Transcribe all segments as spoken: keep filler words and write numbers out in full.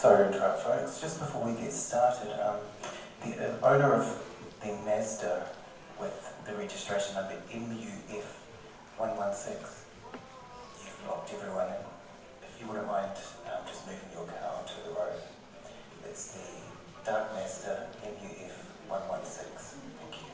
Sorry to interrupt, folks. Just before we get started, um, the uh, owner of the Mazda with the registration number M U F one one six, you've locked everyone in. If you wouldn't mind, um, just moving your car onto the road. It's the dark Mazda M U F one one six. Thank you.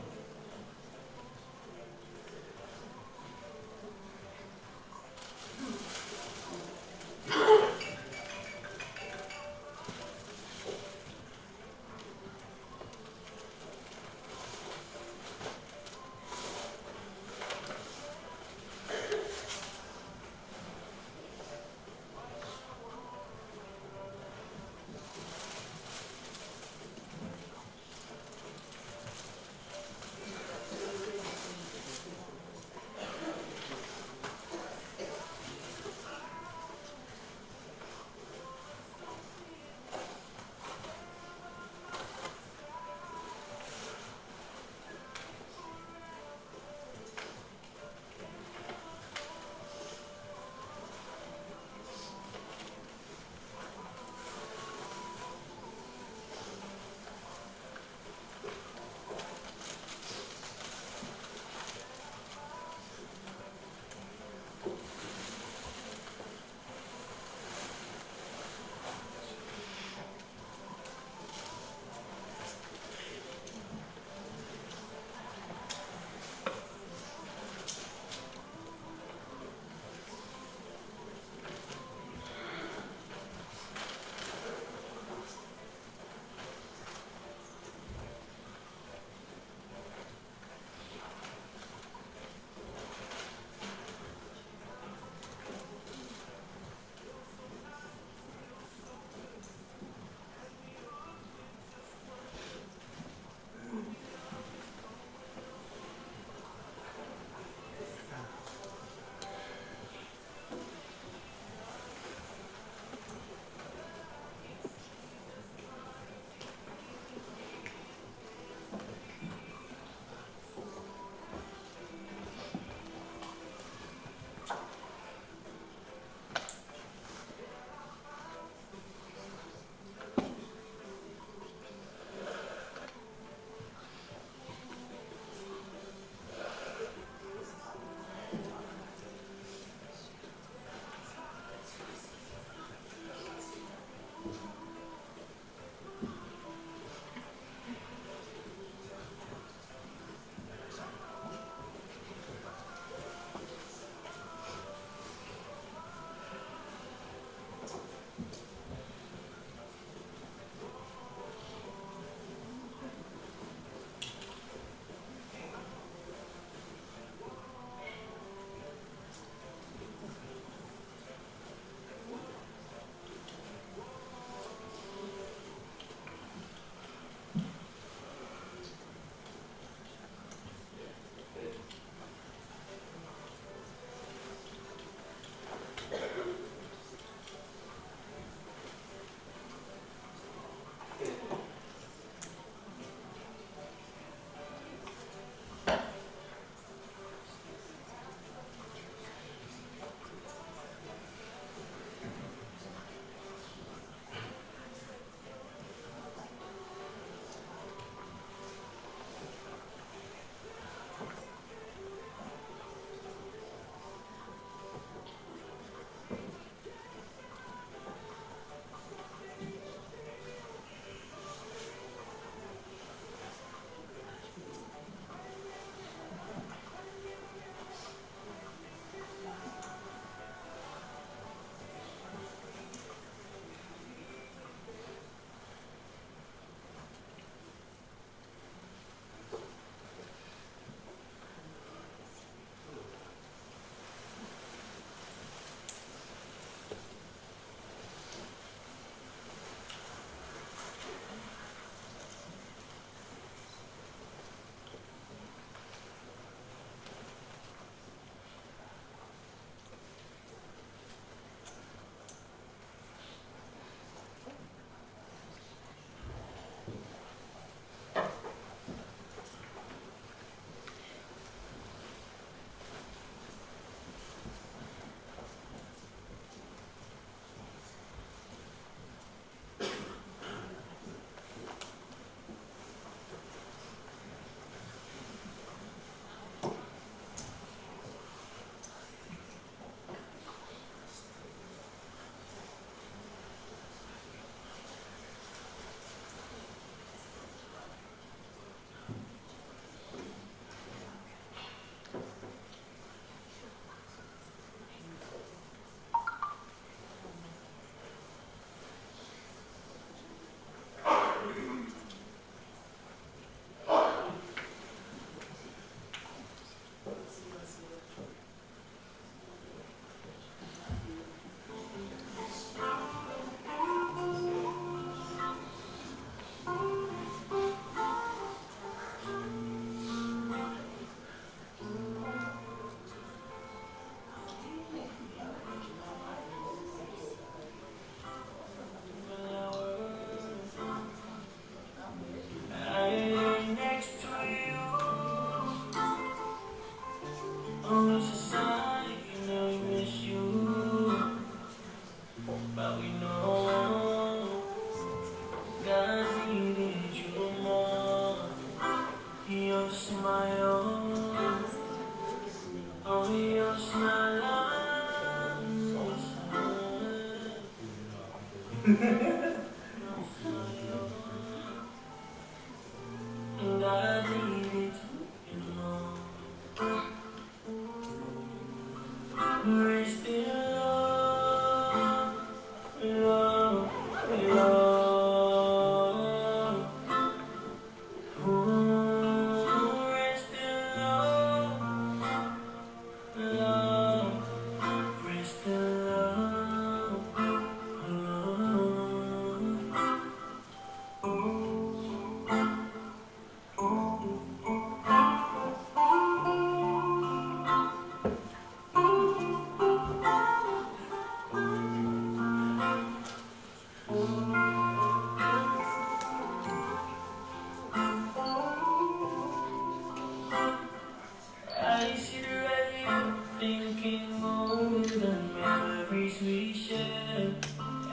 I sit right here thinking over the memories we shared.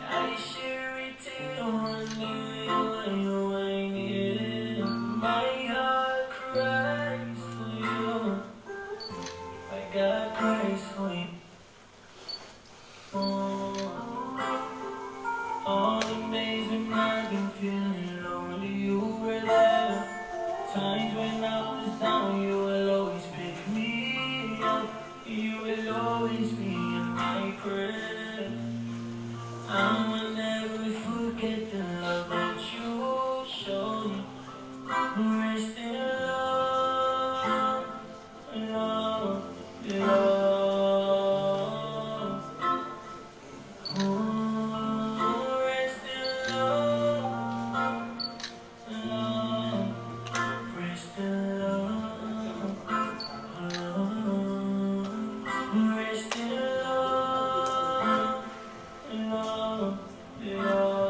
I share it till one day when you're here. My heart cries for you. My God cries for you. All the days when I've been feeling lonely, you were there. Times when I was down, you will always pick me up. You will always be in my prayer. I will never forget the love that you showed me. Rest in love, love, love. Oh, rest in love, love, rest in love, love, rest in love, love, love.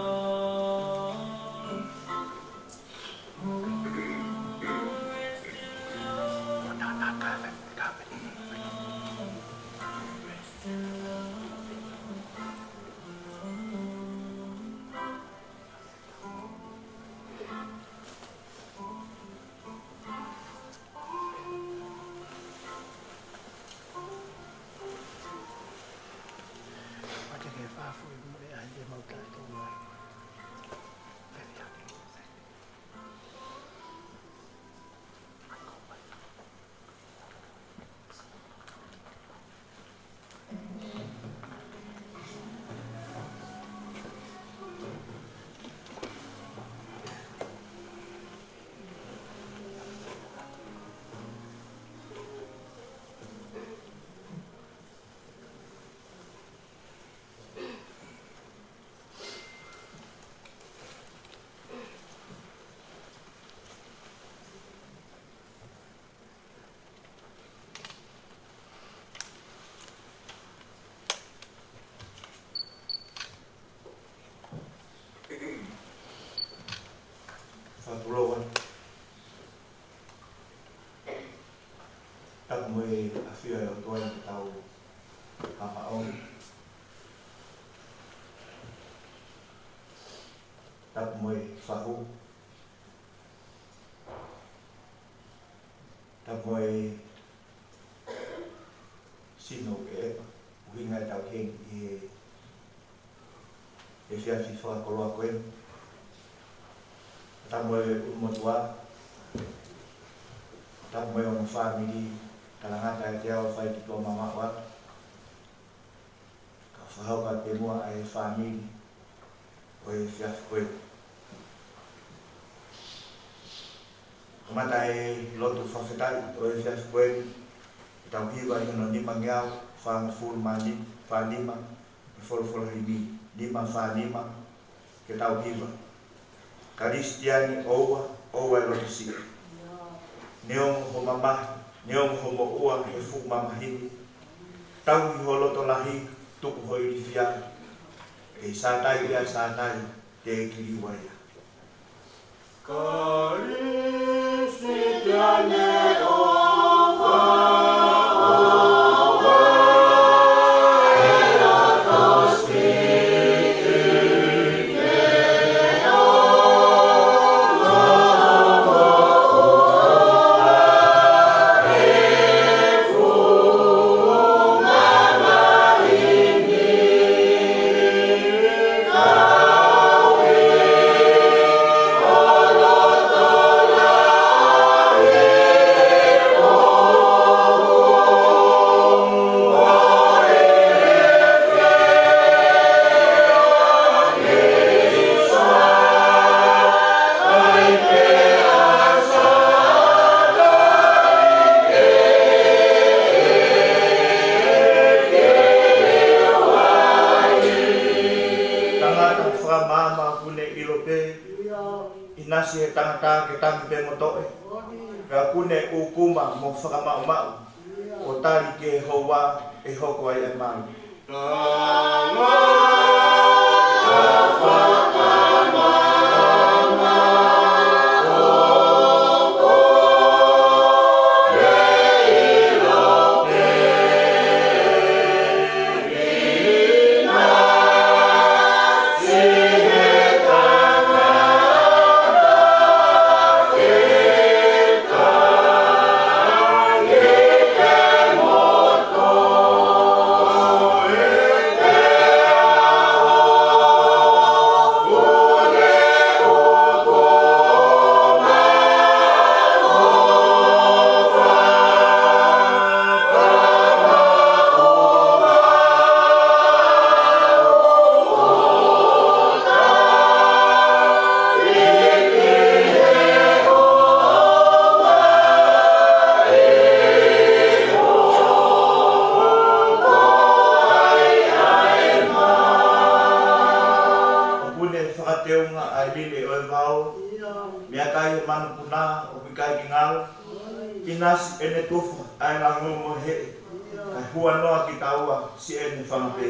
Fakatulou atu. Tapu mo e ʻafio ʻa e ʻOtua ʻi hotau haʻapaʻanga. Tapu mo e fahu. Tapu mo e sino ʻeʻepa, ʻuhinga ʻetau hengi ʻi he efiafi fakakoloa ko eni. Tapu mo e ʻulumotuʻa, tapu mo e ongo fāmili, talangata ʻiate au ʻo fai ki tuʻa mamaʻo atu. Ka fakahoko atu pē muʻa ʻa e fāmili ʻo e efiafi ko eni. Kamata e lotu fakafetaʻi ʻo e efiafi ko eni, ʻetau hiva ʻi hono nimangeau fāngofulu mā nima, fā nima, ʻi he folofola himi, nima fā nima, ke tau hiva. Kalisitiane ʻoua, ʻoua ʻe loto siʻi. Neongo ho mamahi, neongo ho moʻua he fuʻu mamahi ni, tauhi ho loto lahi, tuku ho ilifia. ʻE Sātai ia Sātai, te ke liua ia. Kalisitiane ʻoua, ʻoua ʻe loto siʻi. Maama ʻoku ne ʻilo pē ʻinasi he tangata ke tangi pē mo toʻe. Pea ʻoku ne ʻūkuma mo fakamaʻumaʻu ʻo tali ki he houa ʻe hoko ai ʻa e malu. ʻOku ne fakateunga ʻa e lile ʻo e vao, meʻakai e manupuna ʻoku ʻikai ke ngalo. ʻInasi ʻene tufa ʻa e lango mo e heʻe, kae huanoa kitaua siʻene fanga pē.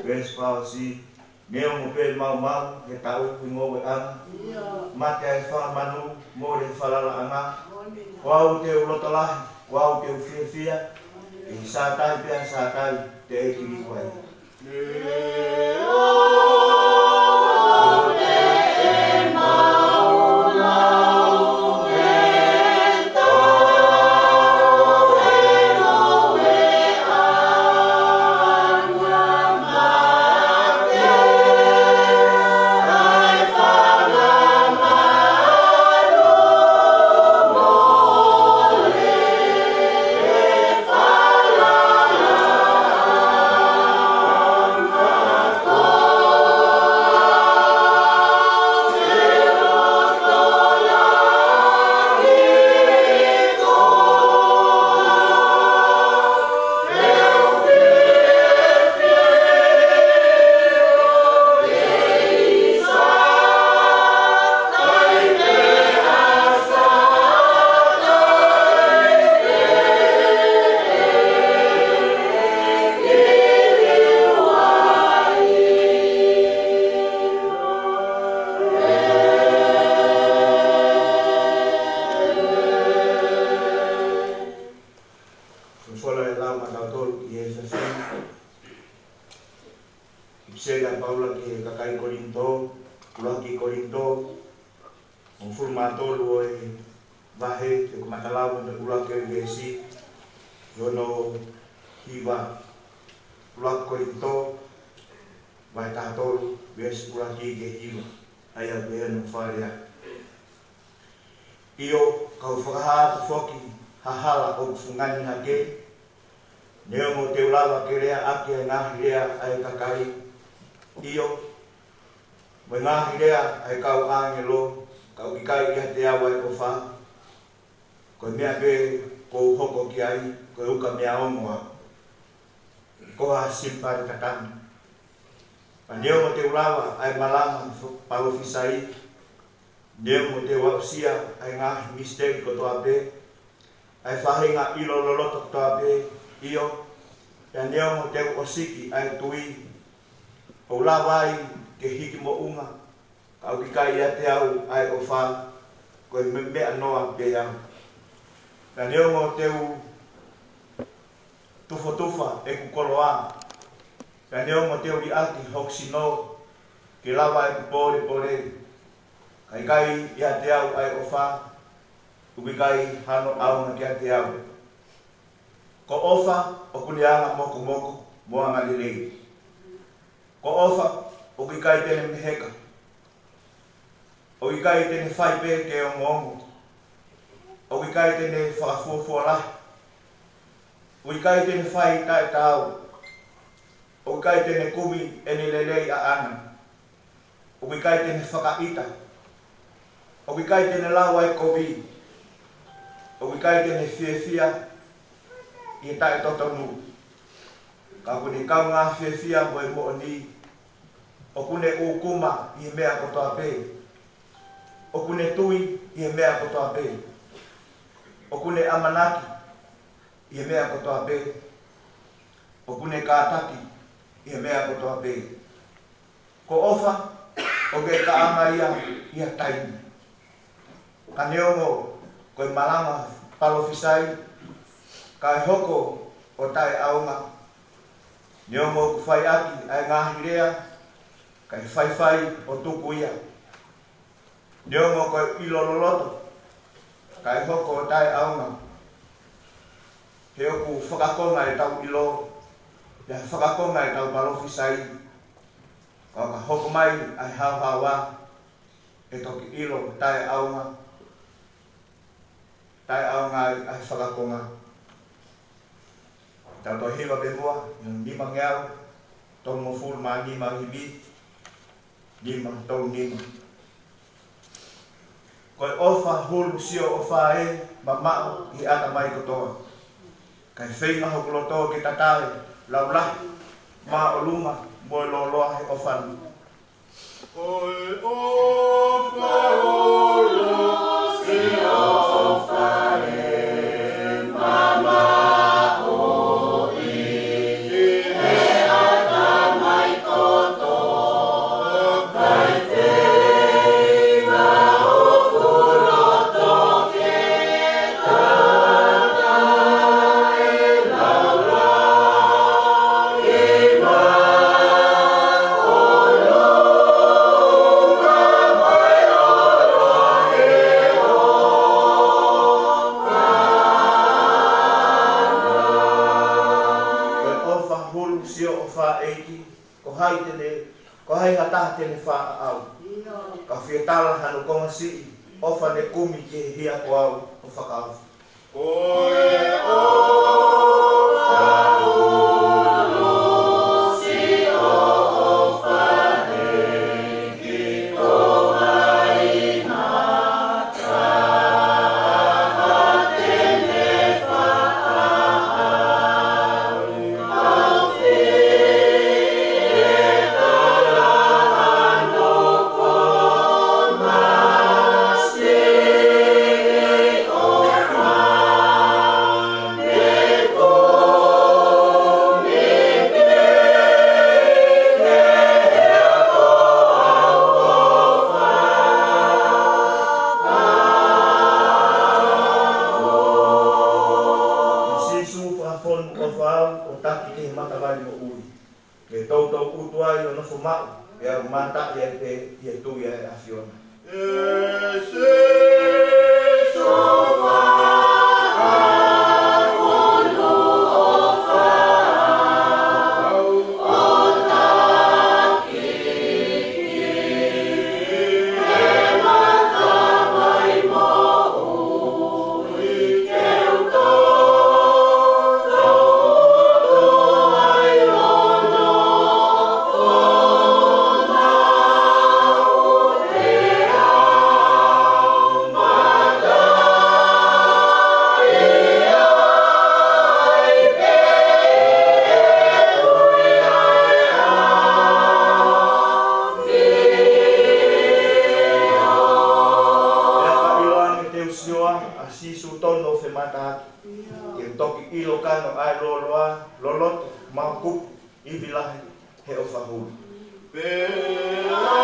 Veesi fā ʻosi. Neongo pē maumau he taʻu ʻi ngoue ʻanga, mate ʻa e fanga manu, mole falalaʻanga, ko au te u loto lahi, ko au te u fiefia, ʻi he sātai pea sātai te u kili kuai. Ko e folofola ʻe lau maʻatautolu ʻi he efiafi ni. ʻEpiseli ʻa Paula ki he kakai Kolinitō, ʻuluaki Kolinitō, hongofulu mā tolu ʻo e vahe, te u kamata lau mei he ʻuluaki ʻo e veesi, ʻi hono hiva. ʻUluaki Kolinitō, vahe taha tolu, veesi ʻuluaki ki he hiva. ʻA ia ʻoku pehē hono fakalea. ʻIo, kau fakahā atu foki ha hala ʻoku fungani hake, neongo te u lava ke lea ʻaki ʻa e ngaahi lea ʻa e kakai, ʻio, mo e ngaahi lea ʻa e kau ʻāngelo, ka ʻoku ʻikai ʻiate au ʻa e ʻofa, ko e meʻa pē ʻoku ou hoko ki ai, ko e ukameaongo au. Ko ha simpale tatami. Pea neongo te u lava ʻa e malanga fo-, palōfisai, neongo te u aʻusia ʻa e ngaahi misiteli kotoa pē, ʻa e faʻahinga ʻilo loloto kotoa pē, ʻio, Pea neongo te u ʻosiki ʻa e tui, ʻo lava ai ke hiki moʻunga, ka ʻoku ʻikai ʻiate au ʻa e ʻofa, ko e me-, meʻa noa pē au. Pea neongo te u tufotufa ʻeku koloa, pea neongo te u liʻaki hoku sino, ke lava ʻeku pōlepole, ka ʻikai ʻiate au ʻa e ʻofa, ʻoku ʻikai hano ʻaonga kiate au. Ko e ʻofa ʻoku ne anga mokomoko mo anga lelei. Ko e ʻofa ʻoku ʻikai te ne meheka. ʻOku ʻikai te ne fai pē ke ongoongo. ʻOku ʻikai te ne fakafuofua lahi. ʻOku ʻikai te ne fai taʻetaau. ʻOku ʻikai te ne kumi ʻene lelei ʻaʻana. ʻOku ʻikai te ne fakaʻita. ʻOku ʻikai te ne lau ʻa e kovi. ʻOku ʻikai te ne fiefia ʻi he taʻetotonu. Ka ʻoku ne kaungā fiefia mo e moʻoni. ʻOku ne ʻūkuma ʻi he meʻa kotoa pē. ʻOku ne tui ʻi he meʻa kotoa pē. ʻOku ne ʻamanaki ʻi he meʻa kotoa pē. ʻOku ne kātaki ʻi he meʻa kotoa pē. Ko e ʻofa ʻoku ʻikai ke ʻaonga ia ʻi ha taimi. Ka neongo ko e malanga palōfisai, ka e hoko ʻo taʻeʻaonga. Neongo ʻoku fai ʻaki ʻa e ngaahi lea, ka ʻe faifai ʻo tuku ia. Neongo ko e ʻilo loloto, ka e hoko ʻo taʻeʻaonga. He ʻoku fakakonga ʻetau ʻilo, pea fakakonga ʻetau palōfisai, ka ʻo ka hoko mai ʻa e haohaoa, ʻe toki ʻilo taʻeʻaonga, taʻeʻaonga ai ʻa e fakakonga. Tau toe hiva pē muʻa, ʻi he nimangeau tolungofulu mā nima, hiva nima tolu nima. Ko e ʻofa hulu sio ʻofa ē, mamaʻo ʻi he ʻatamai kotoa. Kae feinga hoku loto ke tatali, laulahi, māʻolunga, mo e lōloa he ʻofa ni. Ko e ʻofa hulu sio ʻofa ē, mamaʻo ʻi he ʻatamai kotoa. Kae feinga hoku loto ke tatali, laulahi, māʻolunga, mo e lōloa he ʻofa. Ko e ʻofa hulu sio ʻofa ʻEiki, ko hai te ne, ko hai ha taha te ne fāʻaʻau. Ka fie tala hano konga siʻi, ʻofa ne kumi ki he hia ko au ʻo fakaofo. Ko e ʻofa hulu sio ʻofa ʻEiki, ko hai ha taha te ne fāʻaʻau. Sīsū, fakafonu ʻofa au ʻo taki ki he matavai moʻui. Ke toutou ʻutu ai ʻo nofo maʻu, pea u mātaʻi ai pē ʻi he tui ʻa e ʻAfiona. ʻE Sīsū, fakafonu ʻofa au ʻo taki ki he matavai moʻui. Pea ka ʻiloange te u sio ʻa Sīsū tonu ʻo femātaaki, ke u toki ʻilo kano ʻa e lōloa, loloto, Mau kupu ivi lahi he ʻofa hulu. ʻE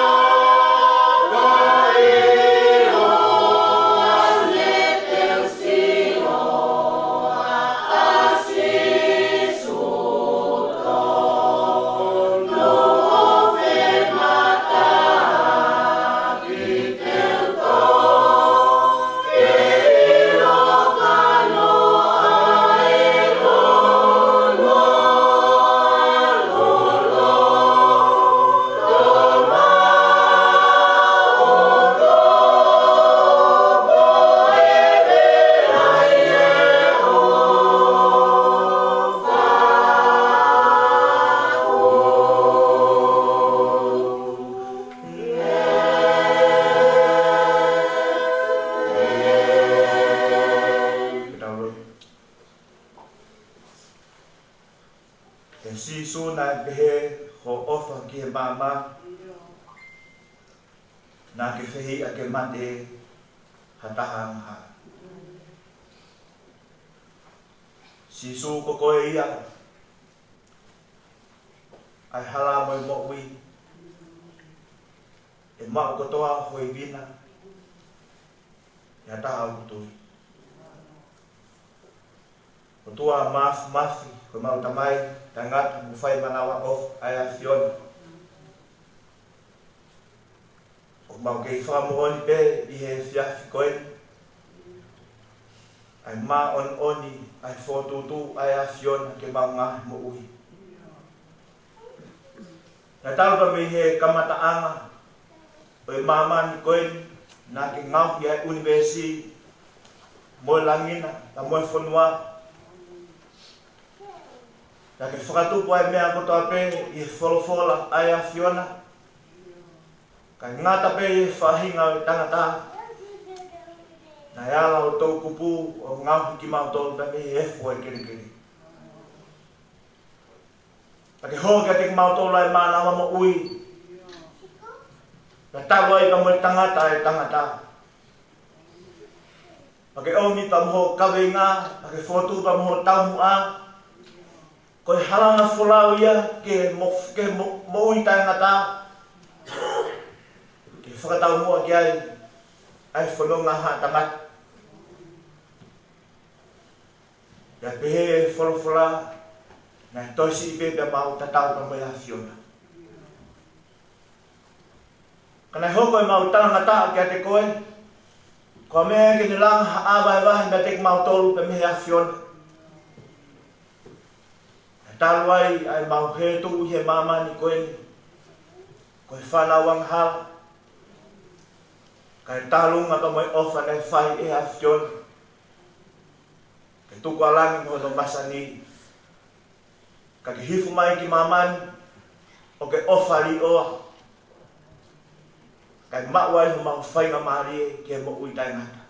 Sīsū, naʻe pehē hoʻo ʻofa ki he maama, naʻa ke fehiʻa ke mate ha taha angahala. Sīsū, ko koe ia ʻa e hala mo e moʻui, ʻe maʻu kotoa ho ivi na ʻe ha taha ʻoku tui. ʻOtua Māfimafi, ko homau Tamai taʻengata mo fai manavaʻofa ʻa e ʻAfiona, ʻoku mau kei fakamoʻoni pē ʻi he efiafi ko eni ʻa e māʻoniʻoni ʻa e fokotuʻutuʻu ʻa e ʻAfiona ki heʻemau ngaahi moʻui. Naʻe talu pē mei he kamataʻanga ʻo e māmani ko eni, naʻa ke ngaohi ʻa e ʻunivēsi mo e langi na, pea mo e fonua. Naʻa ke fakatupu ʻa e meʻa kotoa pē ʻi he folofola ʻa e ʻAfiona. Kae ngata pē ʻi he faʻahinga ʻo e tangata, naʻe ala hoʻo toʻukupu ʻo ngaohi kimautolu mei he efu ʻo e kelekele. Pea ke hoko kiate kimautolu ʻa e mānava moʻui. Pea talu ai pea mo e tangata ʻa e tangata. Pea ke ʻomi pea mo hoʻo kaveinga, pea ke fokotuʻu pea mo hoʻo taumuʻa. Ko e halanga folau ia ki he mo-, ki he mo-, moʻui taʻengata. Ke fakataumuʻa ki ai ʻa e fononga ʻa e tangata. Pea pehē ʻe he folofola, naʻe toe siʻi pē pea mau tatau pea mo e ʻAfiona. Ka naʻe hoko ʻemau talangataʻa kiate koe, ko e meʻa ke ne langa ha ʻā vahevahe meiate kimautolu pea mei he ʻAfiona. Naʻe talu ai ʻa ʻemau hē tuʻu ʻi he māmani ko eni ko e fānau angahala, kae tālunga pea mo e ʻofa naʻe fai ʻe he ʻAfiona ke tuku ʻa langi mo hono masani, ka ke hifo mai ki māmani ʻo ke ʻofa līʻoa, kae maʻu ai homau faingamālie ki he moʻui taʻengata.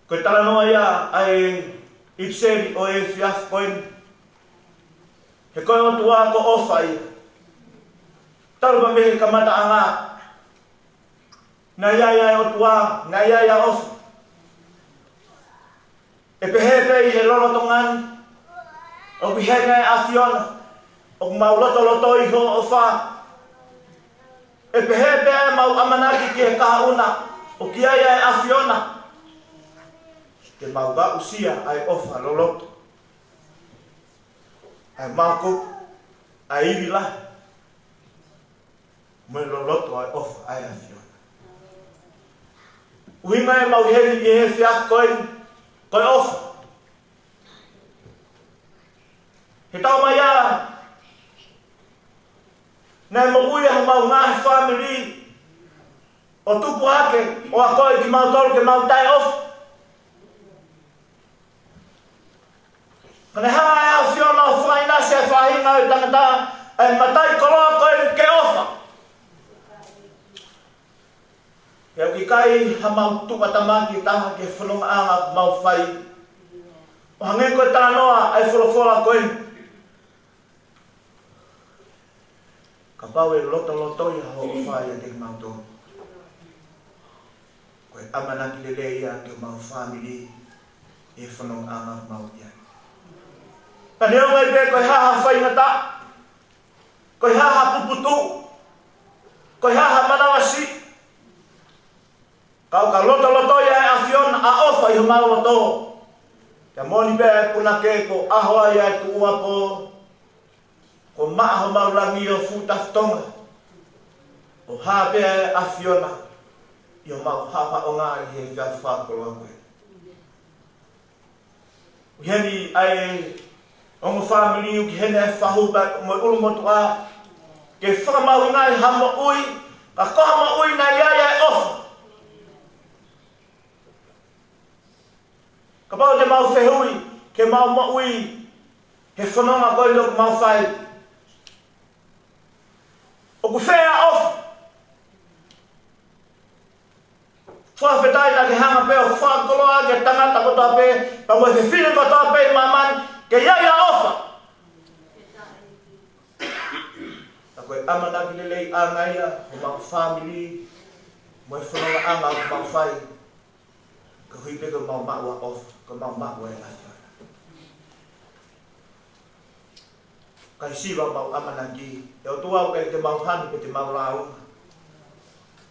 Ko e talanoa ia ʻa e ʻipiseli ʻo e efiafi ko eni. He ko e ʻOtua ko e ʻofa ia. Talu pē mei he kamataʻanga, naʻe ʻi ai ʻa e ʻOtua, naʻe ʻi ai ʻa e ʻofa. ʻE pehē pē ʻi he lolotonga ni, ʻoku ʻi heni ʻa e ʻAfiona, ʻoku mau lotolotoi hoʻo ʻofa. ʻE pehē pē ʻemau ʻamanaki ki he kahaʻu na, ʻoku ʻi ai ʻa e ʻAfiona, ke mau aʻusia ʻa e ʻofa loloto, ʻa e maokupu, ʻa e ivi lahi, mo e loloto ʻa e ʻofa ʻa e ʻAfiona. ʻUhinga ʻemau ʻi heni ʻi he efiafi ko eni, ko e ʻofa. He taumaiā, naʻe moʻui ʻa homau ngaahi fāmili ʻo tupu hake, ʻo akoʻi kimautolu ke mau taʻeʻofa. Ka naʻe hanga ʻe he ʻAfiona ʻo fakaʻinasi ʻa e faʻahinga ʻo e tangata, ʻa e mataʻikoloa ko eni ke ʻofa. Pea ʻoku ʻikai haʻamau tuʻutāmaki taha ki he fonongaʻanga ʻoku mau fai. ʻO hangē ko e talanoa ʻa e folofola ko eni. Kapau ʻe lotolotoi hoʻo ʻofa ʻiate kimautolu, ko e ʻamanaki lelei ia ki homau fāmili ʻi he fonongaʻanga ʻoku mau ʻi ai. Ka neongo ai pē ko e hā ha faingataʻa, ko e hā ha puputuʻu, ko e hā ha manavasiʻi, ka ʻoku lotolotoʻi ʻe he ʻAfiona ʻa e ʻofa ʻi homau loto. Pea moʻoni pē ʻa e punake, ko e ʻaho ia ʻa e tuʻuapō, ko e maʻa homau langi ʻo fuʻu tafitonga, ʻo hā pē ʻa e ʻAfiona ʻi homau haʻohaʻonga ʻi he efiafi fakakoloa ko ē. ʻI heni ʻa e ongo fāmili, ʻoku ʻi heni ʻa e fahu pea mo e ʻulumotuʻa, ke fakamahuʻingaʻi ha moʻui, ka ko ha moʻui naʻe ʻi ai ʻa e ʻofa. Kapau te mau fehuʻi ki heʻemau moʻui he fononga ko eni ʻoku mau fai, ʻoku fē ʻa e ʻofa? Fakafetaʻi naʻa ke hanga pē ʻo fakakoloa ki he tangata kotoa pē, pea mo e fefine kotoa pē ʻi māmani, ke ʻi ai ʻa e ʻofa. Ka ko e ʻamanaki leleiʻanga ia homau fāmili, mo e fonongaʻanga ʻoku mau fai, koeʻuhi pē ko ʻemau maʻu ʻa e ʻofa, ko ʻemau maʻu ʻa e ʻAfiona. Kae siva ʻemau ʻamanaki, ʻe ʻOtua, ʻoku ʻikai te mau hanu pe te mau lāunga,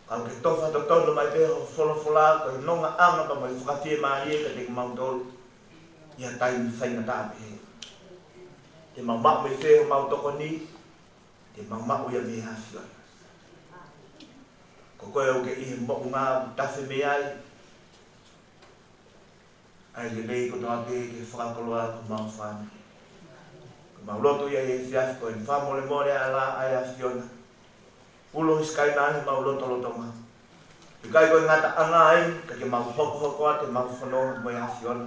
ka ʻoku ke tofa totonu mai pē ho folofola ko e nongaʻanga pea mo e fakafiemālie kiate kimautolu ʻi ha taimi faingataʻa pehē. Te mau maʻu mei fē homau tokoni? Te mau maʻu ia mei he ʻAfiona. Ko koe ʻoku ke ʻi he moʻunga ʻoku tafe mei ai ʻa e lelei kotoa pē ke fakakoloa ki homau fāmili. Ko ʻemau lotu ia ʻi he efiafi ko eni, fakamolemole ʻa e ʻAfiona, ulo ʻi he sikaina ʻi heʻemau lotolotonga. ʻIkai ko e ngataʻanga ia, ka ke mau hokohoko atu ʻemau fononga mo e ʻAfiona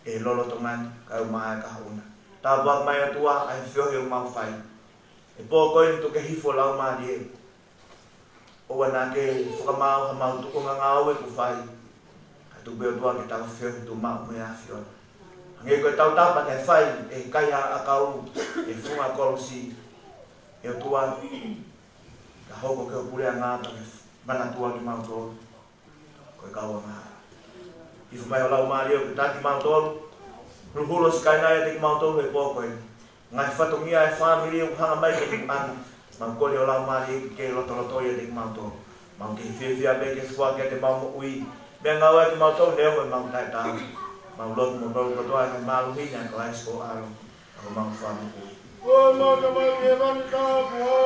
ʻi he lolotonga ni, kae ʻumaʻā e kahaʻu na. Tāpuakiʻi mai ʻOtua ʻa e feohi ʻoku mau fai. ʻI he pō ko eni tuku ke hifo ho Laumālie, ʻoua naʻa ke fakamaau haʻamau tuʻunga ngāue ʻoku fai, kae tuku pē ʻOtua ke tau feohi tuʻumaʻu mo e ʻAfiona. Hangē ko e tautapa naʻe fai ʻe he kaihaʻa ʻakau ʻi he funga kolosi, ʻe ʻOtua, ka hoko ki ho puleʻanga pea ke manatua kimautolu ko e kau angahala. Hifo mai ho Laumālie ʻo ke taki kimautolu, huluhulu ho sikaina ʻiate kimautolu he pō ko eni. Ngaahi fatongia ʻa e fāmili ʻoku hanga mai ki he ʻAfiona, mau kole ho Laumālie ke ke lotoloto ʻiate kimautolu. Mau kei fiefia pē ke foaki atu ʻemau moʻui, meʻangāue ʻa kimautolu neongo ʻemau taʻetaau. Mau lotu mo tolu kotoa ʻi he mālohi ʻa Kalaisi ko ho ʻAlo, ko homau Fakamoʻui. Ko homau Tamai ʻi hēvani, tāpuhā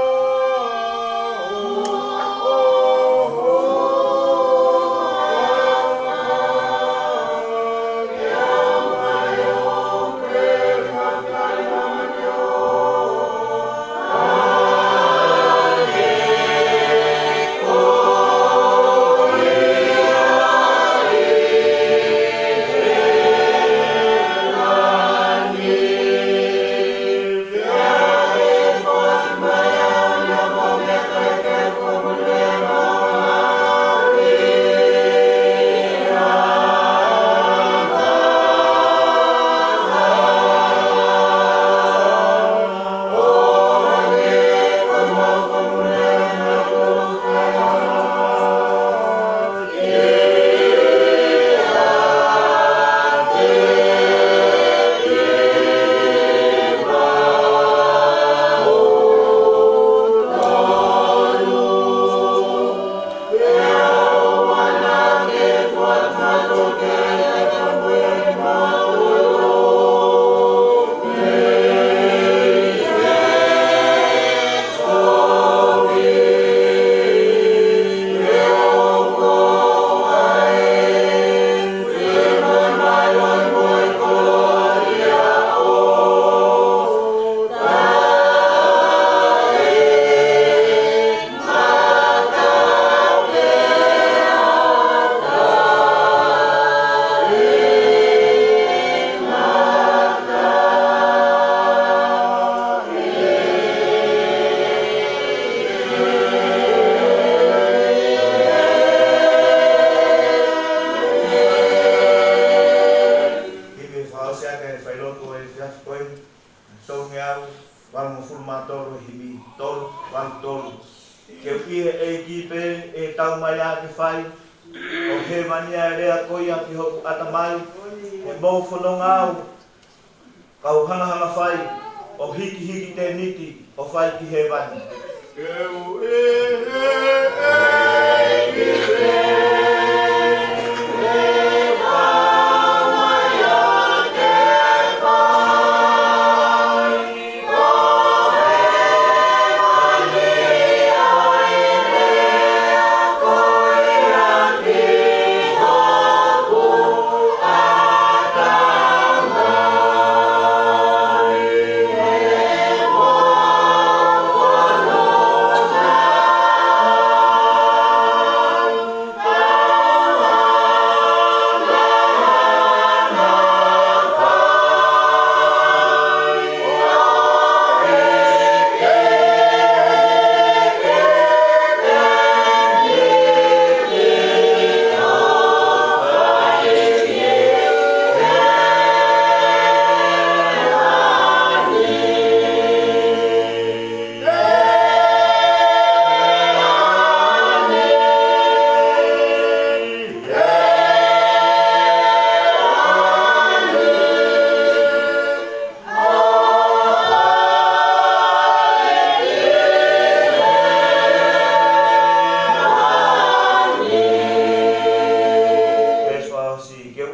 Himi fakaʻosi ʻaki e failotu ʻo e efiafi ko eni, tolungeau valungofulu mā tolu, himi tolu valu tolu. Ke u ʻi he ʻEiki pē ʻe tau mai ā ke fai, ʻo hēvani ʻa e lea ko ia ki hoku ʻatamai, he mou fononga au, kau hangahanga fai, ʻo hikihiki tēniti, ʻo fai ki hēvani. Ke ui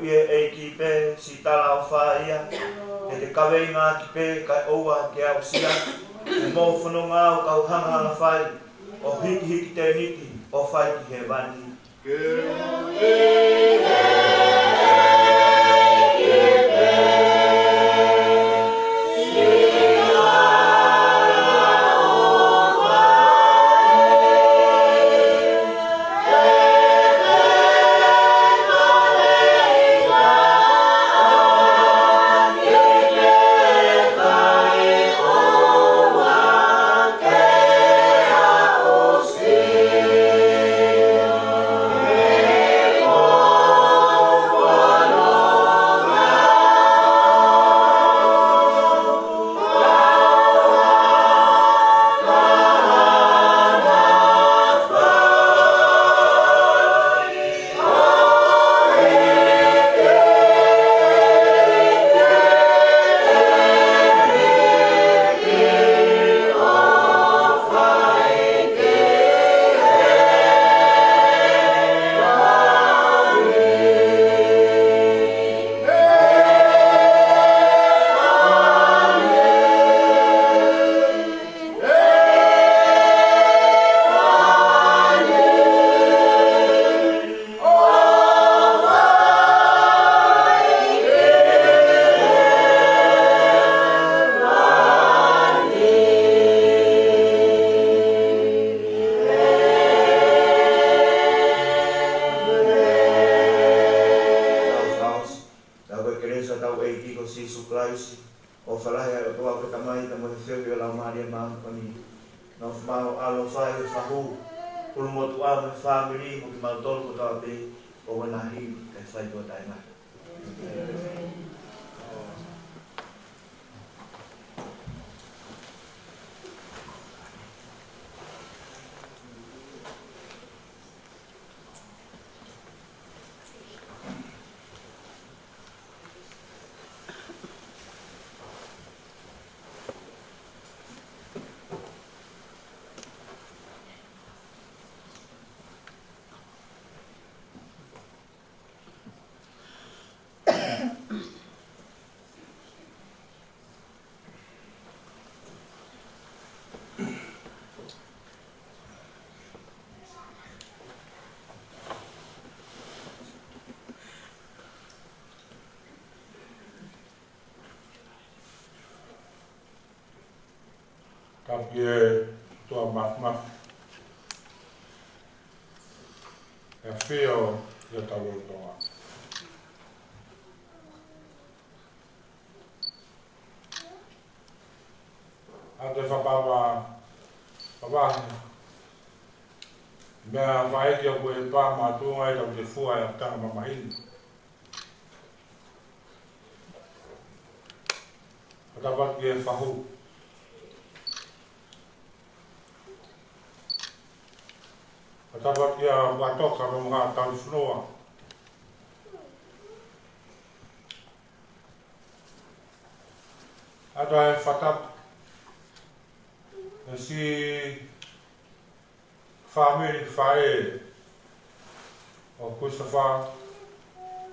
ʻe he ʻEiki pē siʻi talaʻofa ia, ke te kaveinga ʻaki pē kae ʻoua ke aʻusia, ʻi he fononga ʻo e kau hangahanga fai, ʻo hikihiki tēniti, ʻo fai ki hēvani. Tau kelesi ʻa hotau ʻEiki ko Sīsū Kalaisi, ʻofa lahi ʻa e ʻOtua ko e Tamai, pea mo e feohi ʻa e Laumālie Māʻoniʻoni, nofo maʻu ʻa e ʻaloʻofa ʻi he fahu, pulu motuʻa mo e fāmili, mo kimautolu kotoa pē, ʻo ʻoua naʻa hili, kae fai tuʻo taʻengata. Tapu ki he ʻOtua Māfimafi, ʻa e ʻAfio ʻi hotau lotolotonga. ʻA e fakapapau, papa, meʻa faʻa ʻeke ʻoku ʻi he pā mātuʻa ʻi heʻetau fua ʻa e tanga mamahina. Fakatapu ki he fahu. Fakatapu ki he ʻOtua Māfimafi mo e Tauhi Fonua. ʻAtu ʻa e fakatapu ki he siʻi fāmili faʻē ʻo Christopher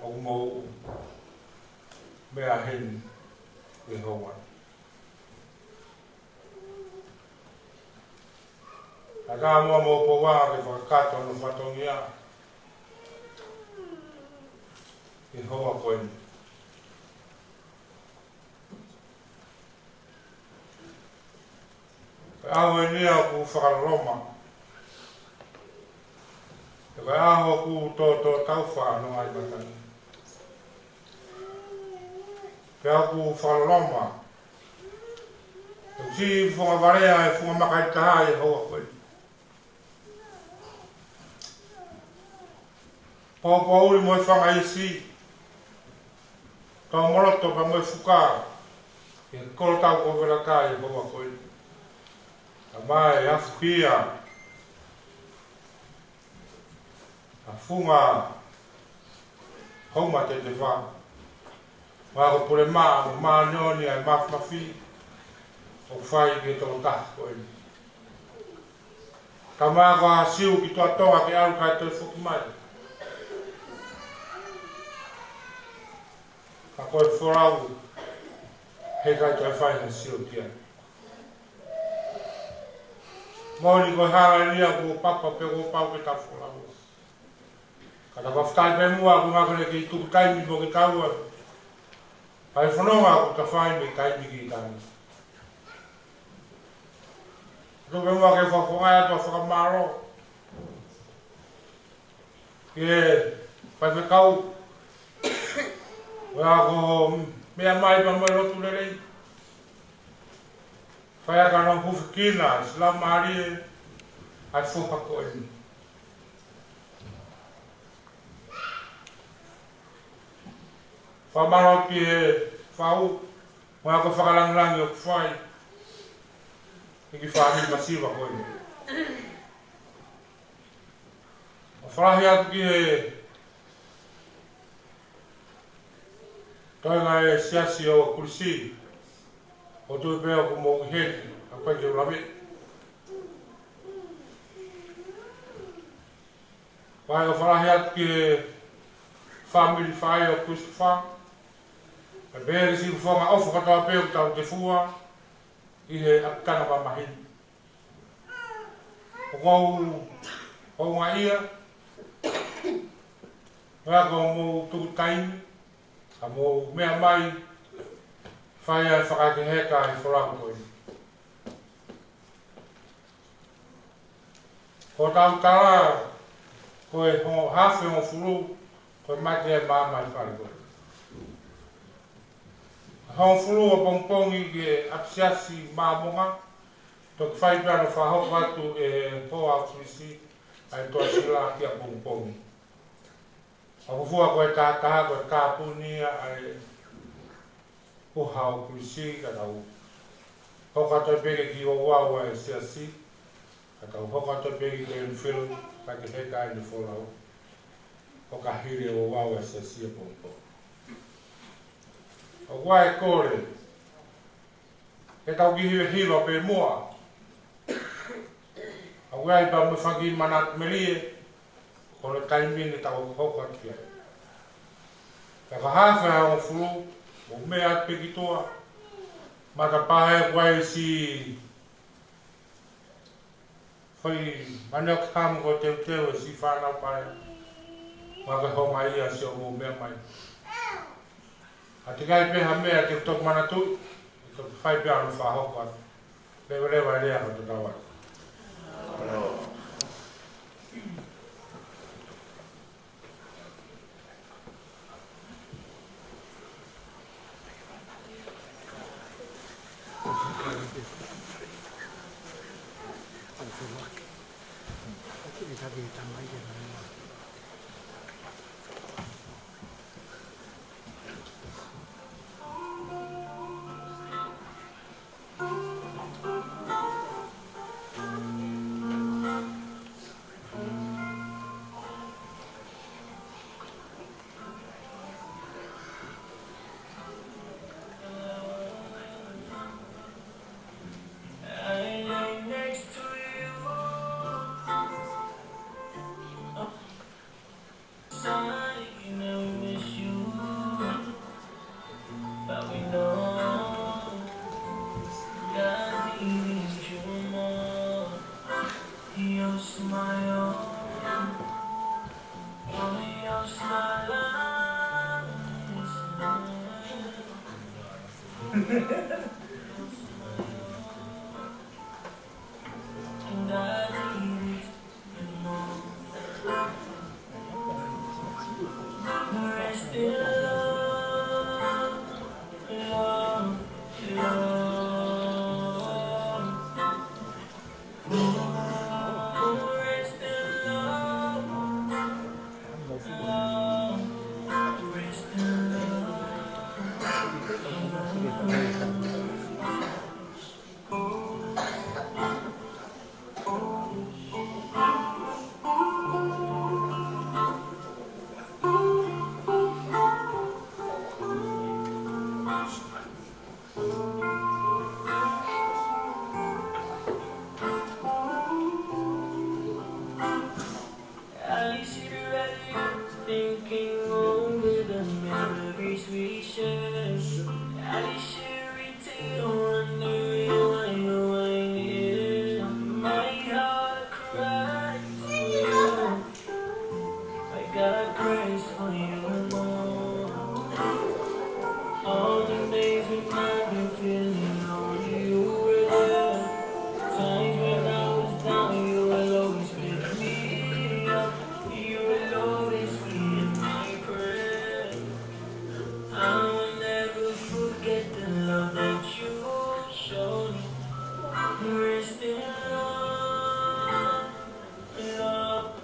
ʻoku mou meʻa heni he houa ni. Ka ʻoku ou moʻoni pē ʻa e fakakakato ʻo e fatongia he houa ko eni. Ko e ʻaho eni ʻoku fakaloloma. Ko e ʻaho ʻoku tōtōtau fā no ai matani. Ko e ʻaho ʻoku fakaloloma. Ko e siʻi funga vale ʻa e funga maka ʻe taha he houa ko eni. Poupou uli mo e fanga isi. Tau moloto pea mo e fuka. Ke kolo tau ko vela kai he houa ko eni. Ka mai afukia. ʻA e funga houma tētē fā. Mo e ako pule maʻa mo māʻoniʻoni ʻa e mafimafi ʻoku fai ki he tokotaha ko eni. Ka mai ako ʻa Siu ki Tuʻa Tonga ke ʻalu kae toe foki mai. Ka ko e folau, heʻikai toe fai ha sio ki ai. Moʻoni ko e hala eni ia kuo papa pē kuo pau ke ta folau. Ka ta fakafetaʻi pē muʻa ʻoku ngāue ke tuku taimi mo kitaua. ʻA e fononga ʻoku ta fai mei taimi ki taimi. Tuku pē muʻa ke fakafofongaʻi atu ʻa e fakamālō ki he faifekau. ʻOku meʻa mai pea mo e lotu lelei. Fai ʻaki ʻa hono hufekina, siʻi laumālie ʻa e foha ko eni. Fakamālō ki he fau, mo e ako fakalāngilangi ʻoku fai. ʻEiki fāmili masiva ko eni. ʻOku fakalahi atu ki he toenga ʻo e siasi ʻo Kulisi. ʻOku ou tui pē ʻoku mou ʻi heni, ʻa ia ko e ke u lave. Pea ʻoku fakalahi atu ki he fāmili faʻē ʻo Christopher. Pea pehē ki siʻi fofonga ʻofa kotoa pē ʻoku tau tefua ʻi he ʻapitanga mamahi ni. ʻOku ou, ou ngaia, pea ʻoku mou tuku taimi, ka mou meʻa mai, fai ʻa e fakahekeheka ʻi he folau ko eni. Ko ʻetau tala, ko e ho-, hafe hongofulu, ko e mate ʻa e maama ʻi fale ko eni. Hongofulu ʻapongipongi ki he ʻapisiasi Māmonga, toki fai pē ʻa hono fakahoko atu ʻe he hoa ʻo Kulisi, ʻa e toa sila ki ʻapongipongi. ʻOku fuofua ko e tahataha ko e tāpuni ia ʻa e hoa ʻo Kulisi ka tau hoko atu pē ki he ouau ʻa e siasi, ka tau hoko atu pē ki he Glenville, ka ke heka ʻi he folau. ʻOka hili ouau ʻa e siasi ʻapongipongi. ʻOku ʻi ai e kole, ke tau kiʻi hivahiva pē muʻa. ʻOku ʻi ai pē mo e fanga kiʻi manatu melie, ko hono taimi ni tau hoko atu ki ai. Ka ko e hafe hongofulu, mou meʻa atu pē ki tuʻa, matapā ʻoku ʻi ai siʻi fai manioki hamu ko e teuteu ʻa siʻi fānau pae. Mo e ko e homai ʻa siʻomou meʻa mai. ʻA e ʻikai pē ha meʻa ke toki manatuʻi, toki fai pē ʻa hono fakahoko atu. Leveleva e lea ko e tatau atu. At least you're ready, thinking over the memories we shared. At least you're wondering why you weren't here. My heart cries for you. I got grace for you and more. All the days when I've been feeling lonely, you were there. Times when I was down, you will always pick me up. You will always be in my prayer. I will never forget the love that you showed me. Rest in love, love.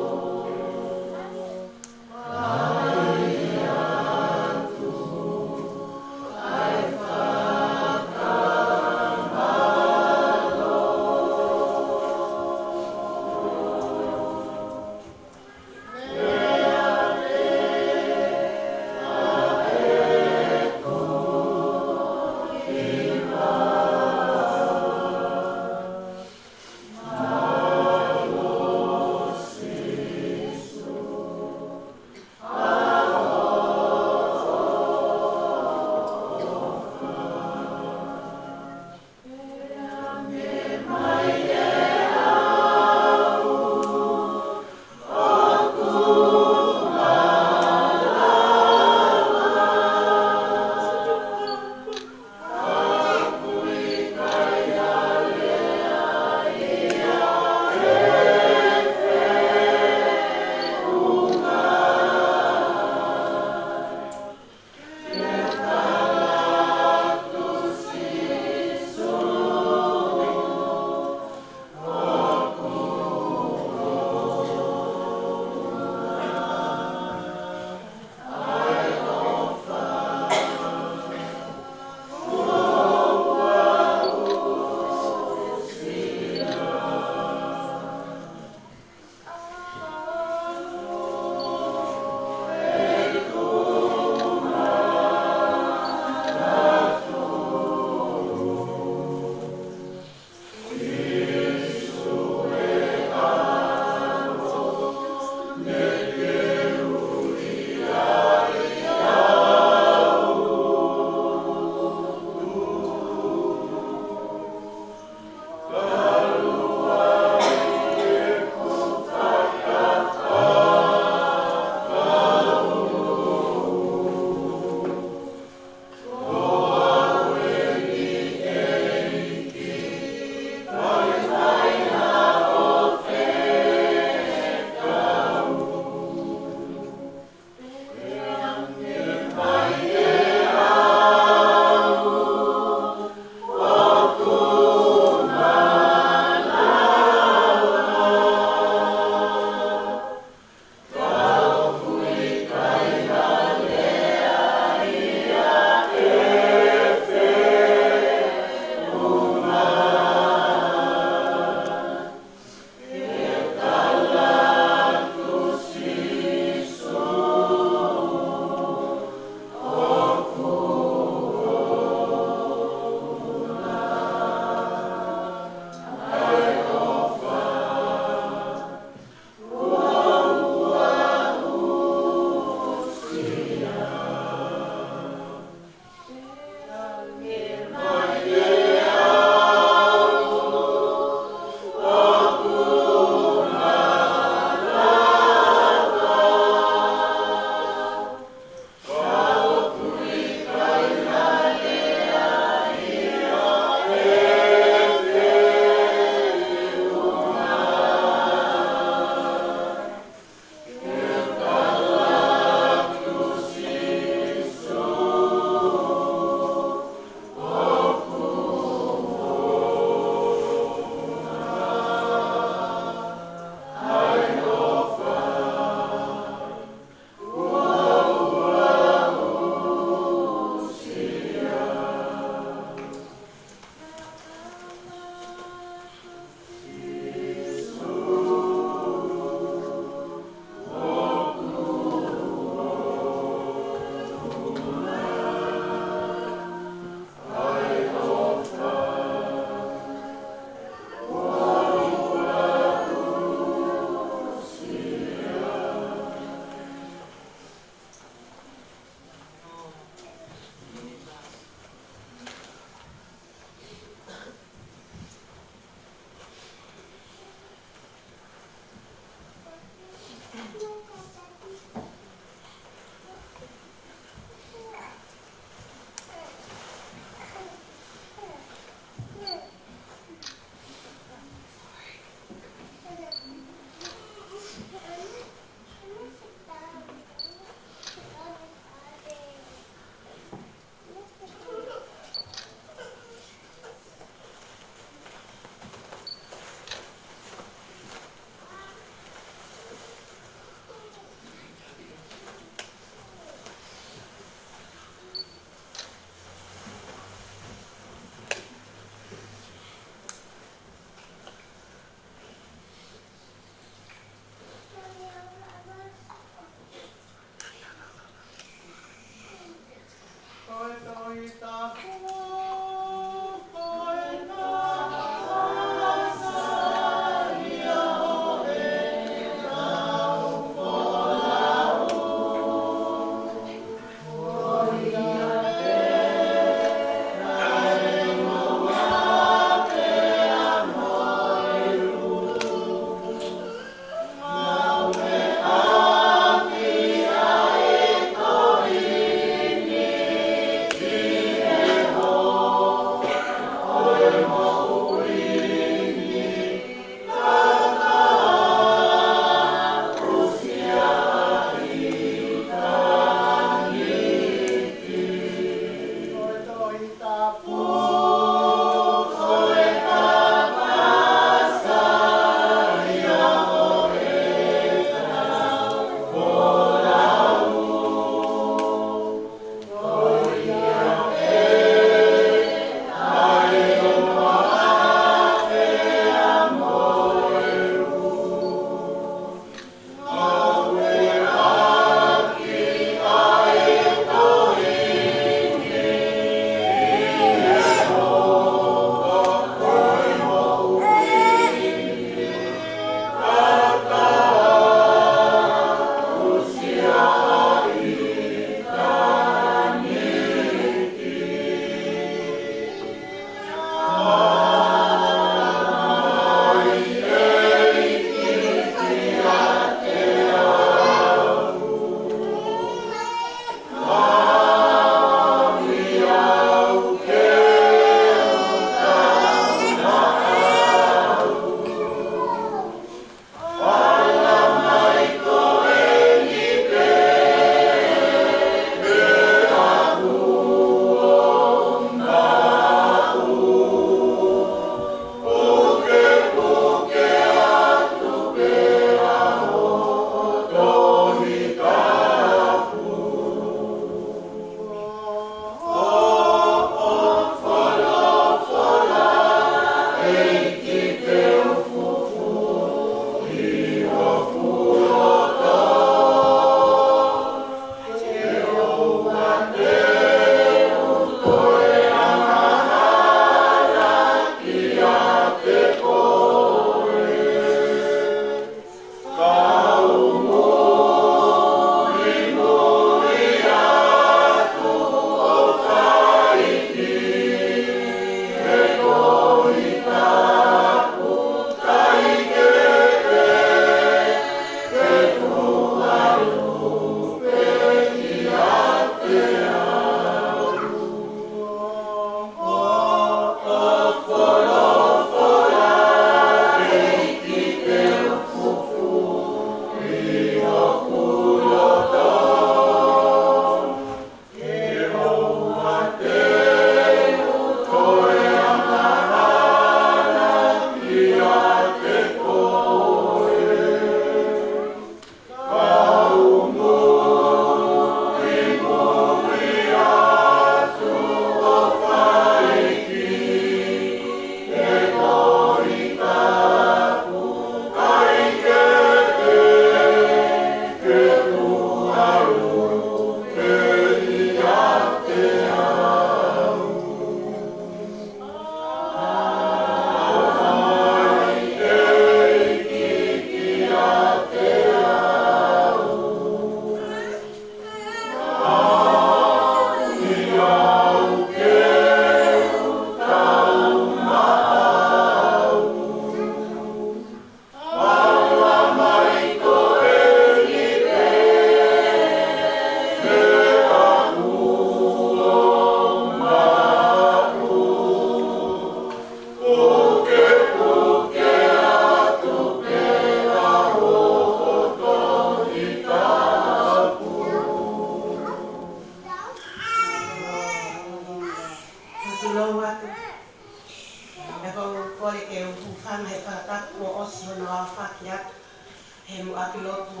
ʻaki lotu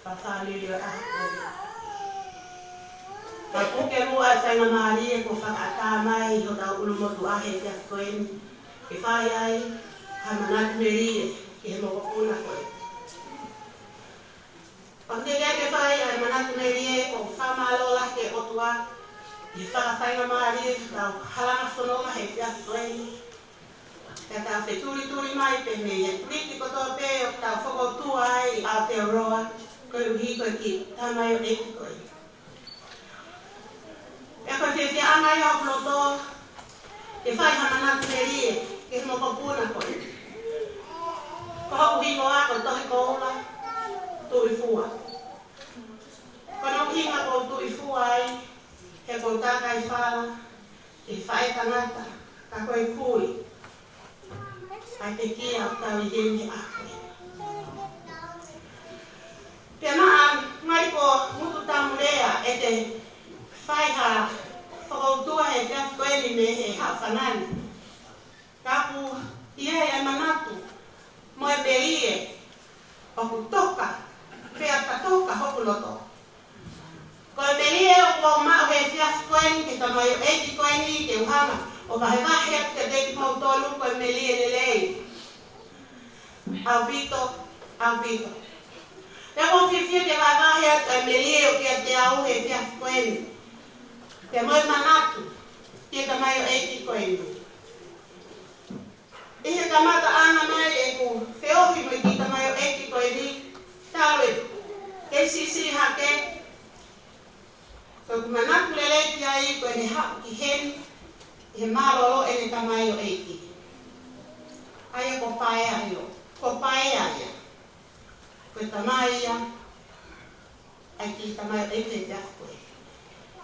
fakafāmili ʻo e ʻaho ko eni. Ka puke muʻa e faingamālie kuo fakaʻatā mai ʻi hotau ʻulumotuʻa he efiafi ko eni, ke fai ai ha manatu melie ki he mokopuna ko eni. ʻOku teʻeki ke fai ʻa e manatu melie, ʻoku ou fakamālō lahi ki he ʻOtua ʻi he fakafaingamālie ke tau halanga fononga he efiafi ko eni. Ka tau fetulituli mai pē mei he tuliki kotoa pē ʻoku tau fokoutua ai ʻi Aotearoa, koeʻuhi ko e kiʻi tamaioʻeiki ko eni. Pea ko e fiefiaʻanga ia hoku loto ke fai ha manatu melie ki he mokopuna ko eni. Ko hoku hingoa ko Tohi Koula Tuʻifua. Ko hono ʻuhinga ʻoku ou tuʻifua ai, he ʻoku ou takai fala ki he faʻētangata, ka ko e kui ʻa e pekia ʻoku tau ʻi heni he ʻaho ko eni. Pea naʻa ngali ko Mutu Tamulea ʻete fai ha fokoutua he efiafi ko eni mei he Haʻu Fanani. Ka ʻoku ʻi ai ʻa e manatu mo e melie ʻoku toka, pea ka toka hoku loto. Ko e melie ʻoku ou maʻu he efiafi ko eni ki he tamaioʻeiki ko eni, ke u hanga ʻo vahevahe atu kiate kimoutolu, ko e melie lelei ʻaupito, ʻaupito. Pea ʻoku ou fiefia ke vahevahe atu ʻa e melie ʻoku ʻiate au he efiafi ko eni, pea mo e manatu ki he tamaioʻeiki ko eni. ʻI he kamataʻanga mai ʻeku feohi mo e kiʻi tamaioʻeiki ko eni, talu e K C C hake, ko ʻeku manatu lelei ki ai ko ʻene haʻu ki heni ʻi he mālōlō ʻene tamaioʻeiki. ʻA ia ko Paea ia, ko Paea ia. Ko e tamai ia ʻa e kiʻi tamaioʻeiki he efiafi ko eni.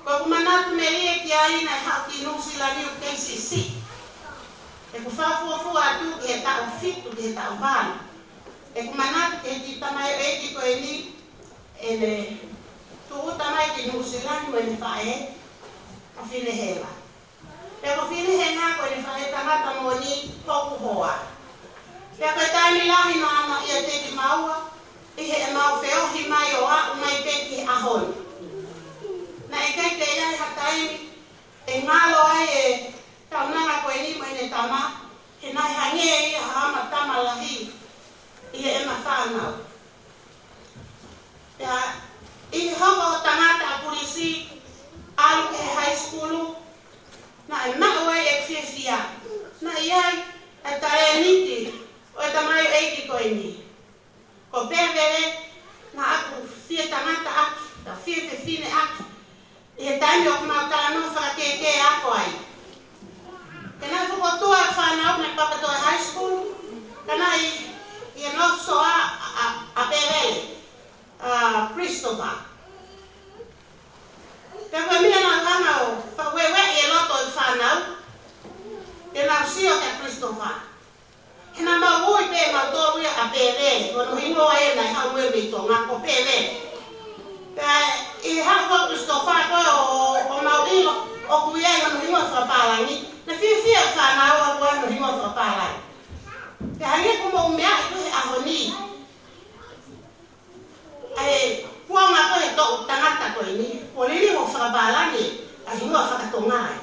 Ko ʻeku manatu melie ki ai naʻe haʻu ki Nuʻusila ni ʻi he K C C. ʻEku fakafuofua atu ki he taʻu fitu, ki he taʻu valu. ʻEku manatu ki he kiʻi tamaioʻeiki ko eni, ʻene tūʻuta mai ki Nuʻusila ni mo ʻene faʻē, ʻa Finehela. Pea ko Finehenga ko ʻene faʻētangata moʻoni hoku hoa. Pea ko e taimi lahi naʻa ma ʻiate kimaua ʻi heʻemau feohi mai ʻo aʻu mai pē ki he ʻaho ni. Naʻe ʻikai ke ʻi ai ha taimi ʻe ngalo ai e kaunanga ko eni mo ʻene tama, he naʻe hangē ia ha ama tama lahi ʻi heʻema fānau. Pea ʻi he hoko ʻo tangata ʻa Pulisi, ʻalu ki he high school, naʻe maʻu ai ʻeku fiefia. Naʻe ʻi ai ʻa e talēniti ʻo e tamaioʻeiki ko eni. Ko Pevele, naʻa ku fie tangata ʻaki, ka fie fefine ʻaki, ʻi he taimi ʻoku mau talanoa fakakēkē ako ai. Pea naʻe fokoutua e fānau mei Papatoetoe High School, ka naʻe ʻi, ʻi he nofo soa ʻa, ʻa, ʻa Pevele, ʻa Christopher. Pea ko e meʻa naʻa ku hanga ʻo fakaueʻi e loto ʻo e fānau, ke nau sio kia Christopher. He naʻa mau ui pē mautolu ia ʻa Pevele, ko hono hingoa ia naʻe haʻu mo ia mei Tonga, ko Pevele. Pea ʻi he haʻu ko Christopher ko ē ʻo, ʻo mau ʻilo ʻoku ʻi ai hono hingoa fakapālangi, naʻe fiefia e fānau ʻoku ʻi ai hono hingoa fakapālangi. Pea hangē ko hoʻomou meaʻi ko ē he ʻaho ni, ʻa e kuonga ko ē he toʻu tangata ko eni, kuo liliu hoʻo fakapālangi ʻa e hingoa fakatonga ia.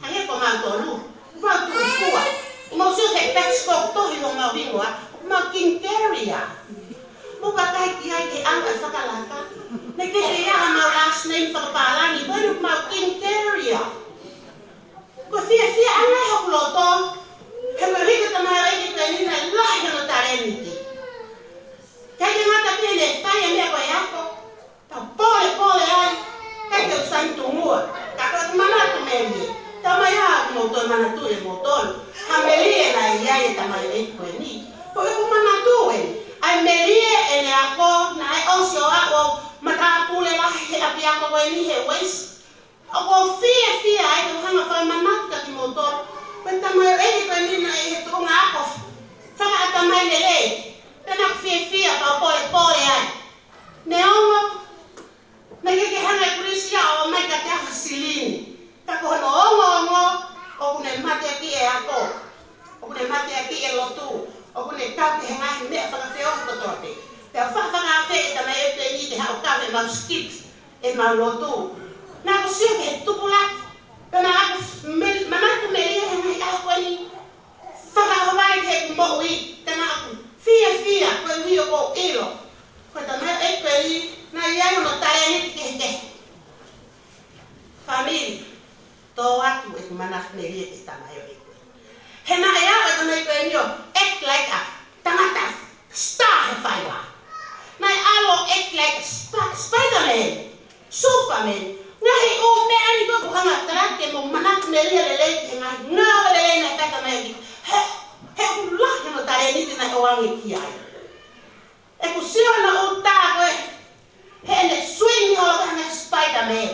Hangē ko mautolu, mau tuʻu fua. Mau sio ki he tax code, tohi homau hingoa, mau King Carrier. Mau kakai ki ai ke anga fakalaka. Naʻe ʻikai ke ʻi ai hamau last name fakapālangi, ko eni mau King Carrier. Ko e fiefia ange hoku loto, he ko e hiki tamaioʻeiki ko eni naʻe lahi hono talēniti. ʻIkai ke ngata pē heʻene fai e meʻa ko e ako, tau pōlepole ai, ʻikai ke u sai tungua. Ka ko ʻeku manatu melie, talamai ā ʻoku mou toe manatuʻi ʻe moutolu ha melie naʻe ʻi ai e tamaioʻeiki ko eni. Ko ʻeku manatu eni, ʻa e melie ʻene ako, naʻe ʻosi ʻo aʻu ʻo matāpule lahi he ʻapiako ko eni he West. ʻOku ou fiefia ai ke u hanga ʻo fakamanatu kia kimoutolu, ko e tamaioʻeiki ko eni naʻe ʻi he tuʻunga ako fakaʻatamai lelei. Pea naʻa ku fiefia pea pōlepole ai. Neongo naʻe ʻikai ke hanga ʻe Pulisi ia ʻo ʻomai kiate au ha silini. Ka ko hono ongoongo, ʻoku ne mateakiʻi e ako, ʻoku ne mateakiʻi e lotu, ʻoku ne kau ki he ngaahi meʻa fakafeohi kotoa pē. Pea fa- mau skip ʻemau lotu. Naʻá ku sio ki he tupulaki. Pea naʻá ku me-, manatu melie he ngaahi ʻaho ko eni. Fakaʻaongaʻi ki heʻeku moʻui. Ka naʻá ku fiefia koeʻuhi ko e ʻilo ko e tamaioʻeiki ko eni naʻe ʻi ai hono talēniti kehekehe. Fāmili, tō atu ʻeku manatu melie ki he tamaioʻeiki ko eni. He naʻe ʻalu e tamaioʻeiki ko eni ʻo act like a tangata star he faiva. Naʻe ʻalu ʻo act like a Sp-, Spider-Man, Superman. Ngaahi ʻū meʻa ni ko ē ʻoku hanga ʻo tala ke mou manatu melie lelei ki he ngaahi ngāue lelei naʻe fai ʻe he tamaioʻeiki. He, he ʻoku lahi hono talēniti naʻe ʻoange ki ai. ʻOku sio hono ʻuta ko ē, heʻene swing holo ko ē hangē ha Spider-Man.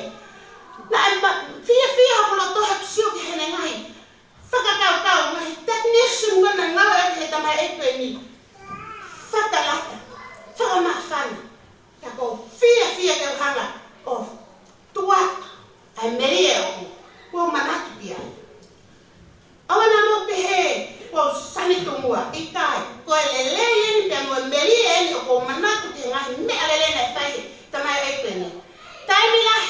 Naʻe ma-, fiefia hoku loto heʻeku sio ki heʻene ngaahi fakakaukau, ngaahi technician ko ē naʻe ngāueʻaki ʻe he tamaioʻeiki ko eni. Fakalata, fakamāfana. Ka ʻoku ou fiefia ke u hanga ʻo tuku atu ʻa e melie ʻoku ou manatu ki ai. ʻOua naʻa mou pehē kuo u sani tomuʻa, ʻikai, ko e lelei eni pea mo e melie eni ʻoku ou manatu ki he ngaahi meʻa lelei naʻe fai ʻe he tamaioʻeiki ko eni. Taimi lahi,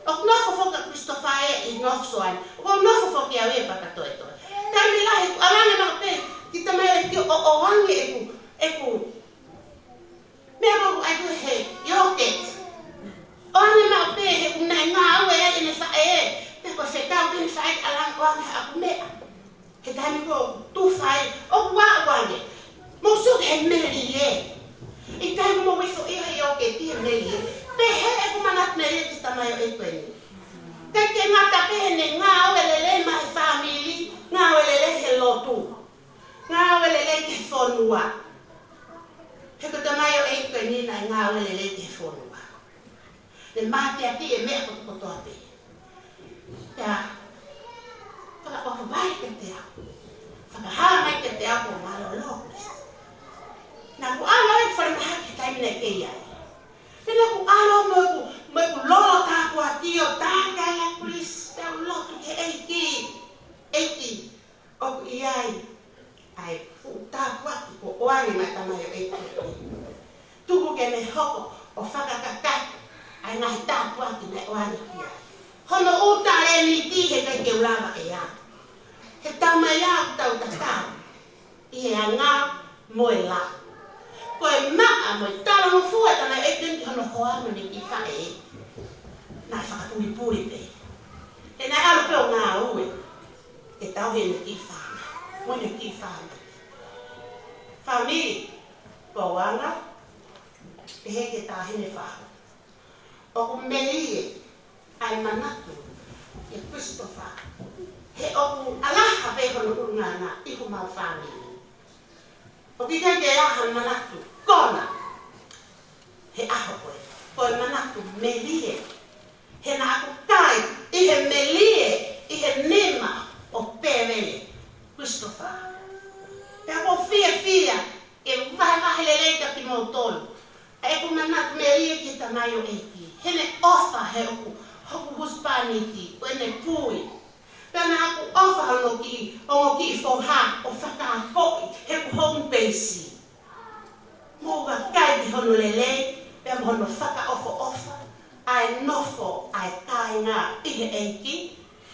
ʻoku nofo foki ʻa Christopher ʻi North Shore, ʻoku ou nofo foki au ʻi Papatoetoe. Taimi lahi, ʻoku ʻalu ange maʻu pē kiʻi tamaioʻeiki ʻo ʻoange ʻeku, ʻeku meʻa ko ē ʻoku ʻai ko ē he ʻioketi. ʻOange maʻu pē he ʻoku ne ngāue ai ʻene faʻē. Pe ko e fekau pē ʻene faʻē ʻalu ange ʻoange haʻaku meʻa. He taimi ko ē ʻoku tufa ai, ʻoku ʻalu ange. Mou sio ki he melie. ʻIkai ke mou ʻi fo ʻi he ʻioketi he melie. Pehē ʻeku manatu melie ki he tamaioʻeiki ko eni. ʻIkai ke ngata pē heʻene ngāue lelei maʻa e fāmili, ngāue lelei he lotu. Ngāue lelei ki he fonua. He ko e tamaioʻeiki ko eni naʻe ngāue lelei ki he fonua. Ne mateakiʻi e meʻa kotokotoa pē. Pea fakaʻohovale kiate au. Fakahā mai kiate au kuo mālōlō Kulisi. Naʻá ku ʻalu ʻo falemahaki he taimi naʻe kei ai. Pea naʻá ku ʻalu mo ʻeku, mo ʻeku lolo tāpuaki ʻo tākai ʻa Kulisi. Pea u lotu ki he ʻEiki. ʻEiki, ʻoku ʻi ai ʻa e fuʻu tāpuaki kuo ʻoange maʻa e tamaioʻeiki. Tuku ke ne hoko ʻo fakakakato ʻa e ngaahi tāpuaki naʻe ʻoange ki ai. Hono ʻū talēniti he ʻikai ke u lava ʻe au. He tau mai au tau tatau ʻi he anga mo e lau. Ko e maʻa mo e talangofua ʻa e tamaioʻeiki ko eni ki hono hoa mo ʻene kiʻi faʻē. Naʻe fakapulipuli pē. He naʻe ʻalu pē ʻo ngāue ke tauhi ʻene kiʻi fānau mo ʻene kiʻi fānau. Fāmili, ko au ʻoku ou pehē ki he taʻahine fānau, ʻoku melie ʻa e manatu ʻia Christopher. He ʻoku ʻalaha pē hono ʻulungaanga ʻi homau fāmili. ʻOku ʻikai ke ʻi ai ha manatu kona he ʻaho ko ē. Ko e manatu melie. He naʻá ku kai ʻi he melie, ʻi he nima ʻo Pēvele Christopher. Pea ʻoku ou fiefia ke vahevahe lelei kiate kimoutolu ʻa ʻeku manatu melie ki he tamaioʻeiki. Heʻene ʻofa he ʻoku hoku husepāniti, ko ʻene kui. Pea naʻá ku ʻofa hono kiʻi, ongo kiʻi foha ʻo fakaakoʻi heʻeku home base. Mou vakai ki hono lelei, pea mo hono fakaʻofoʻofa ʻa e nofo ʻa e kāinga ʻi he ʻEiki.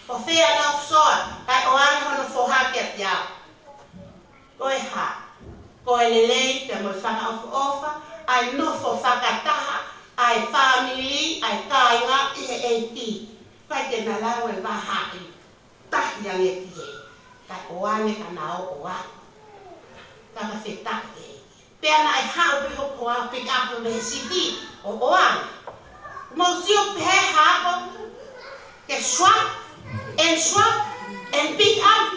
Ko fē ʻa e ʻofa ʻa e ʻoange hono foha kiate au? Ko e hā? Ko e lelei pea mo e fakaʻofoʻofa ʻa e nofo fakataha ʻa e fāmili, ʻa e kāinga ʻi he ʻEiki. ʻIkai ke na lau e vahaʻi tahi ange ki he, kae ʻoange ka na ō ʻo ako. Ka ka fetaʻi. Pea naʻe haʻu pē hoku hoa pick up mei he city ʻo ʻoange. Mou sio pē he hako ke swap and swap and pick up.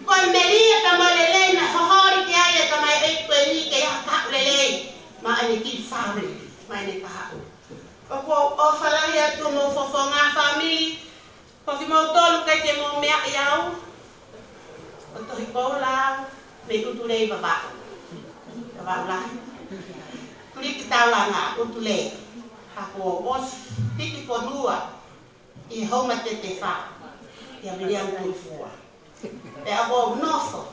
Ko e melie pea mo e lelei naʻe hoholi ki ai e tamaioʻeiki ko eni ke ʻi ai ha kahaʻu lelei maʻa ʻene kiʻi fāmili, maʻa ʻene kahaʻu. ʻOku ou ʻofa lahi atu homou fofonga fāmili. Ko kimoutolu ʻikai ke mou meaʻi au, ko Tohi Koula mei ʻUtulei Vavaʻu. Vavaʻu lahi. Kuliki Taulanga, ʻUtulei. Ka kuo u ʻosi hiki fonua ʻi he houma tetefā ʻia Viliami Tulifua. Pea ʻoku ou nofo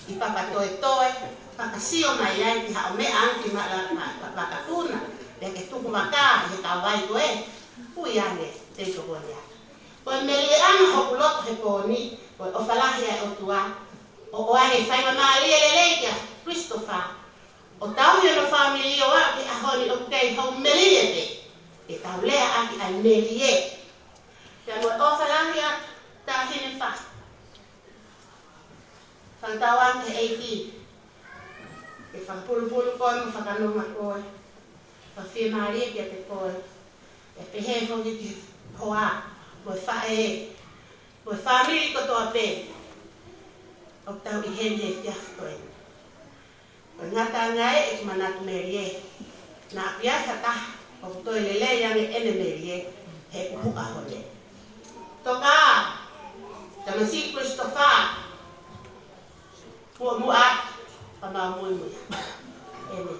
ʻi Papatoetoe, fakasio mai ai ki haʻo meʻa anti ma la, ma, ma, makapuna. Pea ke tuku maka ʻi he kauvai ko ē, ui ange te i toko ia. Ko e melie ʻanga hoku loto he pō ni, ko e ʻofa lahi ʻa e ʻOtua, ʻo ʻoange faingamālie lelei kia Christopher ʻo tauhi hono fāmili ʻo aʻu ki he ʻaho ni ʻoku kei hou melie pē. Ke tau lea ʻaki ʻa e melie. Pea mo e ʻofa lahi ʻa Taʻahine Fa. Fakatauange ki he ʻEiki ke fakapulupulu koe mo fakanonga koe. Fakafiemālie kiate koe. Pea pehē foki ki he hoa, mo e faʻē, mo e fāmili kotoa pē ʻoku tau ʻi heni he efiafi ko eni. Ko e ngataʻanga ē ʻeku manatu melie. Naʻa ʻoku ʻi ai ha taha ʻoku toe lelei ange ʻene melie he ʻuhuʻa hone. Toka, tamasiʻi Christopher, muʻomuʻa, ka mau muimui. ʻĒmeni.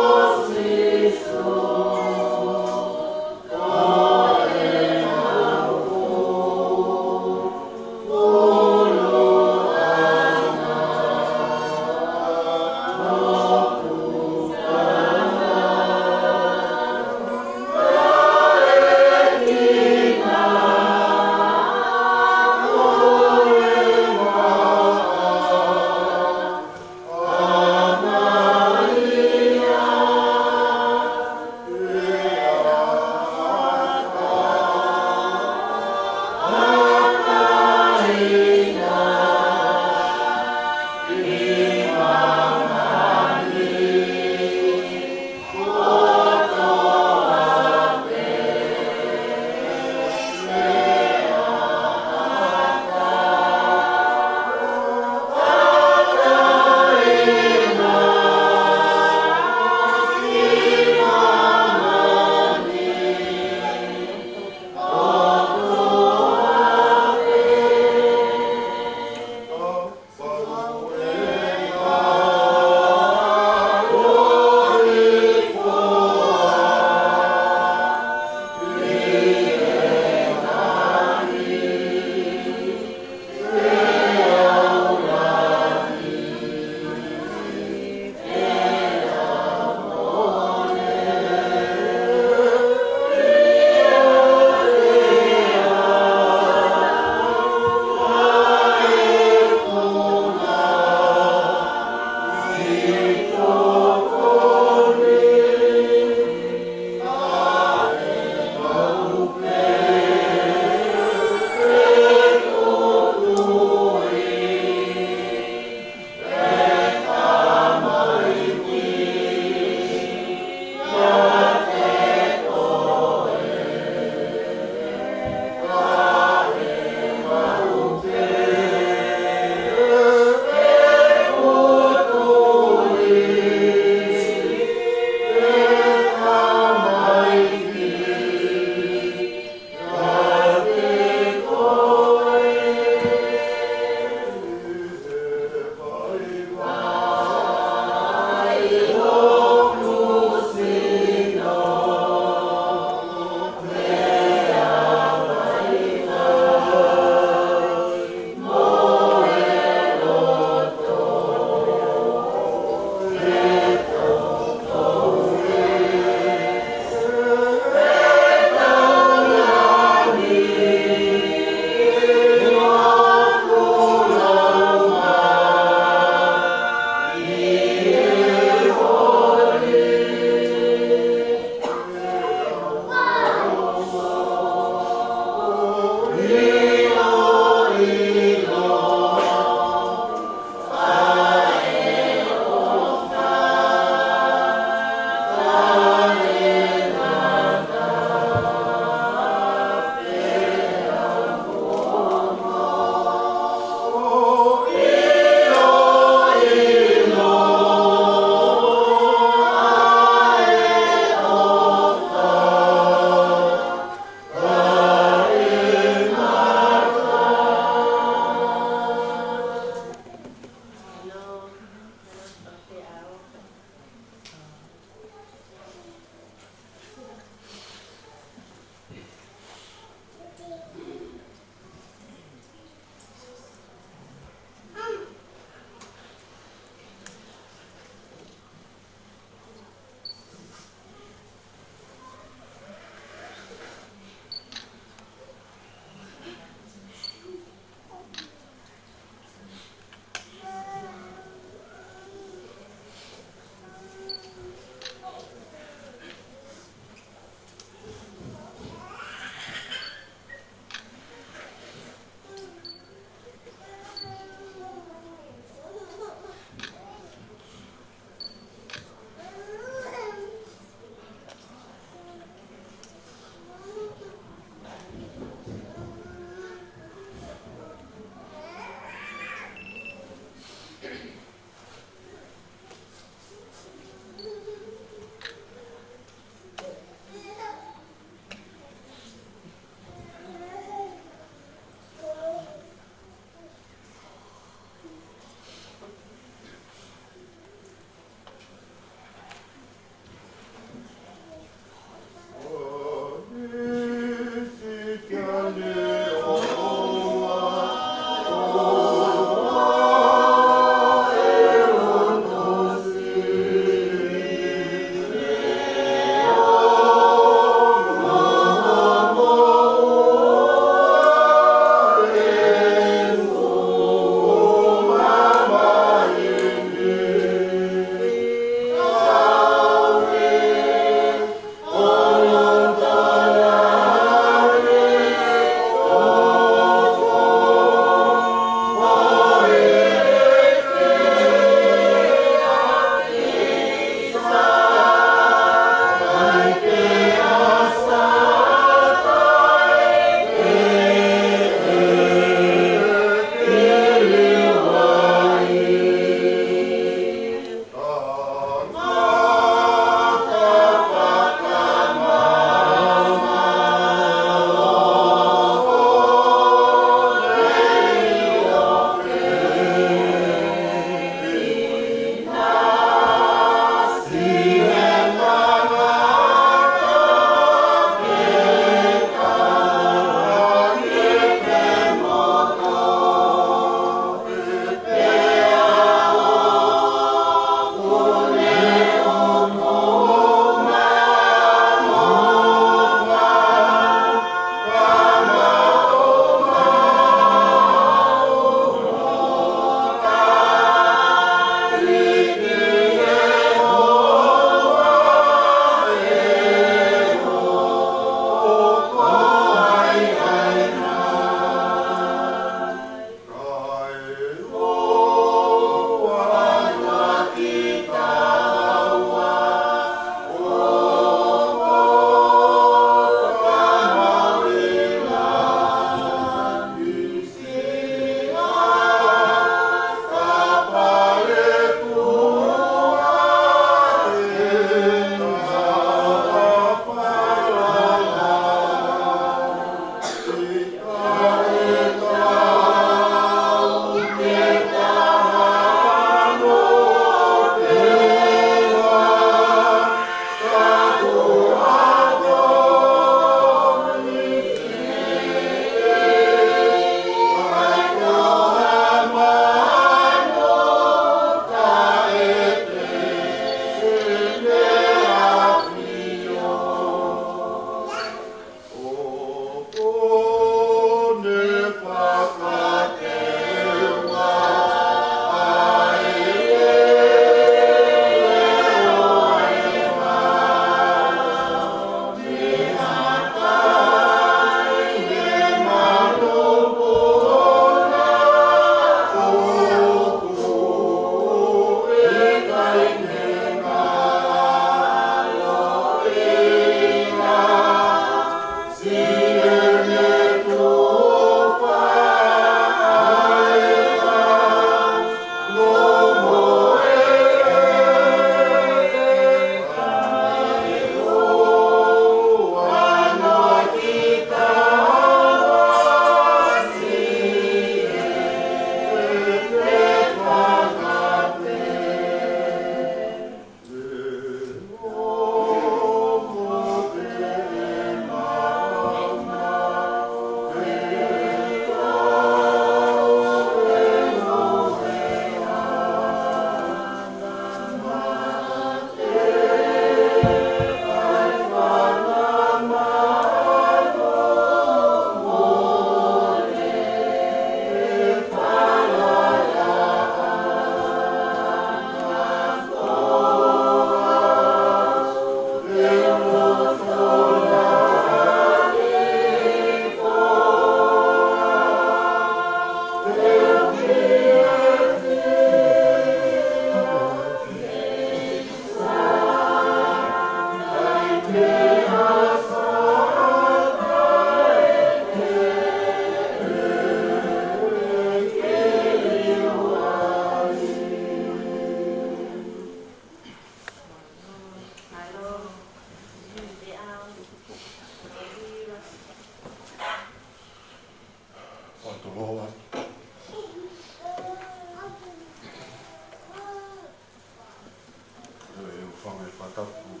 Fanga e fakatapu,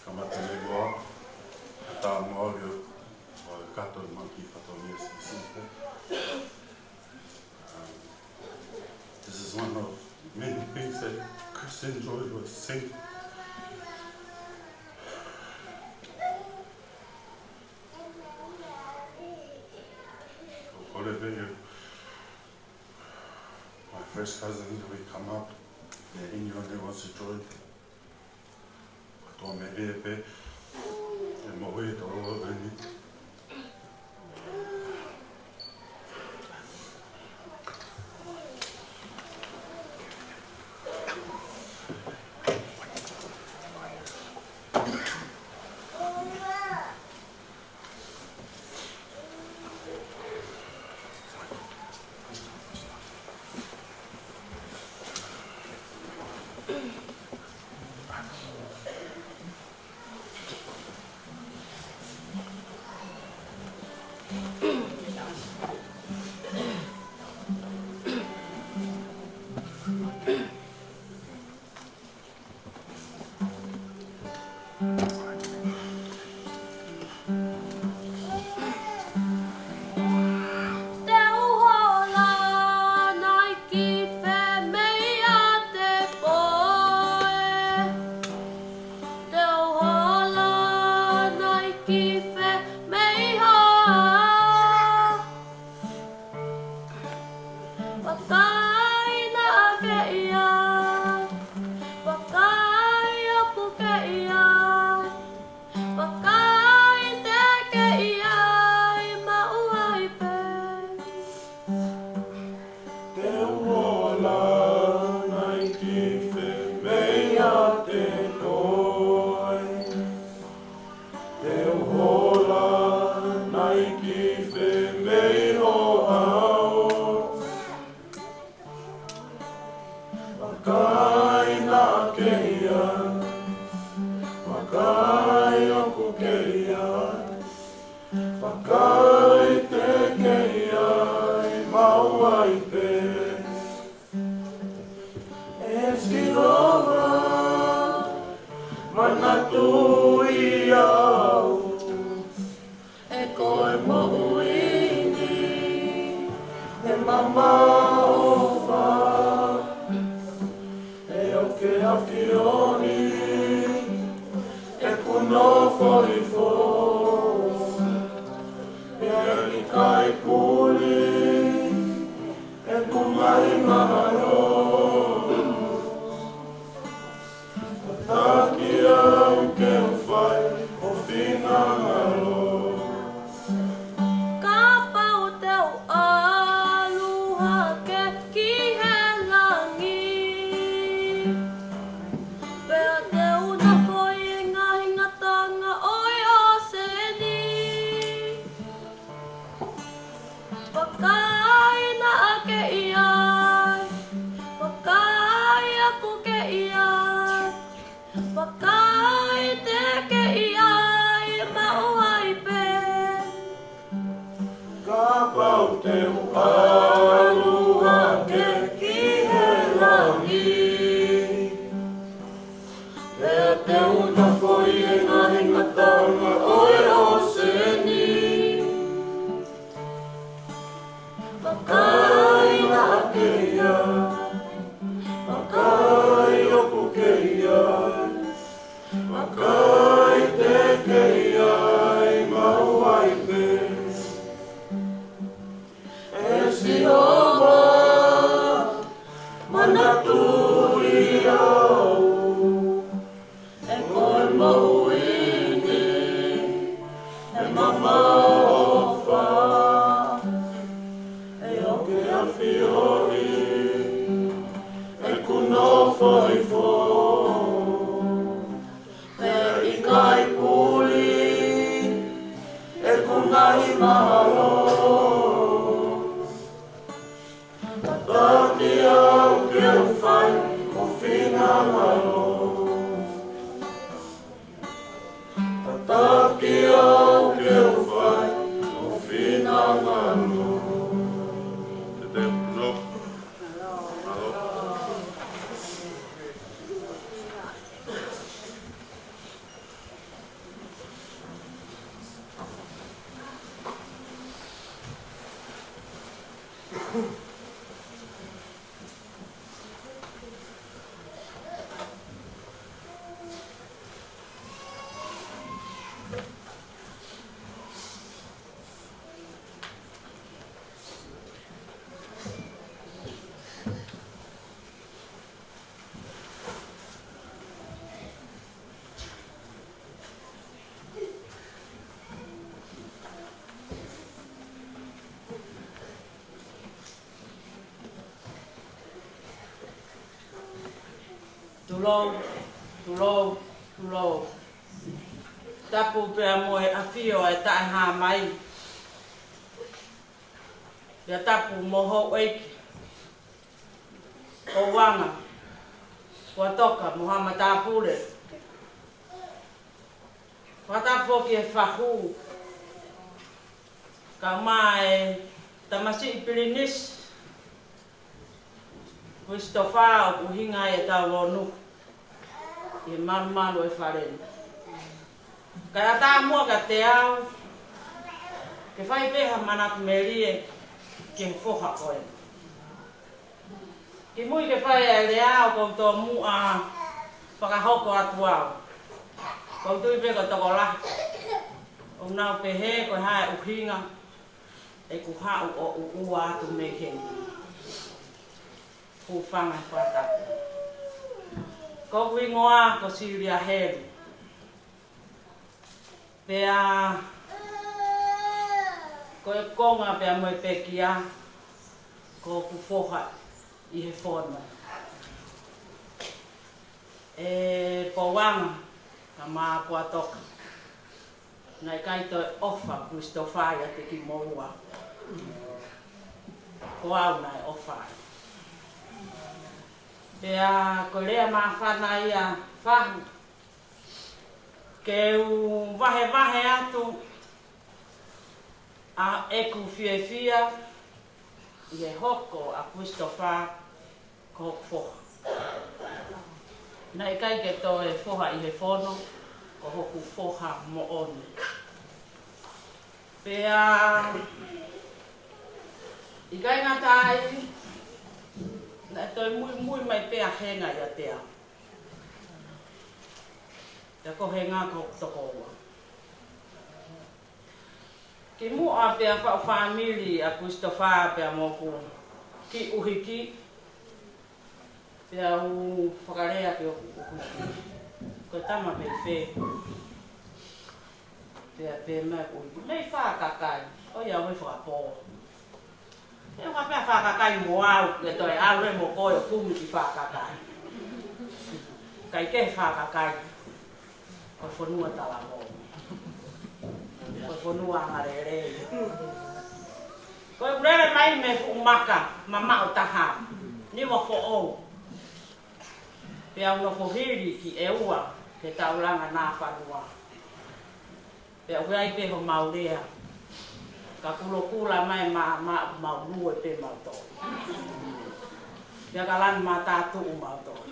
kamata mei mua, ka tā mua ʻo, ʻo kātoa mai ki he fatongia sisita. Um, this is one of many things that Christian Joy was saying. All of you, my first cousin, we come up, yeah, anyone that wants to join. Tō me e pē, e moʻui tō veni. Te u hola nai ki fē mei ʻa te poe? Te u hola nai ki fē mei hoa? Vakai naʻa ke ʻi ai, vakai ʻoku ke ʻi ai, vakai te ke ʻi ai, maʻu ai pē. Te u hola nai ki fē mei ʻa te poe? Te u hola nai ki fē mei ho ʻao? Vakai naʻa ke ʻi ai, vakai ʻoku ke ʻi ai, vakai te ke ʻi ai, maʻu ai pē. ʻE Sihova, manatuʻi au, he ko e moʻui ni ʻe mamaʻo fau, he ʻoku ke ʻafioʻi ʻeku nofo hifo, pea ʻikai puli ʻeku ngaahi mahalo. Tataki au ke u fai ho finangalo. Kapau te u ʻalu hake ki he langi, pea te u nofoʻi e ngaahi ngataʻanga ʻo e ʻōseni, vakai naʻa ke ʻi ai, vakai ʻoku ke ʻi ai, vakai te ke ʻi ai, maʻu ai pē. Kapau te u ʻalu hake ki he langi, pea te u nofoʻi e ngaahi ngataʻanga ʻo e ʻōseni, vakai naʻa ke ʻi ai, vakai ʻoku ke ʻi ai, vakai te ke ʻi ai, maʻu ai pē. ʻE Sihova, manatuʻi au, he ko e moʻui ni ʻe mamaʻo fau, he ʻoku ke ʻafioʻi ʻeku nofo hifo, pea ʻikai puli ʻeku ngaahi mahalo. Tataki au ke u fai ho finangalo. Tataki au ke u fai ho finangalo. Te te no. Alo. Tulou, tulou, tulou. Tapu pea mo e ʻafio ʻa e Taʻehāmai. Pea tapu mo houʻeiki, Pouanga, Puatoka mo haʻa matāpule. Fakatapu foki ki he fahu, kae ʻumaʻā e tamasiʻi Pilinisi Kulisitofā ʻoku ʻuhinga ai ʻetau lōnuku ʻi he malumalu ʻo e fale ni. Kae ʻatā muʻa kiate au ke fai pē ha manatu melie ki he foha ko ē. Kimuʻa ke fai e lea ʻoku ou tomuʻa fakahoko atu au. ʻOku ou tui pē ko e tokolahi ʻoku nau pehē ko e hā e ʻuhinga ʻeku haʻu ʻo ʻuʻua atu mei heni. Hūfanga he fakatapu. Ko hoku hingoa ko Silia Helu. Pea ko e konga pea mo e pekia, ko hoku foha ʻi he fono. ʻE Pouanga, kae ʻumaʻā Puatoka, naʻe ʻikai toe ʻofa Kulisitofā ʻiate kimoua. Ko au naʻe ʻofa ai. Pea ko e lea māfana ia, fahu, ke u vahevahe atu ʻa ʻeku fiefia ʻi he hoko ʻa Kulisitofā ko hoku foha. Naʻe ʻikai ke toe foha ʻi he fono, ko hoku foha moʻoni. Pea ʻikai ngata ai, naʻe toe muimui mai pē ʻa Henga ʻiate au. Pea ko Henga ko hoku tokoua. Kimuʻa pea faʻu fāmili ʻa Kulisitofā pea mo hoku kiʻi ʻuhiki, pea u fakalea pē hoku ʻuhiki, ko e tama pē fē. Pea pehē mai hoku ʻuhiki, mei Fakakai. ʻOiauē, fakapō. ʻE ʻuha pē ʻa Fakakai mo au, ke toe ʻalu mo koe ʻo kumi ki Fakakai. ʻIkai ke Fakakai, ko e fonua talavou. Ko e fonua angalelei. Ko e lele mai mei he fuʻu maka mamaʻo taha, Niuafoʻou. Pea u nofo hili ki ʻEua, ki he taulanga Nafanua. Pea ʻoku ʻi ai pē homau lea. Ka kulokula mai ma, ma, mau lue pē mautolu. Pea ka lanu mātā tuʻu mautolu.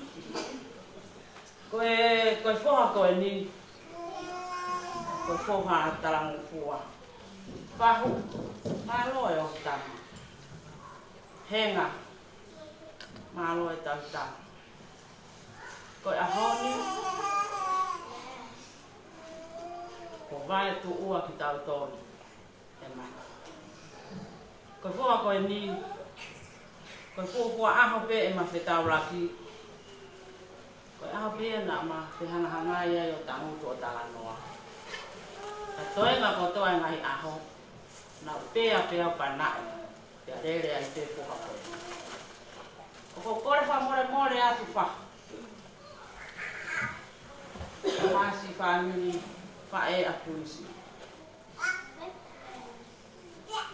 Ko e, ko e foha ko eni, ko e foha talangofua. Fahu, mālō e ʻohitama. Henga, mālō e tautama. Ko e ʻaho ni, ko e vaetuʻua kitautolu ʻe mate. Ko e foha ko eni, ko e fuofua ʻaho pē ʻema fetaulaki. Ko e ʻaho pē ia naʻa ma fehangahangai ai ʻo tangutu ʻo talanoa. Ka toenga kotoa e ngaahi ʻaho, naʻa ku pea pea panaʻi, pea lele ai pē foha ko ē. ʻOku ou kole fakamolemole atu fahu. Masi fāmili, faʻē ʻa Kulisi.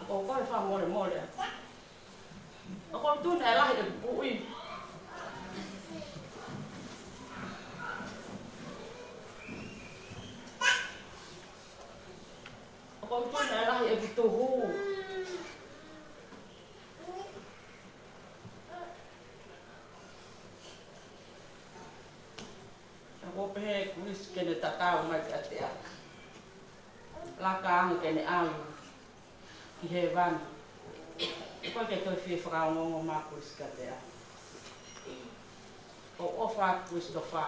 ʻOku ou kole fakamolemole atu. ʻOku ou tui naʻe lahi ʻeku kui. ʻOku ou tui naʻe lahi ʻeku tuhu. ʻOku ou pehē Kulisi ke ne tatau mai kiate au. Laka ange ke ne ʻalu ki hēvani. ʻOku ʻikai ke toe fie fakaongoongo mai Kulisi kiate au. ʻOku ou ʻofa atu Kulisitofā.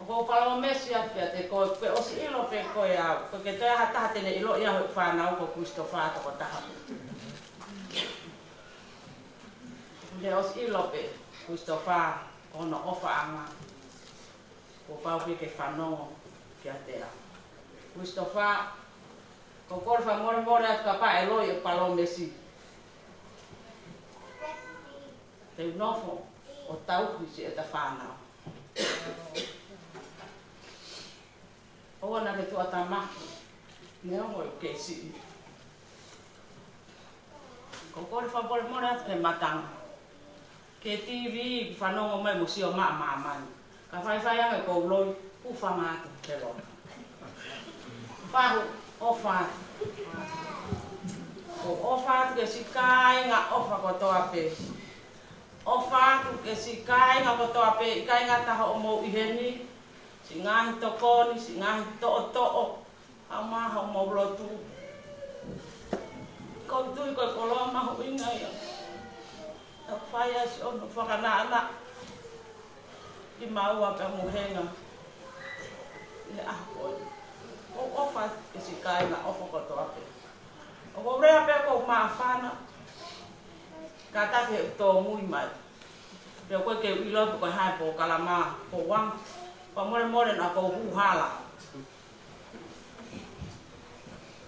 ʻOku ou palōmesi atu kiate koe, kuo ke ʻosi ʻilo pē koe au. ʻOku ʻikai ke toe ʻi ai ha taha te ne ʻiloʻi au he fānau ko Kulisitofā tokotaha. Kuo ke ʻosi ʻilo pē Kulisitofā, ko hono ʻofaʻanga. Kuo pau ke ke fanongo kiate au. Kulisitofā, ʻoku ou kole fakamolemole atu kapau ʻe loi ʻeku palōmesi. Te u nofo ʻo tauhi siʻeta fānau. ʻOua naʻa ke tuʻatamaki, neongo ʻeku kei siʻi. ʻOku ou kole fakamolemole atu ki he matanga, ki he TV, fanongo mai mo sio mai ʻa māmani. Ka faifai ange ʻoku ou loi, hūfanga atu ki he loto. Fahu, ʻofa atu. ʻOku ou ʻofa atu ki he siʻi kāinga ʻofa kotoa pē. ʻOfa atu ki he siʻi kāinga kotoa pē, ʻikai ngata hoʻomou ʻi heni, siʻi ngaahi tokoni, siʻi ngaahi toʻotoʻo, ʻa e maha ʻo e mau lotu. ʻOku ou tui ko e koloa mahuʻinga ia. ʻOku fai ai siʻono fakanaʻanaʻa kimaua pea mo Henga ʻi he ʻaho ko eni. ʻOku ou ʻofa atu ki he siʻi kāinga ʻofa kotoa pē. ʻOku ou lea pē ʻoku ou māfana, kātaki he ʻoku tōmui mai. Pea ʻoku ʻikai ke u ʻilo pe ko e hā e polokalama, Pouanga. Fakamolemole naʻa ku hū hala.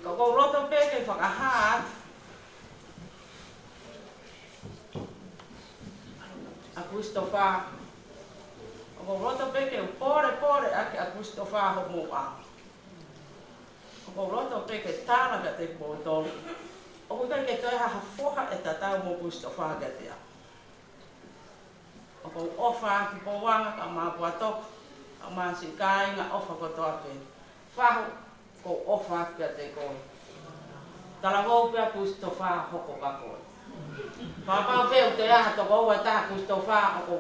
Ka ʻoku ou loto pē ke fakahā atu ʻa Christopher. ʻOku ou loto pē ke u polepole ʻaki ʻa Christopher homou ʻao. ʻOku ou loto pē ke tala kiate kimoutolu, ʻoku ʻikai ke toe ha foha ʻe tatau mo Christopher kiate au. ʻOku ou ʻofa atu Pouanga kae ʻumaʻā Puatoka, kae ʻumaʻā siʻi kāinga ʻofa kotoa pē. Fahu, ʻoku ou ʻofa atu kiate koe. Talavou pē ʻa Christopher hoko kia koe. Kapau pē ʻoku toe ʻi ai ha tokoua ʻe taha ʻa Christopher ʻoku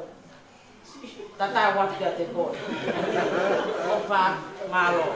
tatau atu kiate koe. ʻOfa atu, mālō.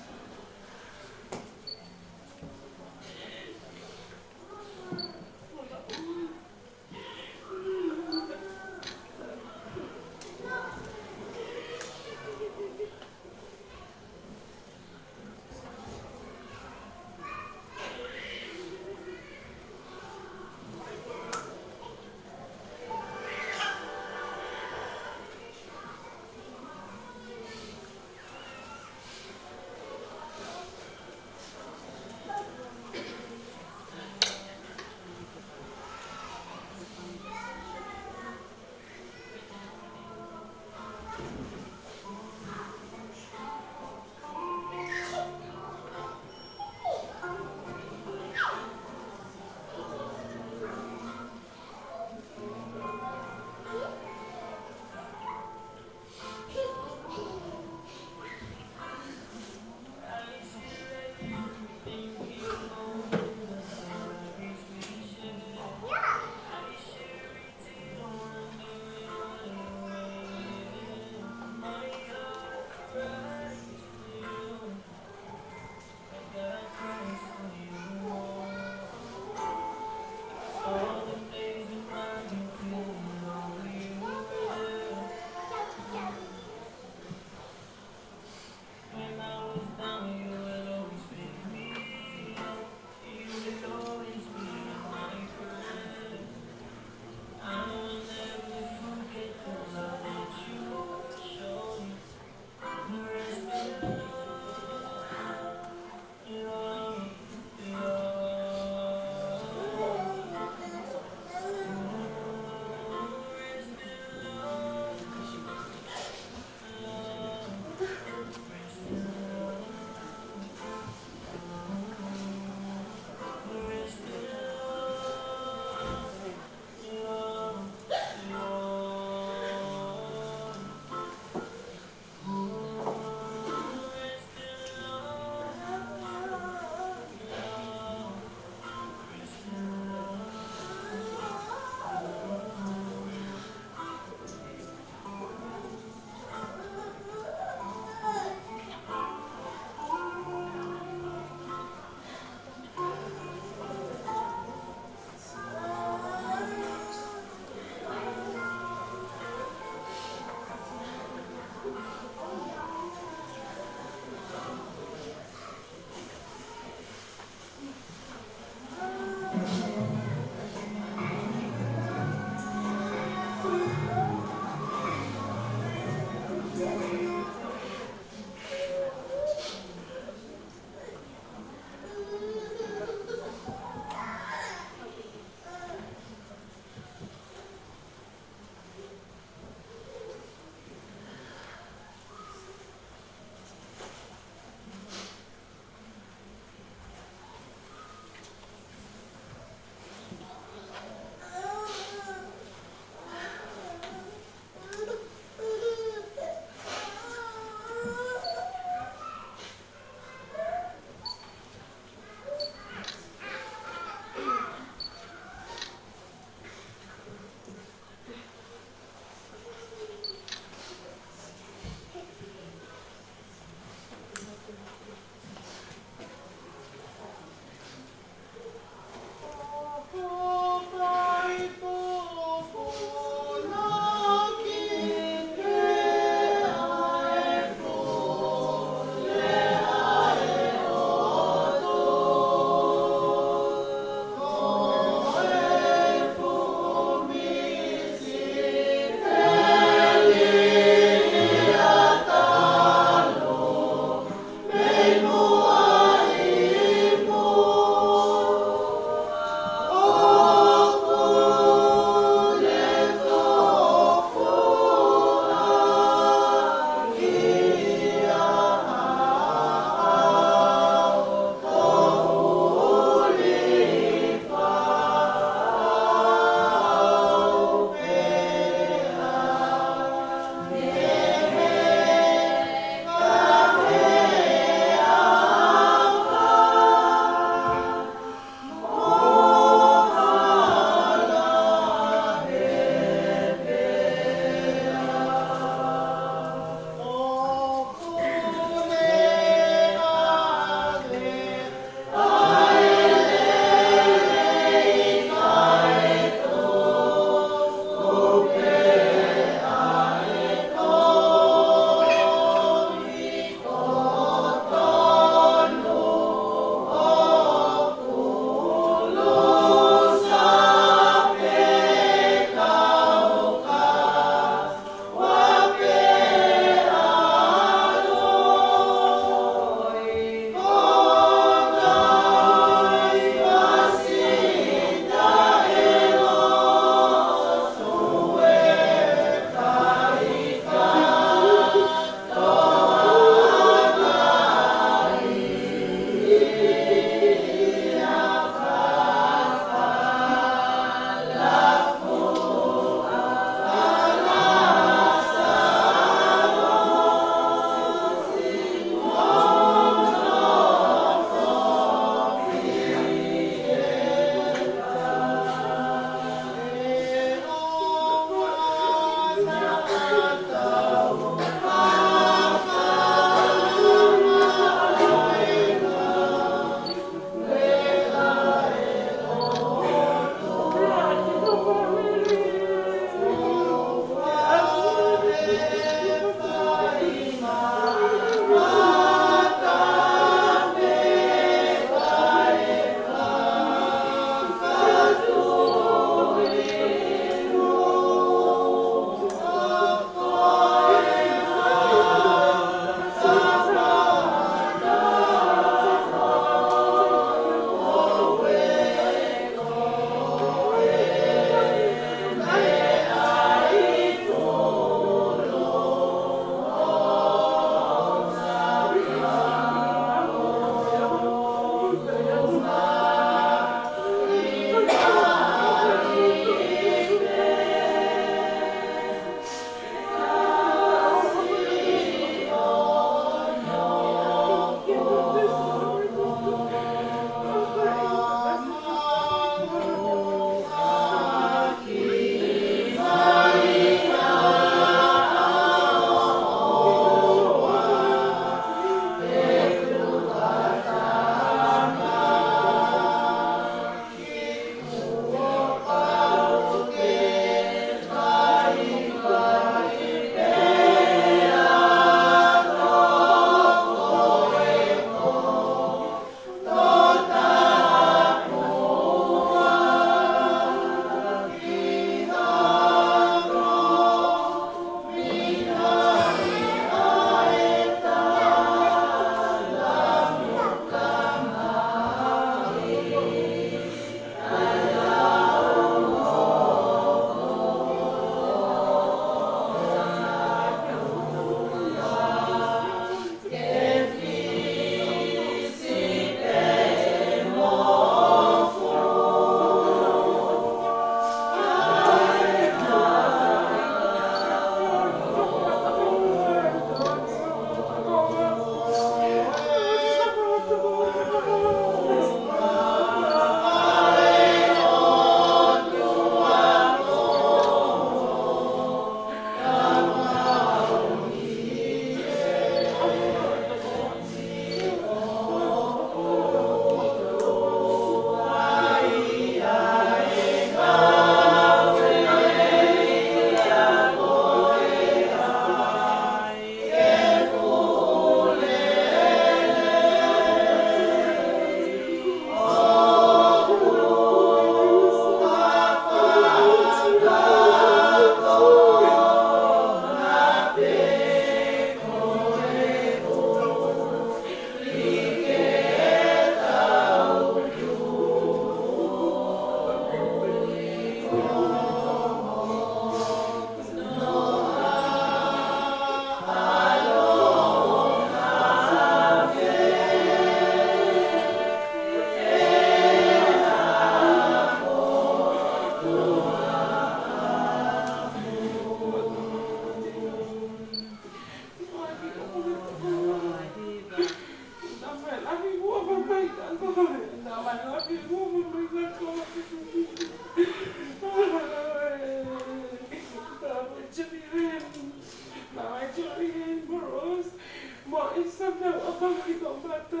Ki tō mata.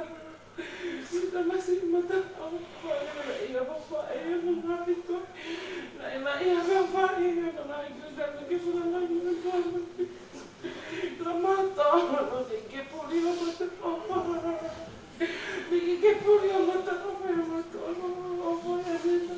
Ki tā masi mata. Au, fale, naʻe ʻi ai ha faʻē, naʻe ngaahi toe. Naʻe, naʻe ʻi ai ha faʻē, naʻe ngaahi toe, naʻe ke fula ngaahi toe. Ka mata, naʻe ke puli ʻo mata ʻofa. Naʻe ke puli ʻo mata ʻofa, mata ʻofa, ʻofa, ʻofa.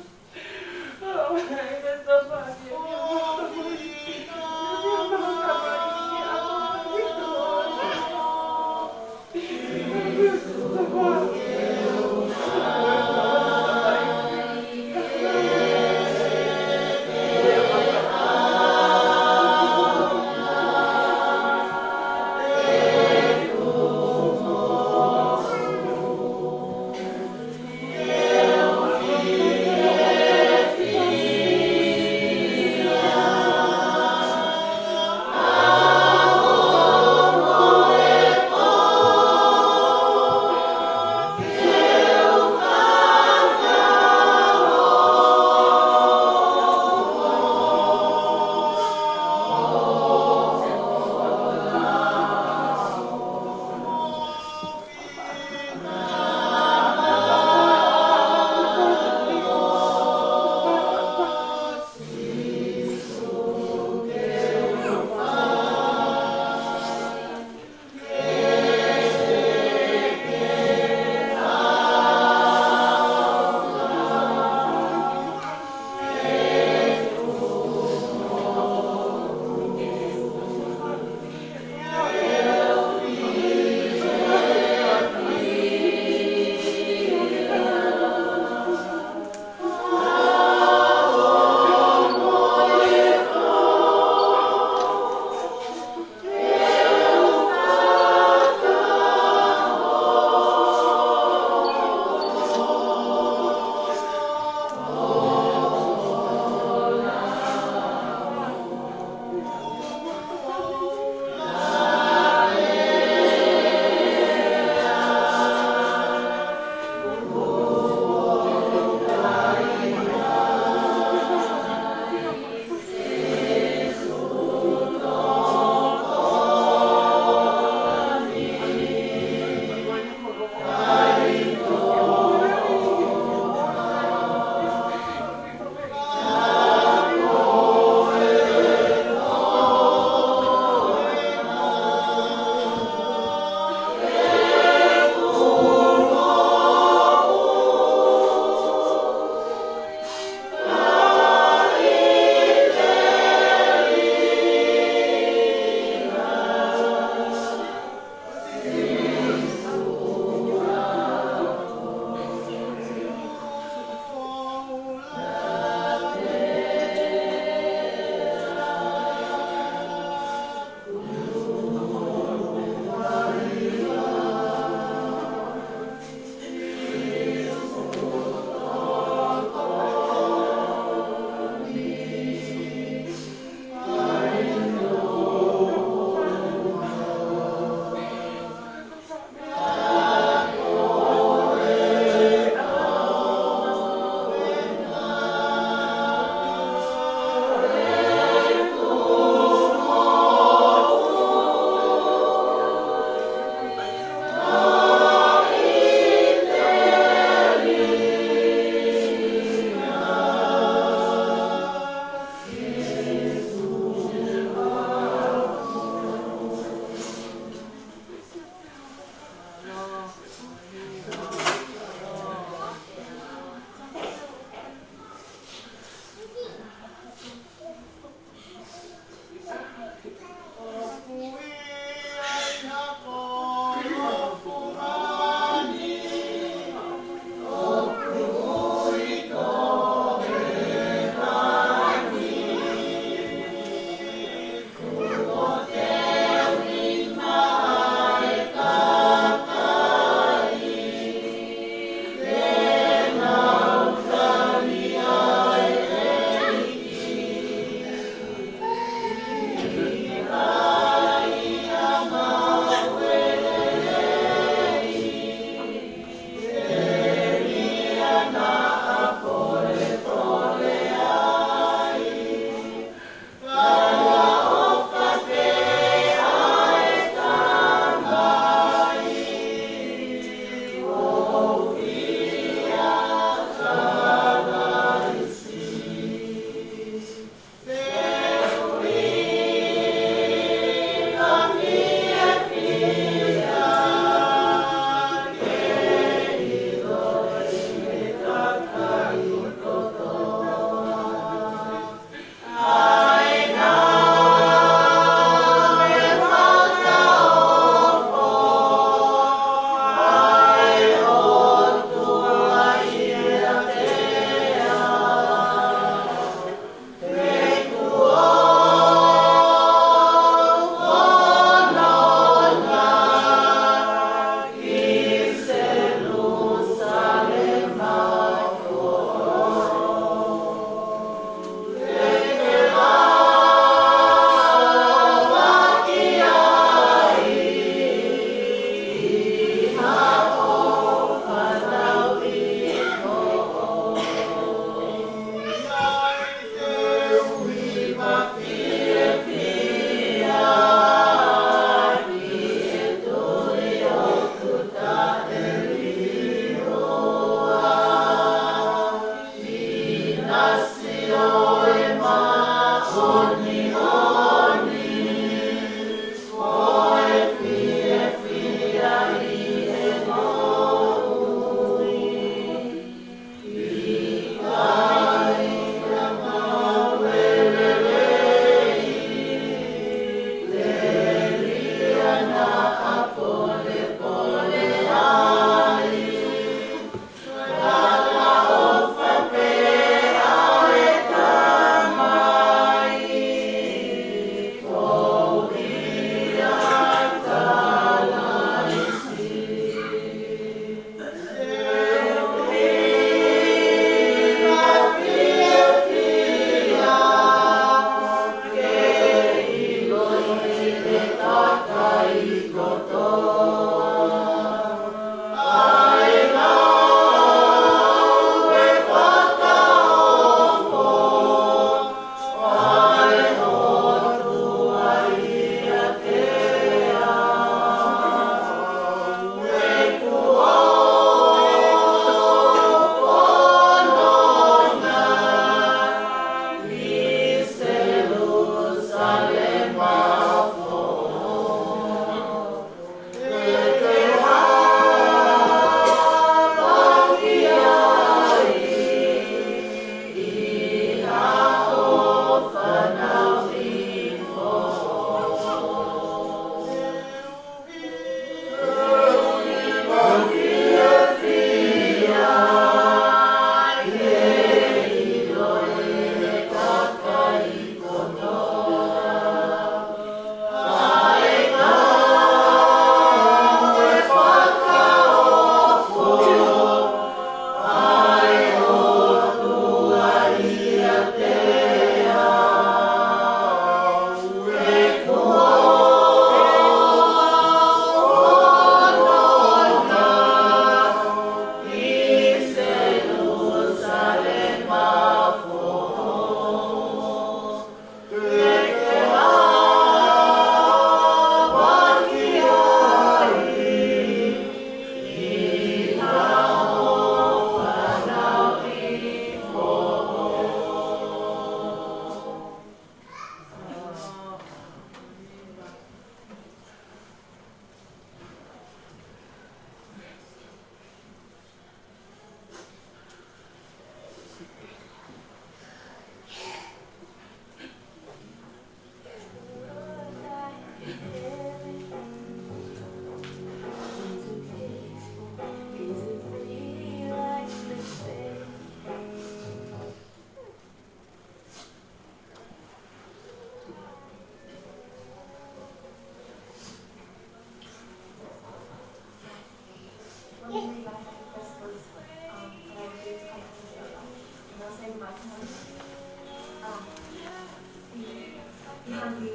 He had me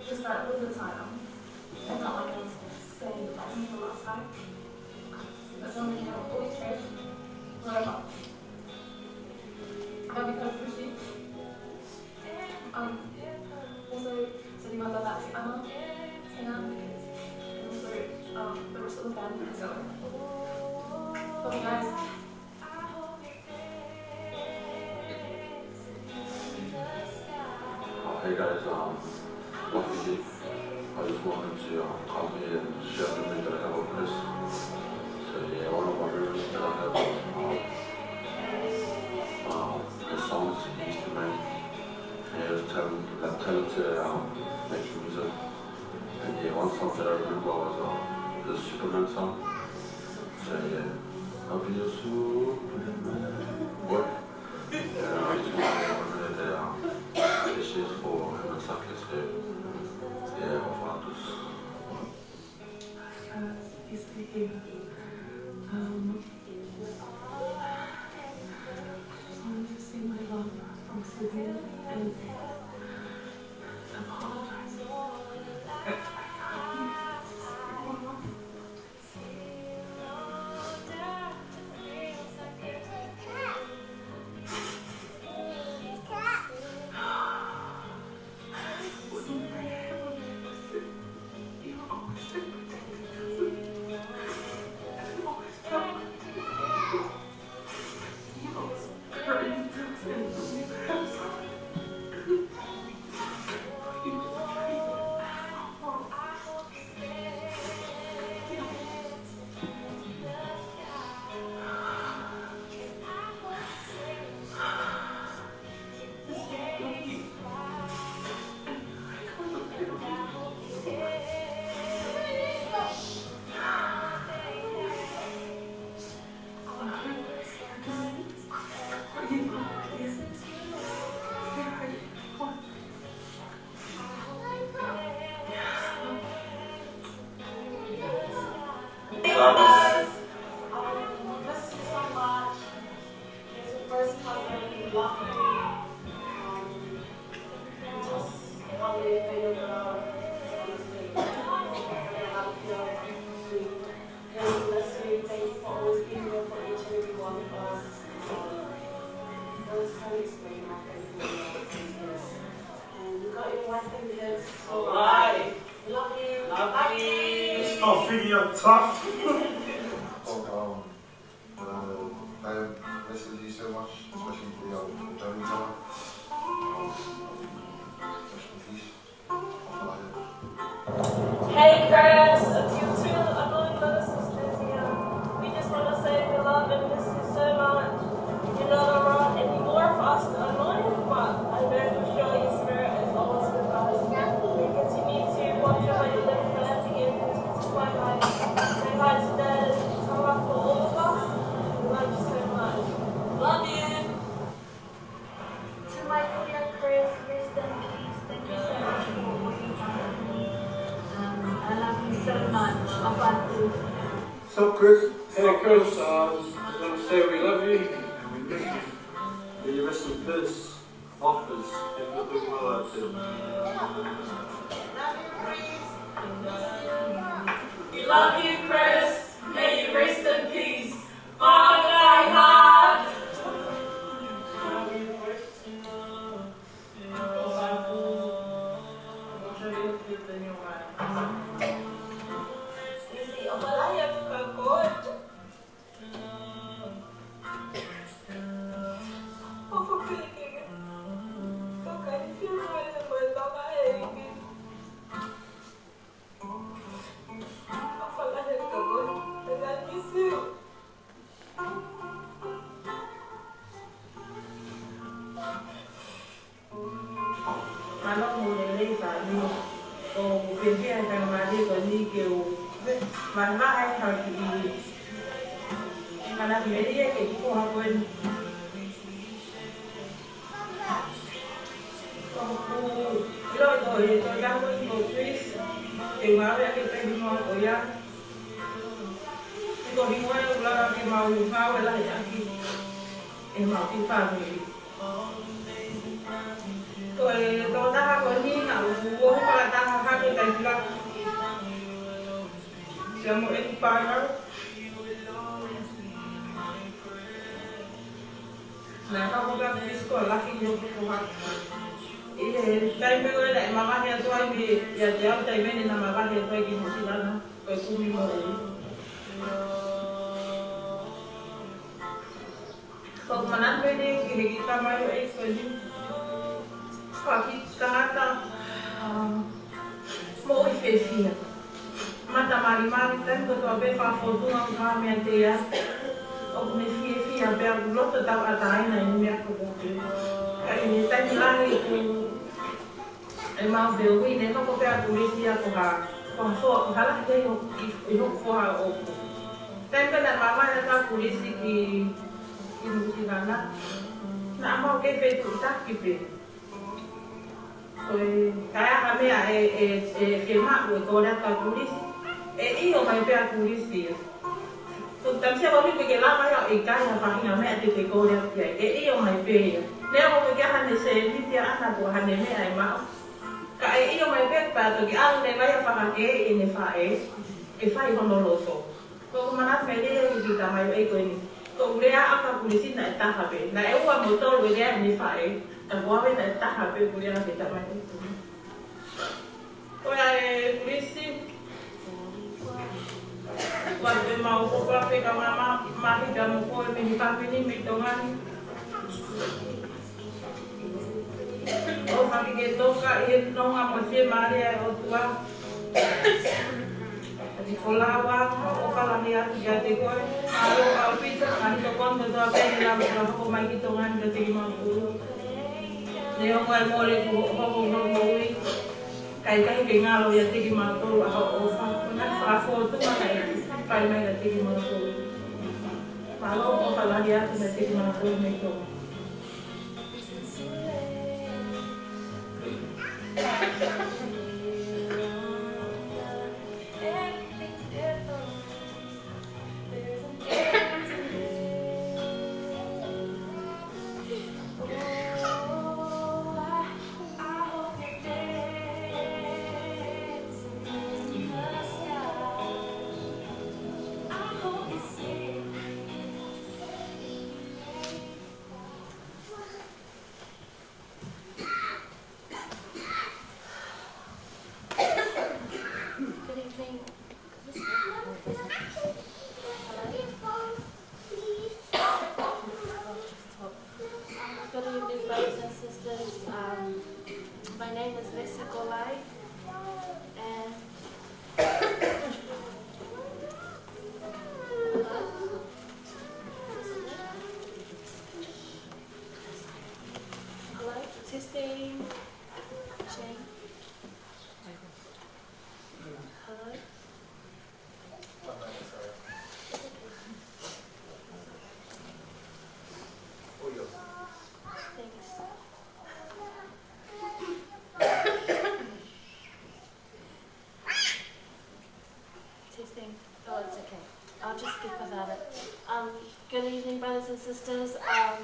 just that little bit of time. It's not like I was saying the lessons the last time. But so many have always changed. Whatever. I'll be kind of pushy. Um, also, sending my love out to Emma, Tina, and also, um, the rest of the family. So, love you guys. Oh, hey guys, um, Buffy. I just wanted to, um, come here and share a memory that I have of Chris. So yeah, one of my memories that I have was, um, um, the songs he used to make. And he was talented, like, talented, um, making music. And yeah, one song that I remember was, um, the Superman song. So yeah, I'll be your Superman, boy. Yeah, I just wanted to remember that, um, this is for him and Saki, so yeah, of artists. Uh, it's here. Um, I just wanted to send my love from Sydney and apologize. It's for life. Love you. Love you. It's not figure tough. Fuck, um, uh, I miss you so much, especially the, um, Johnny Summer. Um, rest in peace. Hey, Chris, if you too annoying little sisters here, we just want to say we love and miss you so much. You're not around anymore for us to annoy, but I know for sure your spirit is always with us. We continue to watch over you and family and continue to find life. Say hi to Dad and tell her for all of us. We love you so much. Love you. To my dear Chris, rest in peace. Thank you so much for all you've done for me. Um, I love you so much. ʻOfa atu. Sup, Chris? Hey, Chris, um, I just want to say we love you and we miss you. May you rest in peace. Offers, and the big love too. We love you, Chris. May you rest in peace. Bye, bye, heart. Mālō mo e lelei fāmili. ʻOku ou fiefia he taimi ko eni ke u vahevahe ha kiʻi mana melie ki he kiʻi konga ko eni. ʻOku ou ʻilo ʻe he tokotaha ko eni ko Chris, ʻoku ngāueʻaki e kiʻi hingoa ko ia. Ko e hingoa ia ʻoku lava ke mau ngāue lahi ʻaki ʻe heʻemau kiʻi fāmili. Ko e tokotaha ko eni naʻá ku ʻosi fakataha hake taimi lahi pea mo e kiʻi pānau. Naʻe hoko atu e kiʻi sikolaki ʻi hoku foha. ʻI he taimi ko ē naʻe mavahe atu ai meiate au, taimi naʻá ne mavahe atu ai ki Nuʻusila na, ko e kumi moʻui. ʻOku ou manatu pē ki he kiʻi tamaioʻeiki ko eni. Ko e kiʻi tangata, um, moʻui fiefia. Mata malimali, taimi kotoa pē fakafōtunga ʻoku hā meiate ia. ʻOku ne fiefia pea ʻoku loto tauʻatāina ʻi he meʻa kotoa pē. Ka ʻi he taimi lahi ʻoku ʻi heʻemau feohi, ne hoko pē ʻa Kulisi ia ko ha, ko ha foha, ko ha lahi ʻi ho-, ʻi, ʻi hoku foha ʻoʻoku. Taimi ko ē naʻe mavahe atu ʻa Kulisi ki, ki Nuʻusila na, naʻa mau kei fetuʻutaki pē. Ko e, ka ʻi ai ha meʻa ʻe, ʻe, ʻe fiemaʻu ʻe kole atu ʻa Kulisi, ʻe ʻio mai pē ʻa Kulisi ia. Ko e tamaiki ko eni ʻoku ʻikai ke lava ia ʻo ʻikai ha faʻahinga meʻa te ke kole atu ki ai, ʻe ʻio mai pē ia. Neongo ʻoku ʻikai ke ʻi ai haʻane sēniti ʻaʻana pe ko haʻane meʻa ʻe maʻu, ka ʻe ʻio mai pē pea toki ʻalu leva ia ʻo fakahā ki heʻene faʻē, ke fai hono loto. ʻOku ou manatu melie ki he kiʻi tamaioʻeiki ko eni. Ko e lea ʻa Kulisi naʻe taha pē. Naʻe ua mo tolu e lea ʻa ʻene faʻē, ka ko au naʻe taha pē ʻeku lea ki he tamaioʻeiki ko eni. Ko ia ē Kulisi, ʻoatu ʻemau ʻofa pē ka ma, ma, mamahi pē mo koe mei he fāmili mei Tonga ni. ʻOfa ke ke toka ʻi he nonga mo e fiemālie ʻa e ʻOtua. Ko e kiʻi folofola, ʻoku ou ʻofa lahi atu kiate koe. Mālō ʻaupito, ngaahi tokoni kotoa pē naʻe lava ke hoko mai ki Tonga ni kiate kimautolu. Neongo e mole kuo hoko ʻi hoʻo moʻui, ka ʻoku ʻikai ke ngalo ʻiate kimautolu ʻa hoʻo ʻofa. Ko e ngaahi fakafōtunga naʻe fai mai kiate kimautolu. Mālō, ʻofa lahi atu kiate kimautolu mei Tonga. Name is Lesi Kolai, and hello, testing. Shane. Hello. Thanks. Testing. Oh, it's okay. I'll just speak without it. Um, good evening, brothers and sisters. Um,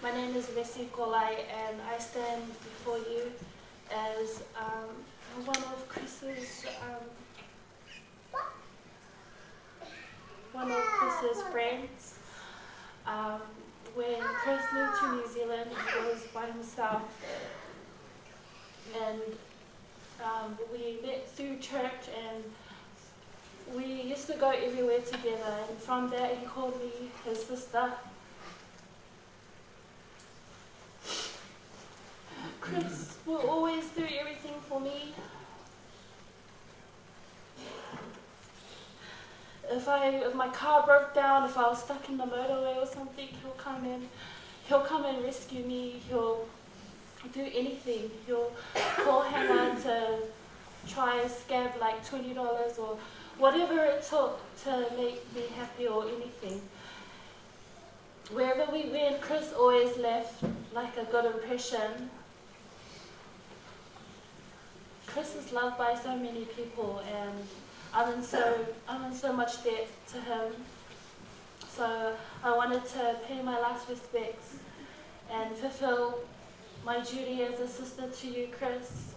my name is Lesi Kolai, and I stand before you as, um, one of Chris's, um, one of Chris's friends. Um, when Chris moved to New Zealand, he was by himself. And, um, we met through church, and we used to go everywhere together. And from that, he called me his sister. Chris will always do everything for me. If I, if my car broke down, if I was stuck in the motorway or something, he'll come in. He'll come and rescue me. He'll do anything. He'll call Hannah to try and scab, like, twenty dollars or whatever it took to make me happy or anything. Wherever we went, Chris always left, like, a good impression. Chris is loved by so many people, and I'm in so, I'm in so much debt to him. So I wanted to pay my last respects and fulfill my duty as a sister to you, Chris.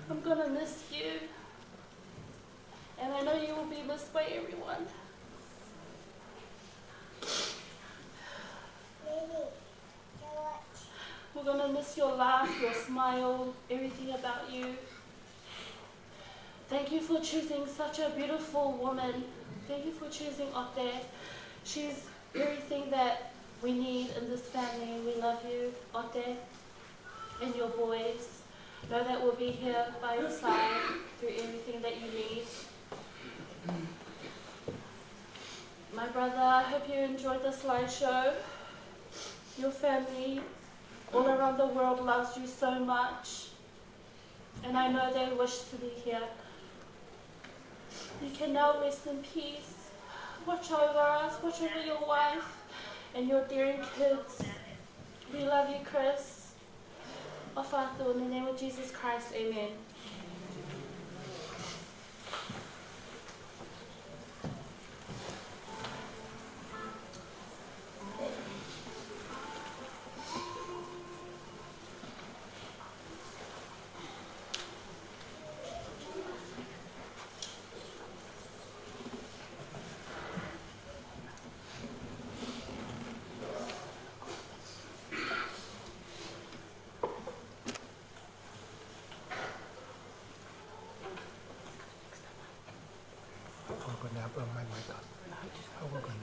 I'm gonna miss you, and I know you will be missed by everyone. We're gonna miss your laugh, your smile, everything about you. Thank you for choosing such a beautiful woman. Thank you for choosing Ote. She's everything that we need in this family. We love you, Ote, and your boys. Know that we'll be here by your side through everything that you need. My brother, I hope you enjoyed the slideshow. Your family all around the world loves you so much, and I know they wish to be here. You can now rest in peace. Watch over us, watch over your wife and your dear kids. We love you, Chris. ʻOfa atu, in the name of Jesus Christ, amen. Hold on, now, uh, my mic on. Hold on.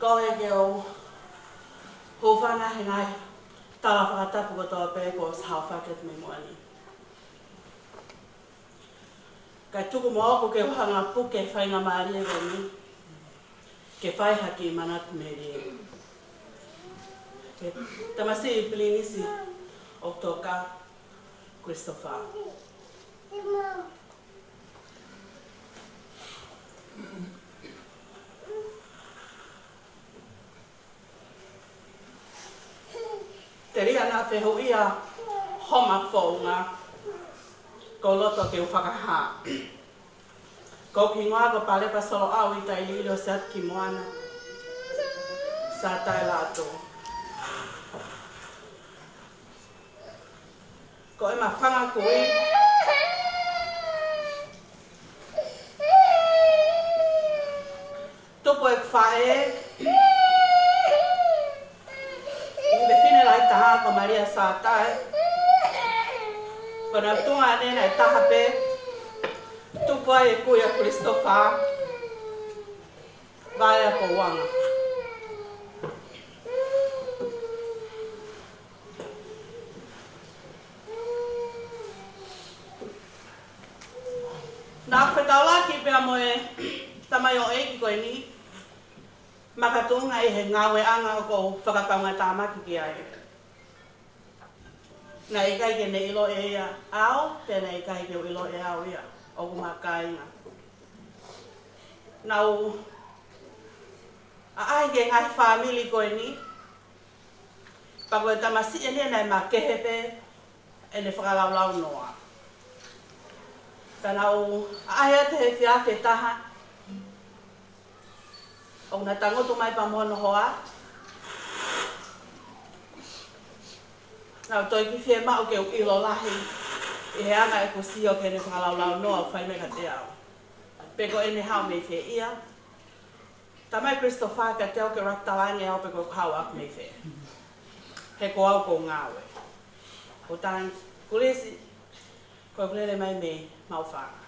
Kole ke u hūfanga he ngaahi tala fakatapu kotoa pē kuo ʻosi haofaki atu mei muʻa ni. Kae tuku moʻoku ke u hanga ʻo puke e faingamālie ko eni ke fai ha kiʻi manatu melie. Ki he tamasiʻi Pilinisi ʻOtoka Christopher. Telia naʻa fehuʻia homa founga, ʻoku ou loto ke u fakahā. Ko hoku hingoa ko Palepa Soloʻau Itailiʻili ʻo Siatukimoana, Sataelato. Ko ʻema fanga kui, tupu ʻeku faʻē ʻi he fefine lahi taha ko Malia Satae. Ko e tuʻunga ʻeni naʻe taha pē, tupu ai e kui ʻa Christopher Vaea Pouanga. Naʻa ku fetaulaki pea mo e tamaioʻeiki ko eni, makatuʻunga ʻi he ngāueʻanga ʻoku ou fakakaungātāmaki ki ai. Naʻe ʻikai ke ne ʻilo ʻe ia au, pea naʻe ʻikai ke u ʻilo ʻe au ia, ʻoku ma kāinga. Naʻa ku ʻaʻahi ki he ngaahi fāmili ko eni, pea ko e tamasiʻi ʻeni naʻe makehe pē ʻene fakalaulaunoa. Pea naʻa ku ʻaʻahi atu he efiafi ʻe taha, ʻo na tangutu mai pea mo hono hoa. Naʻa ku toe kiʻi fiemaʻu ke u ʻilo lahi ʻi he anga ʻeku sio ki heʻene fakalaulaunoa ʻoku fai mai kiate au. Pe ko ʻene haʻu mei fē ia. Talamai ʻe Christopher kiate au ke u laka atu ʻo talaange au pe ko ʻeku haʻu ʻaʻaku mei fē. He ko au ʻoku ou ngāue. Ko e talaange, Kulisi, ko ʻeku lele mai mei Maʻufanga.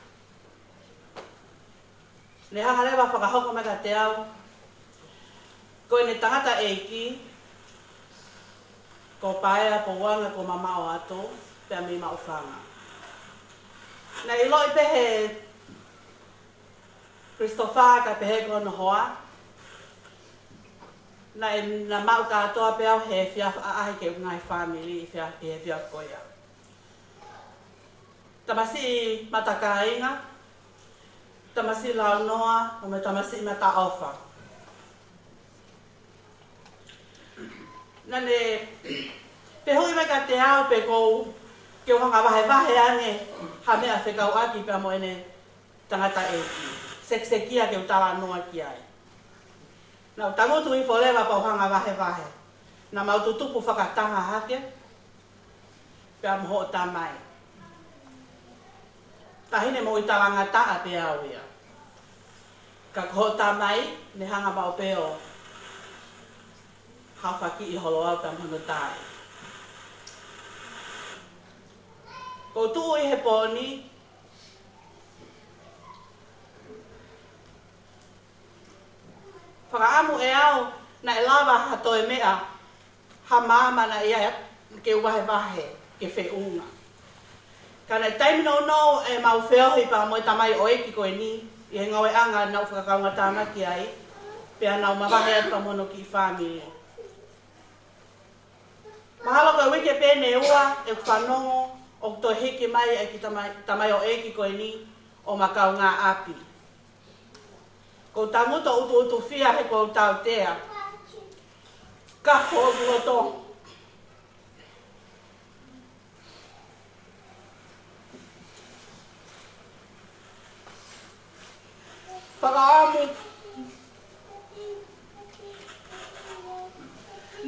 Ne hanga leva ʻo fakahoko mai kiate au, ko ʻene tangataʻeiki, ko Paea Pouanga, ko mamaʻo atu, pea mei Maʻufanga. Naʻe ʻiloʻi pē ʻe Christopher kae pehē ki hono hoa, naʻe, naʻa maʻu kātoa pē au he efiafi ʻaʻahi ki he ngaahi fāmili ʻi he efiafi ko ia. Tamasiʻi matakāinga, tamasiʻi launoa, pea mo e tamasiʻi mataʻofa. Naʻa ne fehuʻi mai kiate au pe ʻoku ou, ke u hanga ʻo vahevahe ange ha meʻa fekauʻaki pea mo ʻene tangataʻeiki. Sekisekia ke u talanoa ki ai. Naʻa ku tangutu hifo leva pea u hanga ʻo vahevahe. Naʻa mau tutupu fakataha hake pea mo hoʻo tamai. Taʻahine moʻui talangataʻa pē au ia. Ka ko hoʻo tamai, ne hanga maʻu pē ʻo hafakiʻi holo au pea mo hono tai. ʻOku ou tuʻu ʻi he pō ni, fakaʻamu ʻe au naʻe lava ha toe meʻa, ha maama naʻe ʻi ai ke u vahevahe ke feʻunga. Ka naʻe taimi nounou ʻemau feohi pea mo e tamaioʻeiki ko eni, ʻi he ngāueʻanga naʻa ku fakakaungātāmaki ai, pea naʻa ku mavahe atu pea mo hono kiʻi fāmili. Mahalo ko e uike pē ʻe ua ʻeku fanongo ʻoku toe hiki mai e kiʻi tamai, tamaioʻeiki ko eni ʻo ma kaungāʻapi. ʻOku ou tangutu ʻutuʻutufia he ʻoku ou tautea. Kafo hoku loto. Fakaʻamu.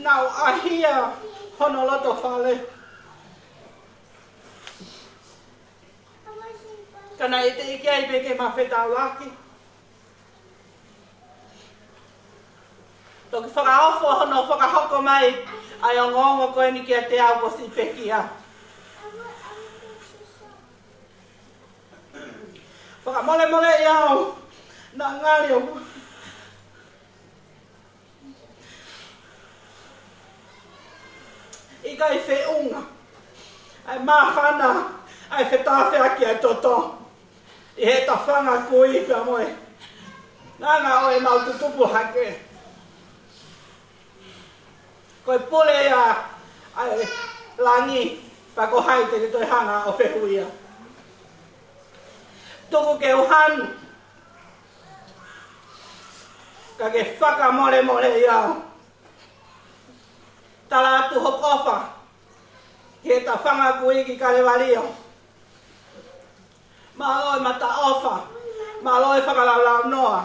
Naʻa ku ʻaʻahia hono loto fale. Ka naʻe teʻeki ai pē ke ma fetaulaki. Toki fakaofo hono fakahoko mai ʻa e ongoongo ko eni kiate au ko siʻi pekia. Fakamolemoleʻi au, naʻa ngali ʻoku ʻikai feʻunga ʻa e māfana, ʻa e fetāfeaki ʻa e toto ʻi heʻeta fanga kui pea mo e anga ʻo ʻemau tutupu hake. Ko e pule ia ʻa e langi, pea ko hai te ke toe hanga ʻo fehuʻia. Tuku ke u hanu, ka ke fakamolemoleʻi au. Tala atu hoku ʻofa ki heʻeta fanga kui ki Kalevalio. Mālō e mataʻofa, mālō e fakalaulaunoa.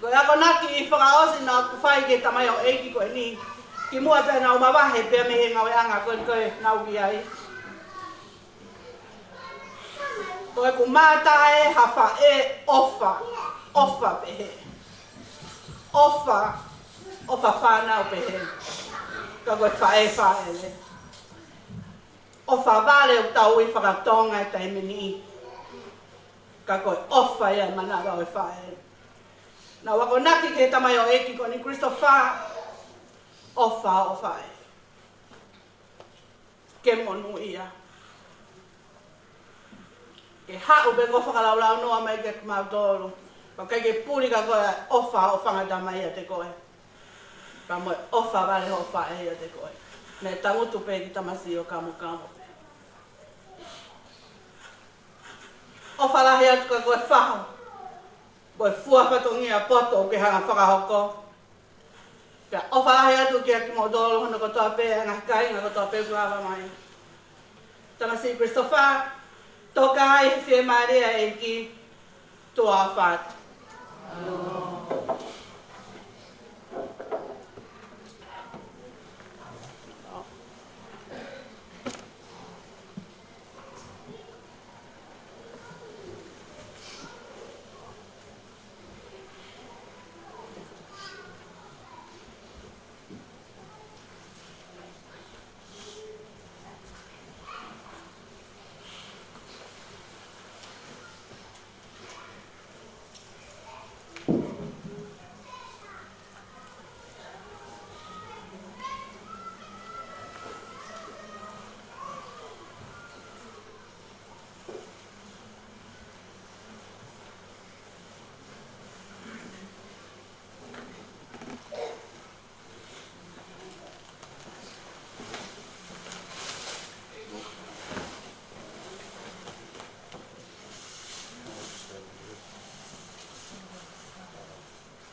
Ko e akonaki fakaʻosi naʻa ku fai ki he tamaioʻeiki ko eni, kimuʻa pea naʻa ku mavahe pea mei he ngāueʻanga ko eni ko ē naʻa ku ʻi ai. Ko ʻeku mata ē ha faʻē ʻofa, ʻofa pehē. ʻOfa, ʻofa fānau pehē. Ka ko e faʻē fāʻele. ʻofa vale ʻoku tau ui fakatonga he taimi ni. Ka ko e ʻofa ia ʻa e manava ʻo e faʻē. Naʻa ku akonaki ki he tamaioʻeiki ko eni, Christopher, ʻofa hoʻo faʻē. Ke monūʻia. Ke haʻu pē ko e fakalaulaunoa mai kiate kimautolu. Ka ʻoku ʻikai ke puli kia koe ʻa e ʻofa hoʻo fanga tamai ʻiate koe. Pea mo e ʻofa vale hoʻo faʻē ʻiate koe. Naʻe tangutu pē ki he tamasiʻi ʻo kamokamo pē. ʻOfa lahi atu kia koe Fahu. Mo e fua fatongia poto ʻoku ke hanga fakahoko. Pea ʻofa lahi atu kiate kimoutolu hono kotoa pē, ngaahi kāinga kotoa pē kuo ava mai. Tamasiʻi Christopher, toka ai he fiemālie ʻa e ʻEiki, tuʻa ʻofa atu.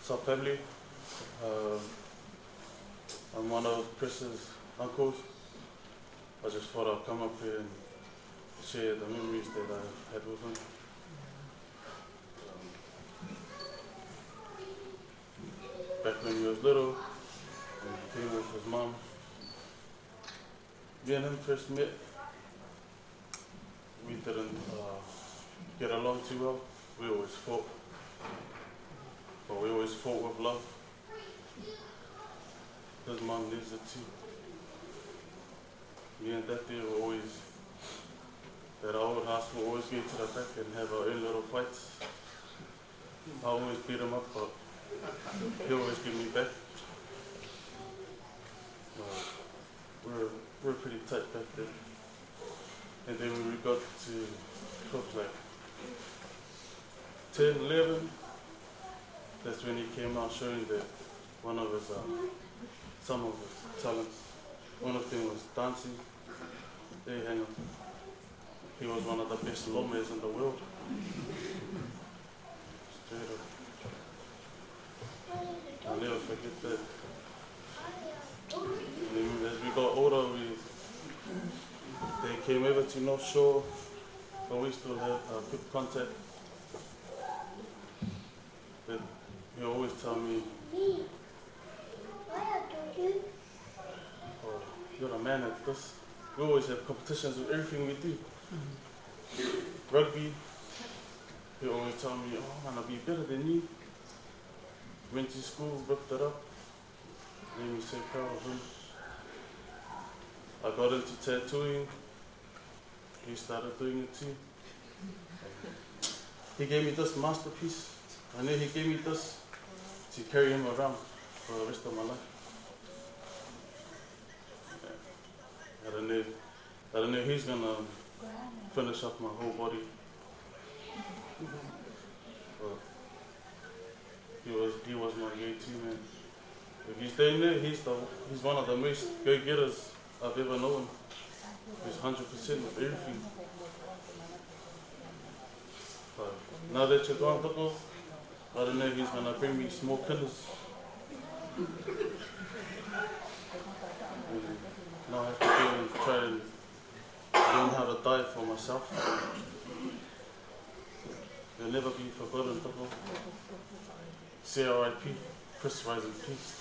So, family, um, I'm one of Chris's uncles. I just thought I'd come up here and share the memories that I had with him. Um, back when he was little, and he came with his mom. Me and him first met, we didn't, uh, get along too well. We always fought, but we always fought with love. His mom lives it too. Me and Daddy were always, at our old house, we always get to the back and have our own little fights. I always beat him up, but he always give me back. Uh, we were, we were pretty tight back then. And then when we got to twelve, like, ten, eleven, that's when he came out showing that one of his, uh, some of his talents. One of them was dancing. Hey, hang on. He was one of the best lomes in the world. Straight up. I'll never forget that. And then as we got older, we, they came over to North Shore, but we still had, uh, good contact. But he always tell me, "Oh, you're the man at this." We always have competitions with everything we do. Rugby, he always tell me, "Oh, I'm gonna be better than you." Went to school, ripped it up, made me so proud of him. I got into tattooing. He started doing it too. He gave me this masterpiece. I knew he gave me this to carry him around for the rest of my life. I don't know. I don't know who's gonna finish up my whole body. But he was, he was my go-to man. If he's staying there, he's the, he's one of the most go-getters I've ever known. He's hundred percent with everything. But now that you're gone, Toko, I don't know if he's gonna bring me small killers. And now I have to go and try and learn how to dive for myself. You'll never be forgotten, Toko. C R I P, Chris, rise in peace.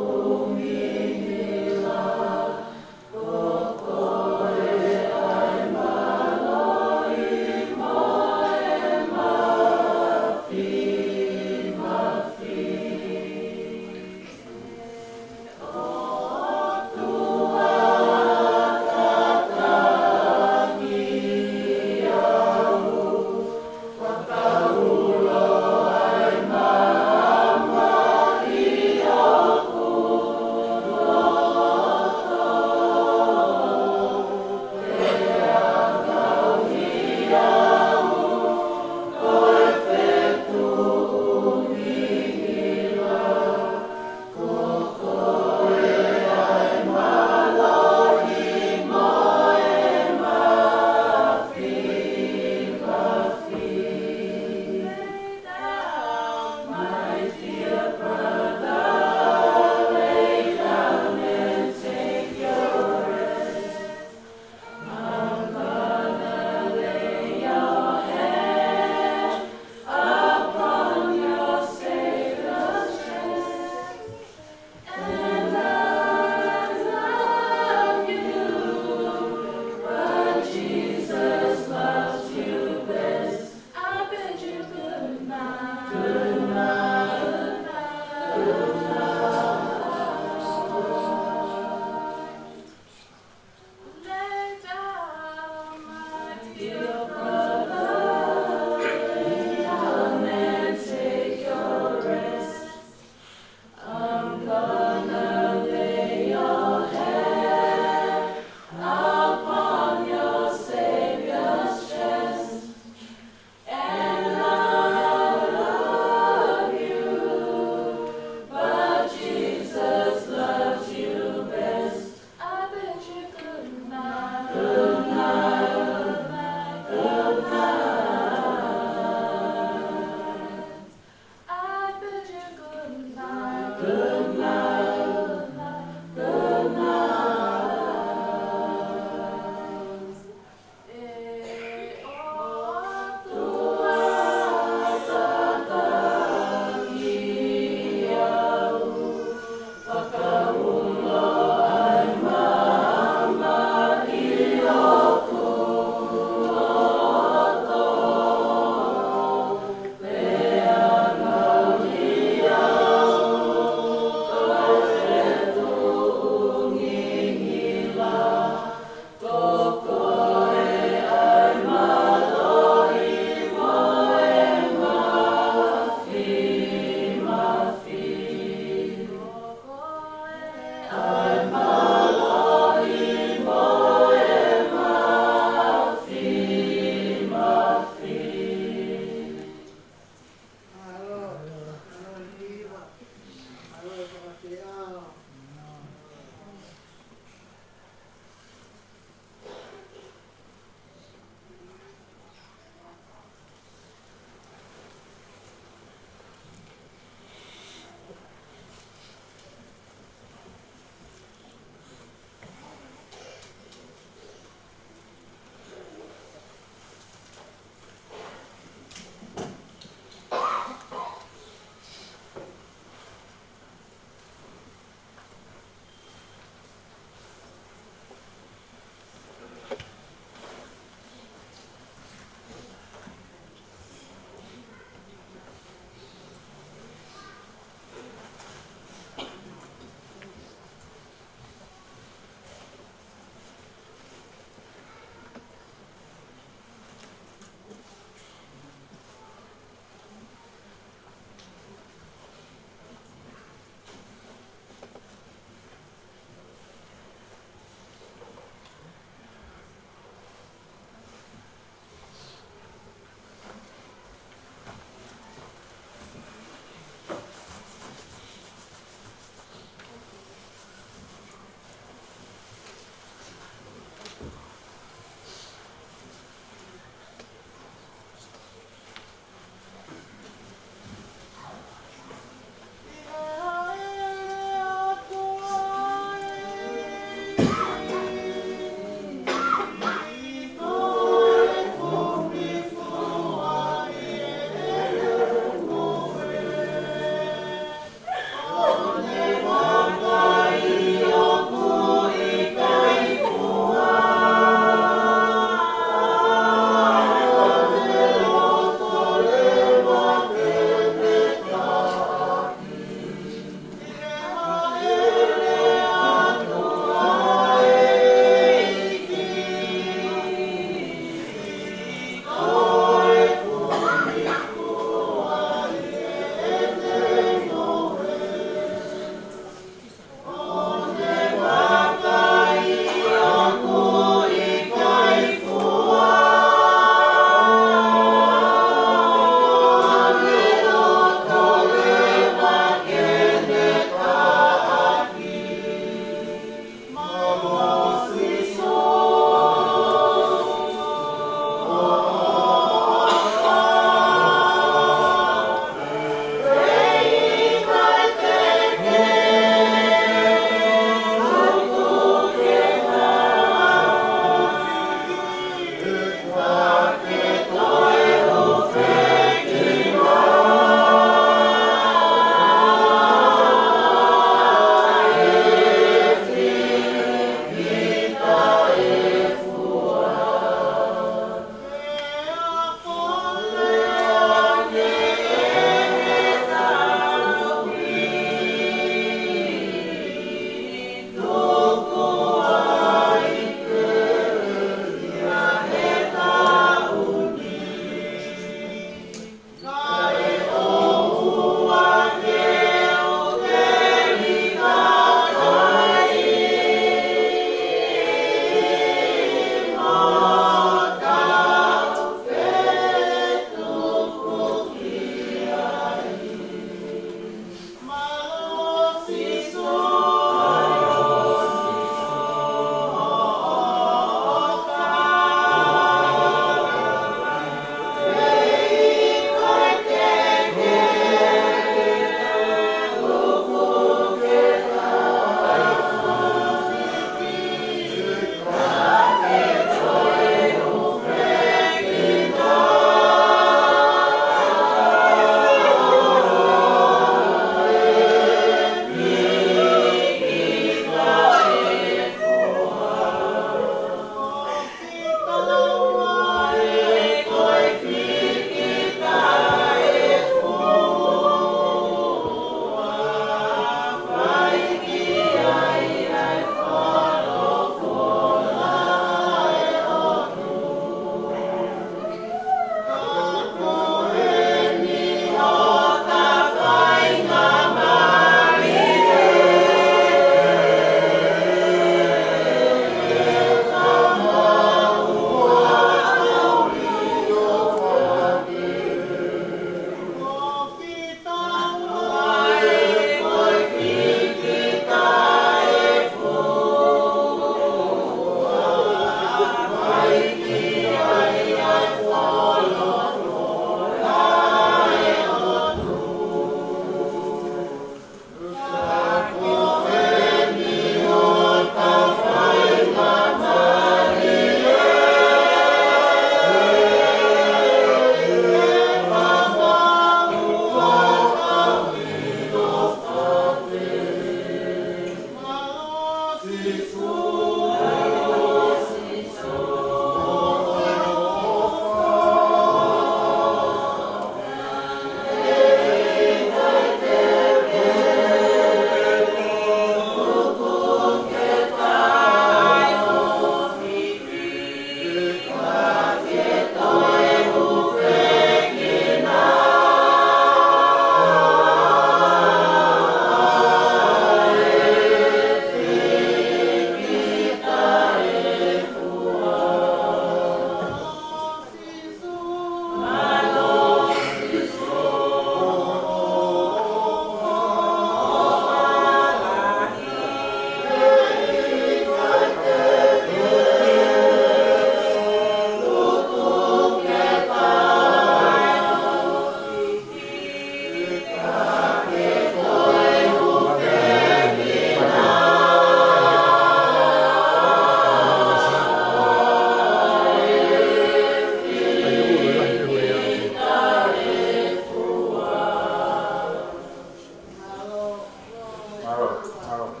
ʻOku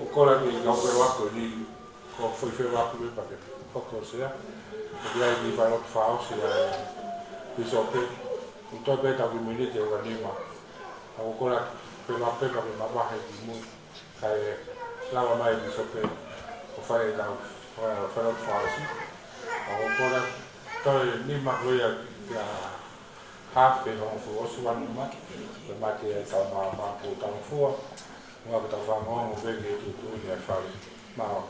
ou kole atu ki he kau feʻauaki ni, ko e foʻi feʻauaki pē pea ke hoko ʻo sea. ʻOku ʻi ai e kiʻi failotu fakaʻosi ʻa e pīsope, ʻoku toe pē ʻetau kiʻi miniti ʻe ua nima. ʻOku ou kole atu ke feʻauaki pē pea ke mavahe ki mui, kae lava mai e pīsope ʻo fai ʻetau, ʻo fai ʻetau fakaʻosi. ʻOku ou kole atu toe nima ko ia kia Hafe, hongofulu ʻosi ua nima, ke mate e tau mā, mā ko tau fua, ua ke tau fanongo pē ki he tuʻutuʻuni ʻa e fale. Mālō.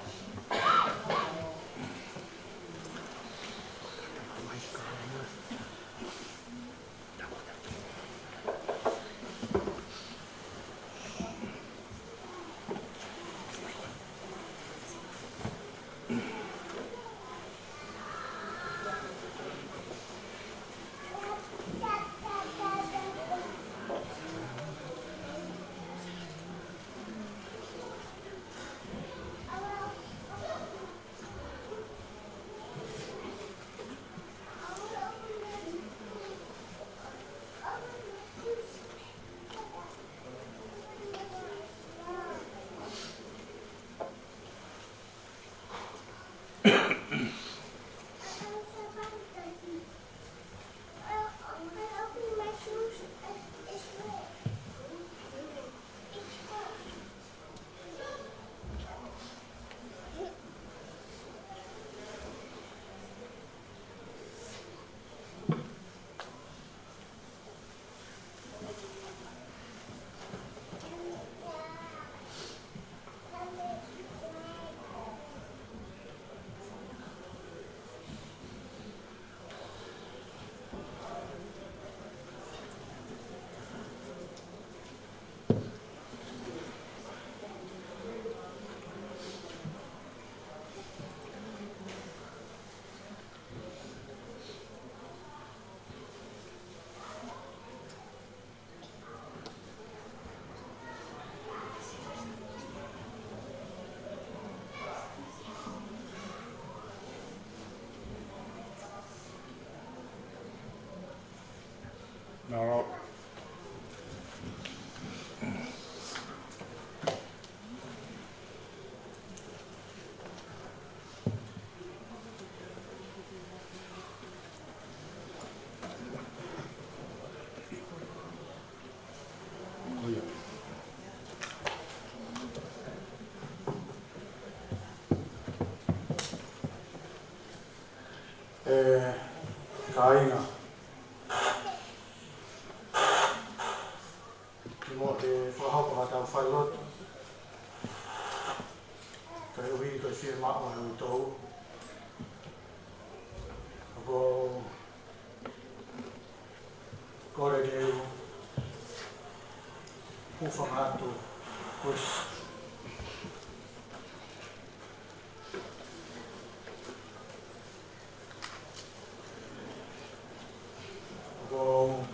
Mālō. ʻE kāinga, kimuʻa ke fakahoko haʻatau failotu, koeʻuhi ko e fiemaʻu ʻa e uitou, ʻoku ou kole ke u hūfanga atu, Kusi. ʻOku ou